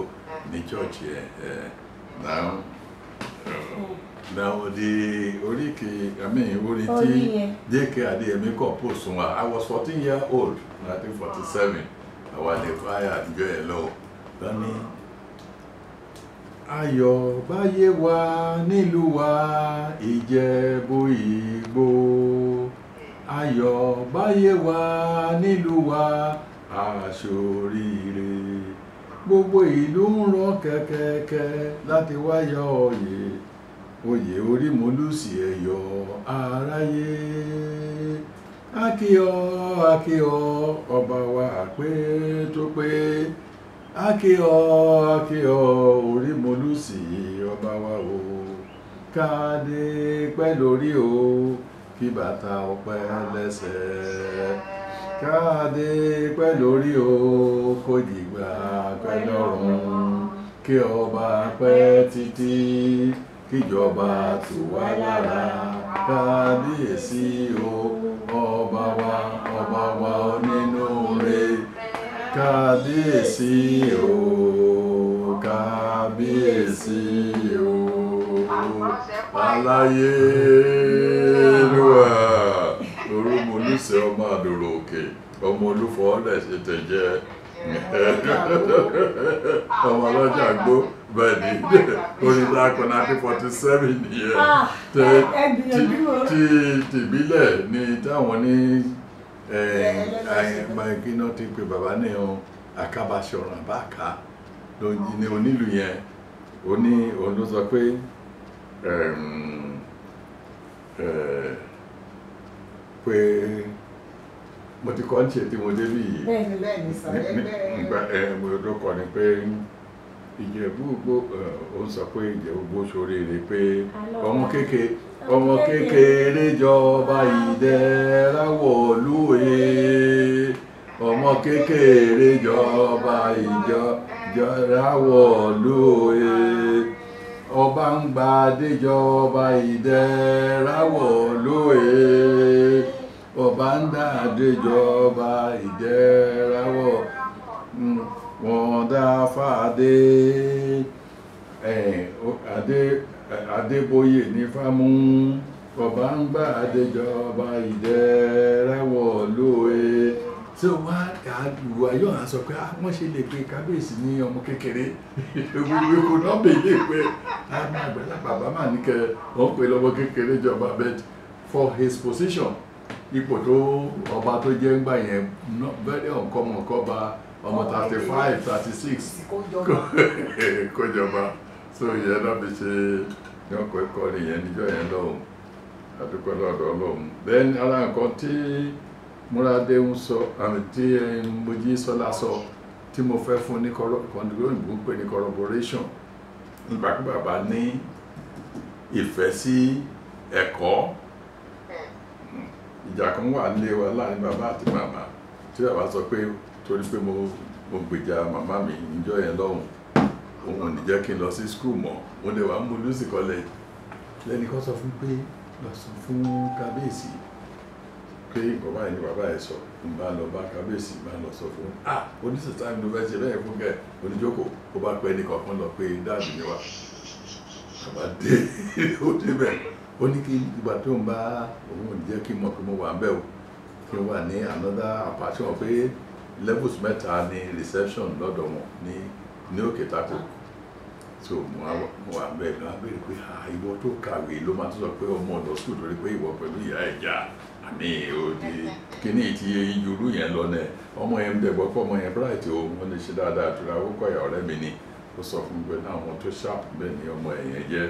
ní church yẹn. Now the oríkì, I mean orin tí J.K. Adéyẹmí compose fún wa, I was 14 year old, 1947. Àwa lè choir àtijọ́ ẹ̀ lọ lọ́ní. Ayọ̀ báyé wa nílùú wa Ìjẹ̀bú Igbó, ayọ̀ báyé wa nílùú wa, àṣoríire gbogbo ìlú ń rọ kẹ̀kẹ́kẹ́ láti wáyọ̀ òye. Oyè Orímolúsì ẹ̀yọ̀ aráyé, akíọ́ akíọ́ ọba wa pé tó pé, akíọ́ akíọ́ Orímolúsì ọba wa o, káde pẹ́ lórí o, kí bàtà ọpẹ́ lẹ́sẹ̀, káde pẹ́ lórí o, kó dìgbà pẹ́ lọ́run, kí ọba pẹ́ títí, kíjọba tù wá lára, kábíyèsí o ọba wa, ọba wa onínúure, kábíyèsí o, kábíyèsí o, aláyélúwà Orímolúsì ọmọ àdòrò òkè, ọmọ olúfọ̀ọ́lẹ̀ ṣe tẹ̀jẹ́, ọmọ ọlọ́jà gbó. Bẹ́ẹ̀ ni orin tá a kọ 1947 nìyẹn. Tí tìbílẹ̀ ni táwọn ní kíná ti pe bàbá ní Àkàbàṣọ̀ràn báàká ní onílù yẹn, òun ló sọ pé pé mo ti kọ́ ń ṣe tí mo débí yìí. Mo ló kọ́ ni pé Ìjẹ̀bú Igbó, ó ń sọ pé Ìjẹ̀bú Igbó ṣoríire pé ọmọ kékeré jọba ìdẹ̀ra wọ̀lúwe, ọmọ kékeré jọba ìjọra wọ̀lúwe, ọba ń gbadé jọba ìdẹ̀ra wọ̀lúwe, ọba ń dàdé jọba ìdẹ̀ra wọ̀, wọ́n dá fàdé Adébóyè ní fámú, ọba ń gbà adéjọba ìdẹ̀rẹ̀wọ̀ lóye. Tí ó wá àlùwà yóò hàn sọ pé wọ́n ṣe lè pe kábíyèsí ní ọmọ kékeré, wíwí kò náà bèèrè pé àwọn àgbàlagbà bàbá mà ní kẹ wọ́n pe lọ́mọ kékeré jọba, but for his position, ipò tó ọba tó jẹ́ ńgbà yẹn very uncommon kọ́ba ọmọ 35, 36 kó jọba. So ìyẹn náà fi ṣe ní ọkọ̀ ẹ̀kọ́ nìyẹn níjọ́ yẹn lọ́hùn, àdúgbò lọ́dọ̀ lọ́hùn. Then ara nǹkan tí Múradé ń sọ àmì tí Mojísọ́lá sọ tí mo fẹ́ fún ní kọ́ńdúró òyìnbó ń pè ní corroboration, nígbà tí bàbá ní ìfẹ́ sí ẹ̀kọ́, ìjà kan wà nílé wa láàrin bàbá àti màmá tí bàbá sọ pé torí pé mo gbèjà màmá mi níjọ́ yẹn lọ́hùn, òun ò ní jẹ́ kí n lọ sí school mọ́, mo lè wá Molusi College. Lẹ́ni kan sọ fún pé lọ sọ fún kábíyèsí pé bàbá yìí ni bàbá yẹn sọ, n bá lọ bá kábíyèsí, bá lọ sọ fún oníṣẹ́ táìmù ló fẹ́ ṣe bẹ́ẹ̀ fún kẹ́ oníjókòó, ó bá pẹ́ ní kọ̀ọ̀kan lọ pé dáàbì ni wá. Bàbá dé ó débẹ̀, ó ní kí ìgbà tó ń bá òun ò ní jẹ́ kí n mọ̀ pé mo wà ń bẹ̀ o, kí n wà ní another apartment pé levels mẹ́ta ní reception lọ́dọ̀ wọn ní Òkè Tako. So mo wà bẹ́ẹ̀ lọ abẹ́rẹ́ pé ìwọ tó kàwé ló máa tó sọ pé ọmọ ọ̀dọ́ school torí pé ìwọ pẹ̀lú ìyá ẹ̀ já àmì òdi kíní ti yorù yẹn lọ nẹ, ọmọ yẹn ń dẹ̀gbọ́ pé ọmọ yẹn bright o, wọ́n lè ṣe dáadáa àtúrà ó kọ́ ìyá ọ̀rẹ́ mi ni, ó sọ fún mi pé àwọn tó sharp bẹ́ẹ̀ ni ọmọ ẹ̀yẹn jẹ́,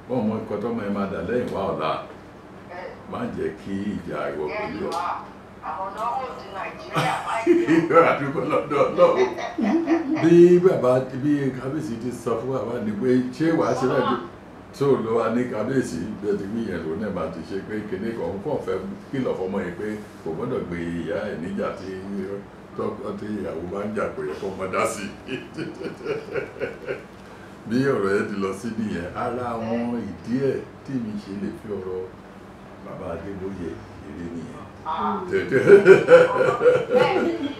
wọ́n mọ nǹkan tọ́mọ yẹn máa dà lẹ́yìn wá ọ̀la, má jẹ́ kí ìjà ìwọ pẹ̀lú àdúgbò lọ́dọ̀ Ọlọ́run. Bí bàbá bí kábíyèsí ti sọ fún bàbá ni pé ṣé wàá ṣe bẹ́ẹ̀ tó ló wà ní kábíyèsí bẹ́ẹ̀ ti gbìyànjú ló náà máa ti ṣe pé kíní kan ń kàn fẹ́ kìlọ̀ fọmọ yẹn pé kò gbọ́dọ̀ gbé ìyá ẹ̀ níjà tí tọkọ tí ìyàwó bá ń jà pé kó mọ dá sí i. Bí ọ̀rọ̀ yẹn ti lọ sí nìyẹn, ara àwọn ìdí ẹ̀ tí mi ṣe lè fi ọ̀rọ̀ bàbá Adébóyè eré nìyẹn.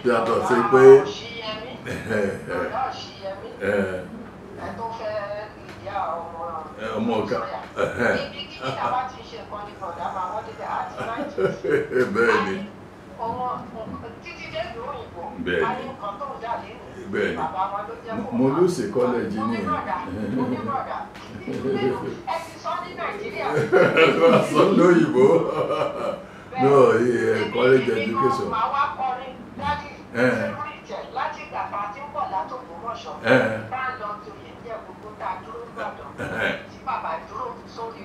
Yàtọ̀ sí pé ọmọ ọ̀gá bẹ́ẹ̀ ni bẹ́ẹ̀ ni Molusi College ní sọ lóyìnbó. No, college education. Bá lọ tó yẹ jẹ́ gbogbo tá a dúró gbàdọ̀ tí bàbá dúró sórí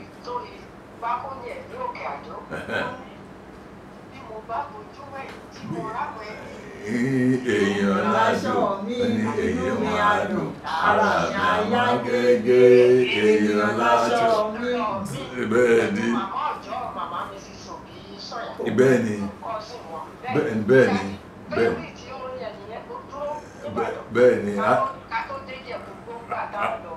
bá bojú wẹ̀ tí mo ráwọ̀ ẹ̀. Èèyàn Láṣọ ládùn mi, ní inú èèyàn mi máa á dùn, dùn, ara ara mi mi á á yá gégé, èèyàn láṣọ. mi. Bẹ́ẹ̀ ni. Màmá ọjọ́ màmá mi sì sòbí sọ̀yà. Bẹ́ẹ̀ ni. Cousin wọn. Bẹ́ẹ̀ bẹ́ẹ̀ ni. Bẹ́ẹ̀ Bẹ́ẹ̀ tí ó rí ẹni yẹn ó dúró Níbàdàn. Bẹ́ẹ̀ ni. Ká tó dé Ìjẹ̀bú gbóngbà tá a lọ.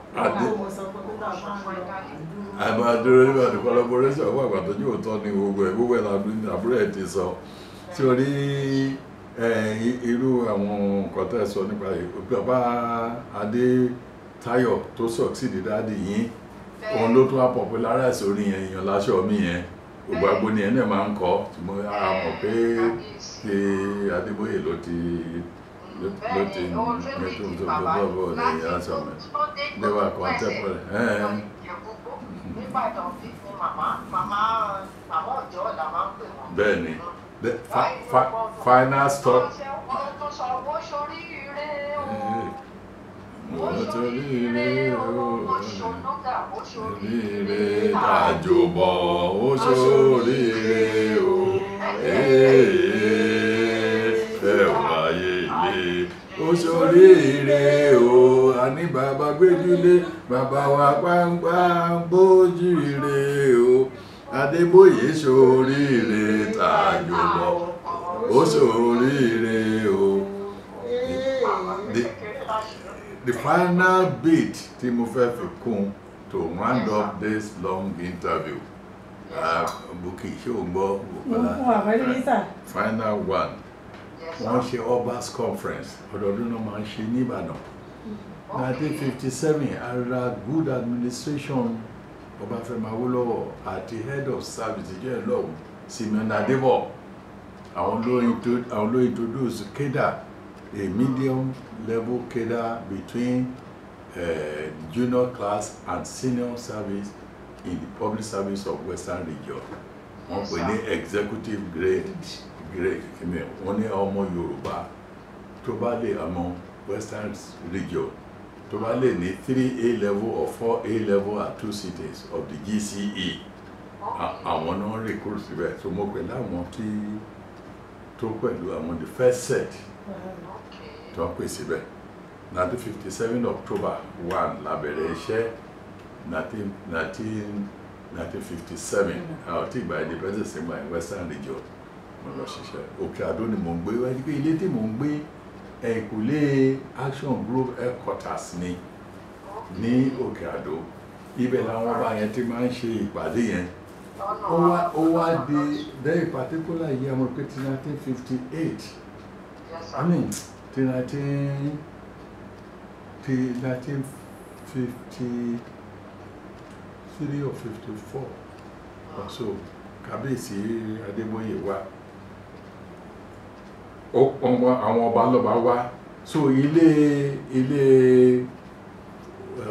Mo sọ pé kó bá a máa lọ àdúró. Àmọ́ adúró nígbà tó collaboration wà pàtó yóò tọ́ ni gbogbo ẹ̀, gbogbo ẹ̀ làbúrò ẹ̀ ti sọ. Tí o rí irú àwọn nǹkan tẹ́ ẹ sọ nípa bàbá Adétáyọ̀ tó succeed daddy yín, òun ló tún wá popularize orin yẹn, Èèyàn Láṣọ Mi yẹn. Gbogbo agbo ni ẹ̀ náà máa ń kọ́, ṣùgbọ́n a mọ̀ pé ti Adébóyè ló ti Bẹ́ẹ̀ni, ohun ní favourite tó bàbá bọ́ ní láti aṣọ mi. tó dé They were tó pẹ̀sẹ̀ contemporary. lọ Ìjẹ̀bú gbó. Nígbàdàn bí ni màmá màmá màmá ọjọ́ là máa ń pè wọ́n. Bẹ́ẹ̀ ni. The final stop. Wọ́n tún sọ wọ́n ṣoríire o. Mo ṣoríire o. Ó ṣonúgà ó ṣoríire. Oríire tàjùbọ̀ ó ṣoríire o. Ẹ wáyé ilé ó ṣoríire o. Àní bàbá gbéjúlé bàbá wa pàǹpà gbójúire o. Adébóyè ṣoríire tàjùbọ̀ ó ṣoríire o. The final bit tí mo fẹ́ fi kún to round up this long interview. Bukky, ṣé o gbọ́? Mo ń fún wa pẹ̀lú yín sà. Final one. Wọ́n ṣe Obas conference, ọdọọdún náà máa ń ṣe ní Ìbàdàn. 1957, ara good administration Ọbáfẹ́mi Awólọ́wọ̀ àti head of service ìjọ ẹ̀ lọ́wọ́ Simeon Adébọ̀, àwọn ló introduce cadre, a medium level cadre between junior class and senior service in the public service of Western Region. Wọ́n pè ní executive grade kìíní. Wọ́n ní ọmọ Yorùbá tó bá lè, ọmọ Western Region tó bá lè ní 3 A level or 4 A level at two sittings of the GCE, àwọn náà recruit síbẹ̀. So mo pẹ̀lú àwọn tí tó pẹ̀lú àwọn the first set tó ń pè síbẹ̀. 1957 October 1 la bẹ̀rẹ̀ iṣẹ́, 1957. Àwọn tí ìgbà independence ìgbà in Western Region mo lọ ṣiṣẹ́. Òkè Àdó ni mò ń gbé wáyé pé ilé tí mò ń gbé, ẹ̀yìnkùlé Action Group headquarters ni ní Òkè Àdó. Ibẹ̀ làwọn ọba yẹn ti máa ń ṣe ìpàdé yẹn. Ó wá di very particular year, mo rò pé ti 1958, I mean ti 1953 or 54 or so, Kábíyèsí Adébóyè wá, ó ọmọ àwọn ọba lọ́ba wá. So ilé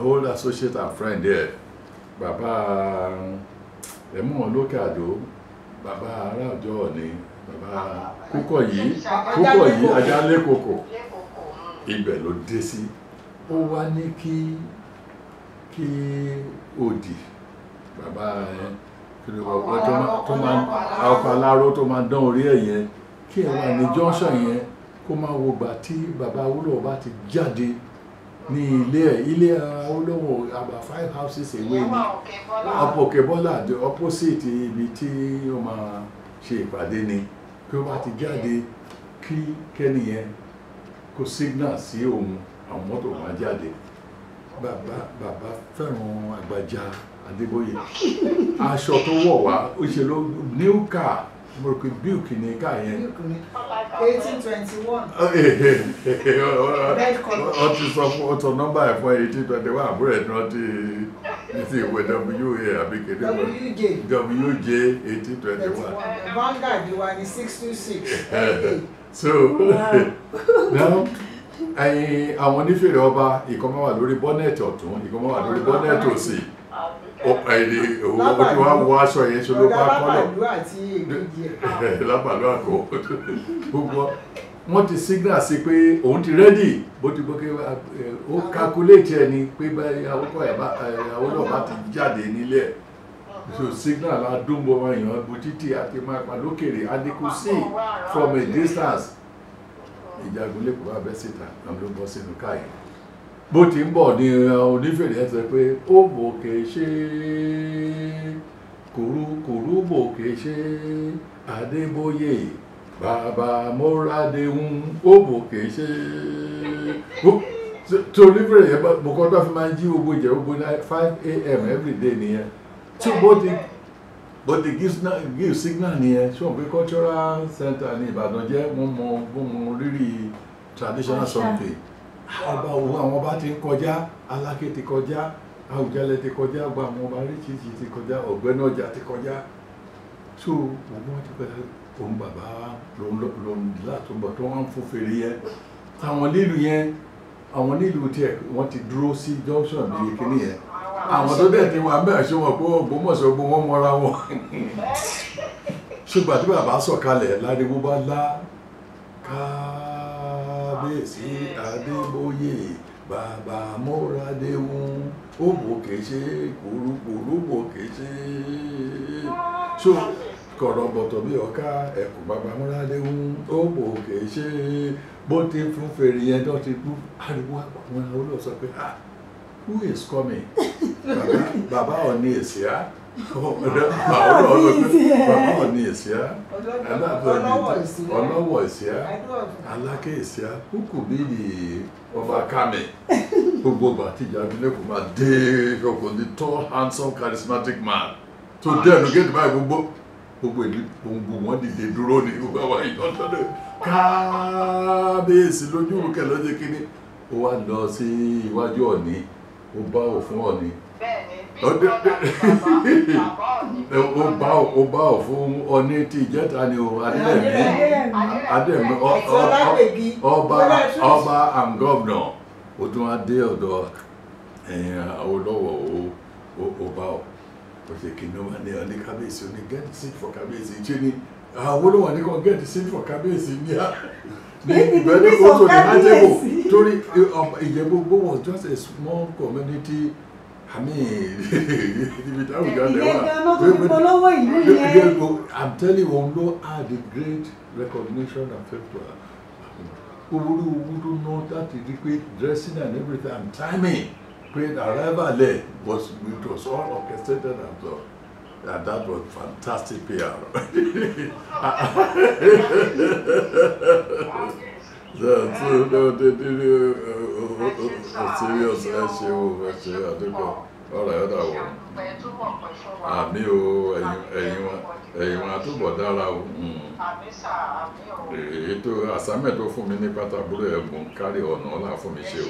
old associate and friend there, bàbá ẹ̀mú wọn lókè Àdó, bàbá ará ọjọ́ òní, bàbá Kúkọ̀ yìí Ajálẹ́kòkò, ibẹ̀ ló dé sí. Ó wá ní kí òdì bàbá ẹ kí ló wọ́n tó máa ọkọ̀ aláró tó máa dán orí ẹ̀ yẹn, kí ẹ wà ní junction yẹn, kó máa wo gbà tí bàbá Awólọ́wọ̀ bá ti jáde ní ilé ẹ̀. Ilé Awólọ́wọ̀ about five houses away ni, Òkè Bọ́lá, the opposite ibi tí ó máa ṣe ìpàdé ni. Kí ó bá ti jáde, kí kẹ́niyẹn kó signal sí òun, àwọn mọ́tò máa jáde. Bàbá fẹ́ràn Àgbàjá Adébóyè. Aṣọ tó wọ̀ wá, ó ṣe ló new car, mo rò pé Buick ní car yẹn. 1821. Red colour. Ó ti sọ fún ọtọ nọ́mbà ẹ̀ fún 1821, àbúrò ẹ̀ ní wọ́n ti ní ìwé WA àbí kéde. WJ. WJ 1821. Vanguard wa ní 626 LA. So now, ẹyin àwọn onífèrè ọba, ìkan máa wà lórí bọ́nẹ̀tì ọ̀tún, ìkan máa wà lórí bọ́nẹ̀tì òsì. Ẹni ó ti wá wọ aṣọ yẹn, ṣe ló Ọ̀gá bá kọ́lọ̀. Lábàlú àti èkejì ẹ̀. Lábàlú àkọ́ gbogbo wọ́n ti signal sí pé òun ti ready. Bó ti bó ké ó calculate ẹni pé báyìí Awólọ́wọ̀ bá ti jáde nílé ẹ̀. So signal adúgbò wọn èèyàn bu títì àti máa pa lókèrè and they could see from a distance. Ìjagun lẹ́kọ̀ọ́ bá bẹ́ síta àwọn ló bọ́ sínú káyìí bó ti ń bọ̀ ní onífèrè ẹ̀ sọ pé ó bòkè ṣe kùrukùru bòkè ṣe Adébóyè bàbá mọ́rádéhùn ó bòkè ṣe. Tó onífèrè yẹn mo kọ́ tó fi máa ń jí gbogbo ìjẹ́ gbogbo ní 5 a.m. every day nìyẹn tí bó ti give signal nìyẹn. Ṣé wọn pé cultural center ní Ìbàdàn jẹ́, wọ́n mọ rírì traditional Àṣà. something. Ọba wo àwọn ọba ti ń kọjá, Aláké ti kọjá, Àwùjalẹ̀ ti kọjá, gba àwọn ọba oríṣiríṣi ti kọjá, Ọ̀gbẹ́nọjà ti kọjá, so òun wọn ti kọjá, òun bàbá lòun látúbọ̀ tó wọ́n ń fún fèrè yẹn àwọn nílùú yẹn, àwọn nílùú tiẹ̀ wọ́n ti dúró sí junction bíi kíní yẹn, àwọn tó dẹ̀ ti wà bẹ́ẹ̀ ṣé wọn pé Ògbómọ̀ṣọ́ gbogbo wọn mọ́ra wọn. Ṣùgbọ́n tí bàbá sọ̀kalẹ̀ láriwo bá lá, kábíyèsí Adébóyè bàbá mọ́radéhùn ó bòkè ṣe kúrúkúrú bòkè ṣe so kọ̀rọ̀ bọ̀tọ̀ bí ọ̀ká ẹ̀kú bàbá mọ́radéhùn ó bòkè ṣe. Bó ti fún fèrè yẹn tó ti kú ariwo àwọn olóò sọ pé, "Ah, who is coming?" Bàbá Ọ̀ní èsìá, bàbá Ọ̀ní èsìá, Ọlọ́wọ̀ èsìá, Aláké èsìá, who could be the ọba coming? Gbogbo ìgbà tí Ìjàgúnlẹ́kùn máa dé ọkùnrin, the tall, handsome, charismatic man tó dẹnu géètì báyìí, gbogbo ìlú gbogbo wọn dìde dúró ní gbogbo àwọn èèyàn tó dé kábíyèsí lójú òkè lọ́jọ́ kínní. Ó wá lọ sí iwájú Ọ̀ní, ó bá òfin Ọ̀ní. Ó bá ò fún Ọ̀ní tí ìjẹta ni o, Adéyẹmí, Adéyẹmí, ọba and governor. Ó tún wá dé ọ̀dọ̀ ẹ̀yìn Awólọ́wọ̀, ó bá ọ̀ ó ṣe kí ní wọ́n ní ọ ní kábíyèsí, ó ní get seat for kábíyèsí. Ṣé ni Awólọ́wọ̀ ní kàn get seat for kábíyèsí ní ní ìbẹ́ni ó tó ní hajjẹ́bò torí Ìjẹ̀bú Igbó was just a small community, I mean, ibi táwọn ìjọ lè wà. Ìyẹn gan-an tó fi polówó ìlú yẹn. I'm telling you, òun ló add the great recognition and favour owó owó tó ná láti rí pé dressing and everything and timing pé arrival there was, it was all orchestrated and so, and that was fantastic PR. So no, the serious. Ẹ ṣe o, ẹ ṣe àdúgbò ọ̀rọ̀ ẹ̀ dà wọ̀. Àmín o, ẹ̀yin wọn àtúbọ̀ dára o. Ètò àsámẹ̀ tó fún mi ní pátábúrò ẹ̀bùn kárí ọ̀nà ọ̀la fún mi ṣe o.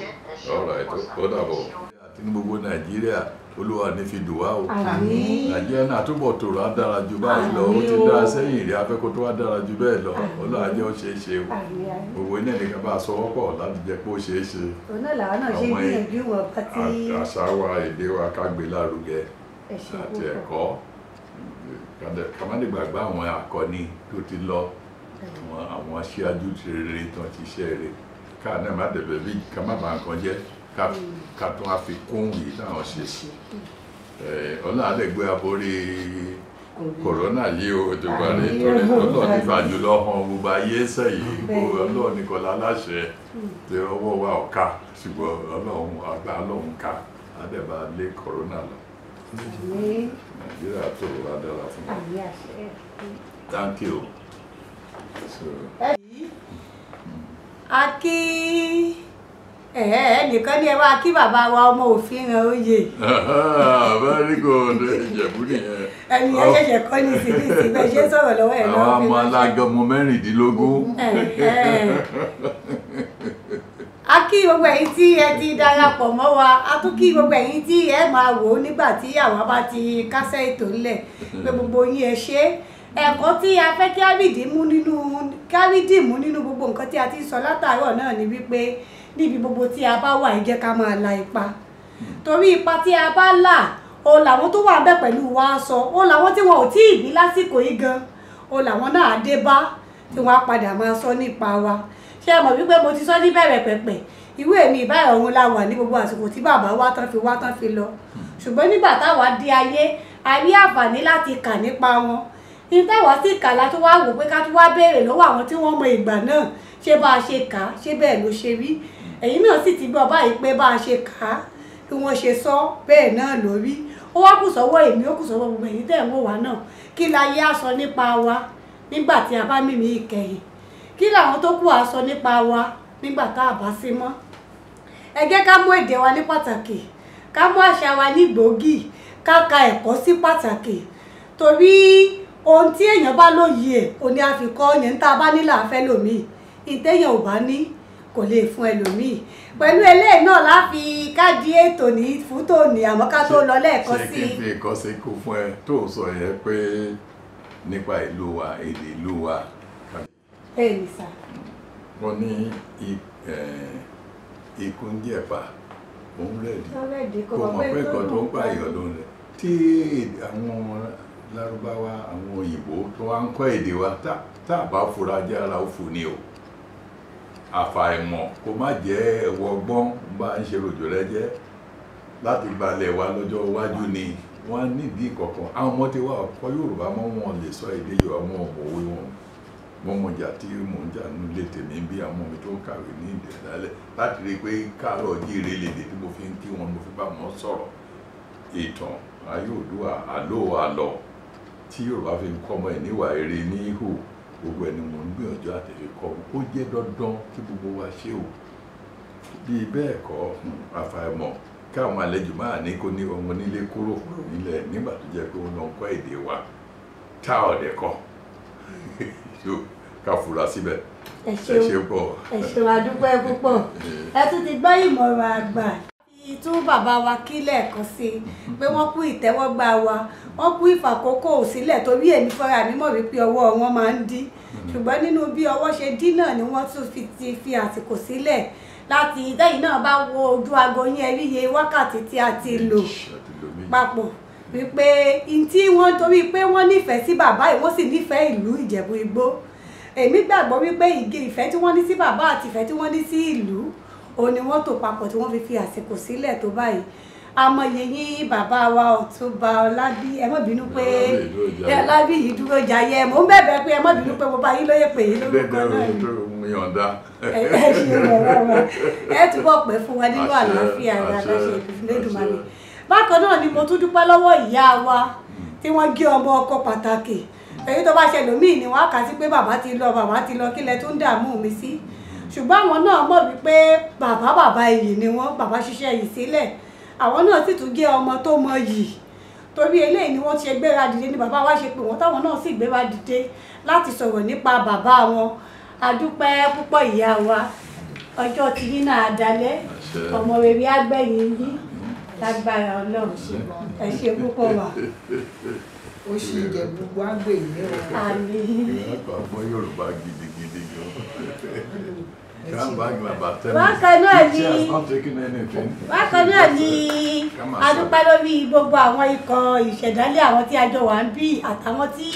Ọ̀rọ̀ ètò ó dàbọ̀. Àti ní gbogbo Nàìjíríà, Olúwa ní fi dùn wá o. Nàìjíríà náà túbọ̀ tòrò, á dára ju báyìí lọ. Ó ti dá sẹ́yìn rí afẹ́kọ́ tó wá dára ju bẹ́ẹ̀ lọ. Ọlọ́run á jẹ́ ó ṣeé ṣe o. Gbogbo iná nìkan bá a sọ wọ́pọ̀ láti jẹ́ pé ó ṣeé ṣe. Òun náà làwọn náà ṣe gbìyànjú wọn bá tí. Àṣà wa, èdè wa, ká gbé lárugẹ àti ẹ̀kọ́, ká má lè gbàgbé àwọn akọni tó ti lọ, àwọn aṣíájú ti rere tó ti ṣe rere, ká náà má dẹ̀bẹ̀ bí ká má bàa nǹkan jẹ́, ká tún á fi kún yìí táwọn ṣe. Ọlọ́run á lè gbé aborí kòrónà yìí o tó bá rí, torí Ọlọ́run ti fà jùlọ hàn gbogbo ayé sẹ́yìn. Ọlọ́run nìkan láláṣẹ tí ọwọ́ wa ò ká, ṣùgbọ́n Ọlọ́run àgbà, Ọlọ́run ká á dẹ̀ bá lé kòrónà lọ. Nàìjíríà tó wà dára fún wa. Thank you. So. A kí ẹnìkan ní ẹ wá kí bàbá wa ọmọ òfin hàn oyè. Very good, Ìjẹ̀bú nìyẹn. Ẹni ẹ ṣẹ̀ṣẹ̀ kọ́ ní ìsìn bẹ́ẹ̀ ṣe ń sọ̀rọ̀ lọ́wọ́ ẹ̀ lọ́wọ́. Àwọn ọmọ alágọmọ 16. A kí gbogbo ẹ̀yin tí ẹ ti darapọ̀ mọ́ wa, a tún kí gbogbo ẹ̀yin tí ẹ máa wò ó nígbà tí àwa bá ti kásẹ̀ ètò ńlẹ̀ pé gbogbo yín ẹ ṣe. Ẹ̀kọ́ tí a fẹ́ kí á rí dìmú nínú gbogbo nǹkan tí a ti ń sọ látàárọ̀ náà ni wípé níbi gbogbo tí a bá wà, ẹ jẹ́ ká máa la ipa, torí ipa tí a bá là o làwọn tó wà bẹ́ẹ̀ pẹ̀lú wa sọ o, làwọn tí wọn ò tí ì bí lásìkò yìí gan o làwọn náà dé bá tí wọ́n á padà máa sọ nípa wa. Ṣé ẹ mọ̀ wípé mo ti sọ ní bẹ̀rẹ̀ pẹ̀pẹ̀ ìwé mi ìbáyọ̀ ọ̀hún la wà ní gbogbo àsìkò tí bàbá wa tán fi wá tán fi lọ, ṣùgbọ́n nígbà táwa dé ayé A rí àǹfààní láti kà nípa wọn. Ní táwa sì kà la tó wá wò pé ká tó wá béèrè lọ́wọ́ àwọn tí wọ́n mọ ìgbà náà, ṣé bá a ṣe kà á, ṣé bẹ́ẹ̀ ló ṣe rí. Ẹ̀yin náà sì ti gbọ́ báyìí pé bá a ṣe kà á, bí wọ́n ṣe sọ bẹ́ẹ̀ náà ló rí. Ó wá kù sọ́wọ́ èmi, ó kù sọ́wọ́ gbogbo ẹ̀yin tẹ́ ń wò wá náà. Kí láyé á sọ nípa wa nígbà tí a bá mímí ìkẹyìn? Kí làwọn tó kù á sọ nípa wa nígbà tá a bá sí mọ́? Ẹ jẹ́ ká mú èdè wa ní pàtàkì, ká mú àṣà wa ní gbòógì, ká ka ẹ̀kọ́ sí pàtàkì. Torí ohun tí èèyàn bá lóye ẹ̀ òní àfikọ́ yẹn, tá a bá ní là á fẹ́ lòmíì, ìtẹ̀yàn ò bá ní kò lè fún ẹlòmíì. Pẹ̀lú eléyìí náà láfi káàdì ètò ní fún tòní, àmọ́ ká tó lọ lẹ́ẹ̀kan sí i. Ṣé kí n fi nǹkan ṣe kú fún ẹ tó sọ yẹn pé nípa ìlú wa, èdè ìlú wa? Bẹ́ẹ̀ ni sà. Wọ́n ní ikú ń jẹ̀pà, òun rẹ̀dí, kò mọ̀ pé nǹkan tó ń pààyàn ló ń rẹ̀. Tí àwọn Lárúbáwá, àwọn òyìnbó tó wá ń kọ́ èdè wa, tá a bá fura jẹ́ ara ó fún ni o. Àfàìmọ̀ kó má jẹ́ ẹ̀wọ̀ ọgbọ́n bá ń ṣe ròjò rẹ jẹ́ láti gbalẹ̀ wa lọ́jọ́ iwájú ni wọ́n nídìí kọ̀ọ̀kan. Àwọn ọmọ tí wà kọ́ Yorùbá mọ́, wọn lè sọ èdè Yorùbá, wọn ò mọ̀wé wọn. Wọ́n mọ̀ jà tí mò ń jà nílé tèmi bí àwọn ọmọ mi tó ń kàwé ní ìdẹ̀dálẹ̀ láti rí i pé káàárọ̀ jíire lédè tí mo fi ń kí wọn, mo fi bá wọn sọ̀rọ̀. Ìtàn ayé Oòduà, àlọ́ àlọ́ tí Yorùbá fi ń kọ́ ọmọ ẹ̀ níwà eré ní ihò, gbogbo ẹni mò ń gbìyànjú àti fi kọ́ wọn. Ó jẹ́ dandan kí gbogbo wa ṣe o. Bí bẹ́ẹ̀ kọ́, àfàìmọ̀ káwọn àlejò máa ní kó ní ọmọ nílé kúrò nílẹ̀ nígbà tó jẹ́ pé ó lọ ń kọ́ èdè wa tá ọ̀dẹ̀ kọ́ ká fura síbẹ̀. Ẹ ṣeun pọ̀. Ẹ ṣeun, àdúpẹ́ púpọ̀. Ẹ tún ti gbọ́ ìmọ̀ràn àgbà tún bàbá wa kí lẹ́ẹ̀kan sí i pé wọ́n kú ìtẹ́wọ́gbà wa, wọ́n kú ìfàkókò sílẹ̀, torí èmi fúnra mi mọ̀ wípé ọwọ́ wọn máa ń dí, ṣùgbọ́n nínú bí ọwọ́ ṣe dí náà ni wọ́n tún ti fi àsìkò sílẹ̀ láti lẹ́yìn náà bá wo ojú aago yín, ẹ rí iye wákàtí tí a ti lò papọ̀, wípé tí wọ́n torí pé wọ́n nífẹ̀ẹ́ sí bàbá yìí, wọ́n sì nífẹ̀ẹ́ ìlú Ìjẹ̀bú Igbó. Èmi gbàgbọ́ wípé ìfẹ́ tí wọ́n ní sí bàbá àti ìfẹ́ tí wọ́n ní sí ìlú òun ni wọ́n tò papọ̀ tí wọ́n fi fi àsìkò sílẹ̀ tó báyìí. Amọ̀yẹ yín bàbá wa Ọ̀túnba Ọlábí, ẹ má bínú pé Ọlábí yìí dúró jayé, mò ń bẹ̀bẹ̀ pé ẹ má bínú pé mo bá yín lóye pè yín lórúkọ náà ni. Ẹ ṣe bàbá wa, ẹ túbọ̀ pẹ́ fún wa nínú àlàáfíà rẹ aláṣẹ Elédùmarè. Bákan náà ni mo tún dúpẹ́ lọ́wọ́ ìyá wa tí wọ́n gé ọmọ ọkọ pàtàkì. Èyí tó bá ṣẹlòmíì ni wọ́n á kà sí pé bàbá ti lọ, bàbá ti lọ, kílẹ̀ tó ń dààmú mi sí. Ṣùgbọ́n àwọn náà mọ̀ wípé bàbá bàbá iyì ni wọ́n, bàbá ṣiṣẹ́ yìí sílẹ̀, àwọn náà sì tún jẹ́ ọmọ tó mọ yìí. Torí eléyìí ni wọ́n ti gbéra dìde, ni bàbá wa ṣe pé wọ́n, táwọn náà sì gbéra dìde láti sọ̀rọ̀ nípa bàbá wọn. A dúpẹ́ púpọ̀ ìyá wa, ọjọ́ tí yín náà dalẹ̀, ọmọ rere á gbẹ̀yìn yín lágbára Ọlọ́run. Ẹ ṣé púpọ̀ wà. Ó ṣe Ìjẹ̀bú Igbó á gbè yín o. Àmín. Ìrìnàpọ̀ fún Yorùbá gidigidi gan. Bákan náà ni a dúpẹ́ lórí gbogbo àwọn ikọ̀ ìṣẹ̀dálẹ̀, àwọn tí a jọ wà ń bí àtàwọn tí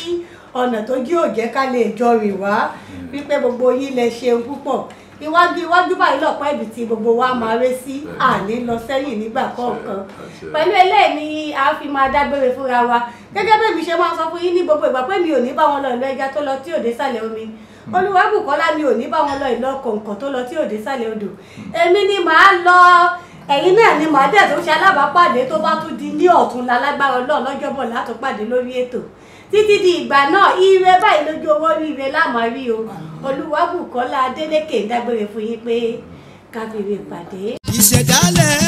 ọ̀nà tó jí ò jẹ́ ká lè jọ rìn wá, wípé gbogbo yín lẹ ṣeun púpọ̀. Iwájú iwájú báyìí lọ̀pọ̀ ibi tí gbogbo wa máa ré sí, àní lọ sẹ́yìn nígbà kọ̀ọ̀kan. Pẹ̀lú eléyìí ni a fi máa dágbére fúnra wa. Gẹ́gẹ́ bí èmi ṣe máa sọ fún yín ní gbogbo ìgbà pé mi ò ní bá wọn lọ ìlú ẹja tó lọ tí ò dé sàlẹ̀ omi. Olúwabùkọ́lá mi ò ní bá wọn lọ ìlú ọkọ̀ǹkọ̀ tó lọ tí ò dé sàlẹ̀ odò. Èmi ni màá lọ, ẹ̀yin náà ni màá dẹ̀ tó ṣe alábàápàdé tó bá tún di ní ọ̀túnla lágbára Ọlọ́run lọ́jọ́bọ̀ látúpàdé lórí ètò. Títí di ìgbà náà, ire báyìí lójú owó rí ire láàmú rí o. Olúwabùkọ́lá Adélékè ń dágbére fún yín pé ká fi ire pàdé. Ìṣẹ̀dálẹ̀.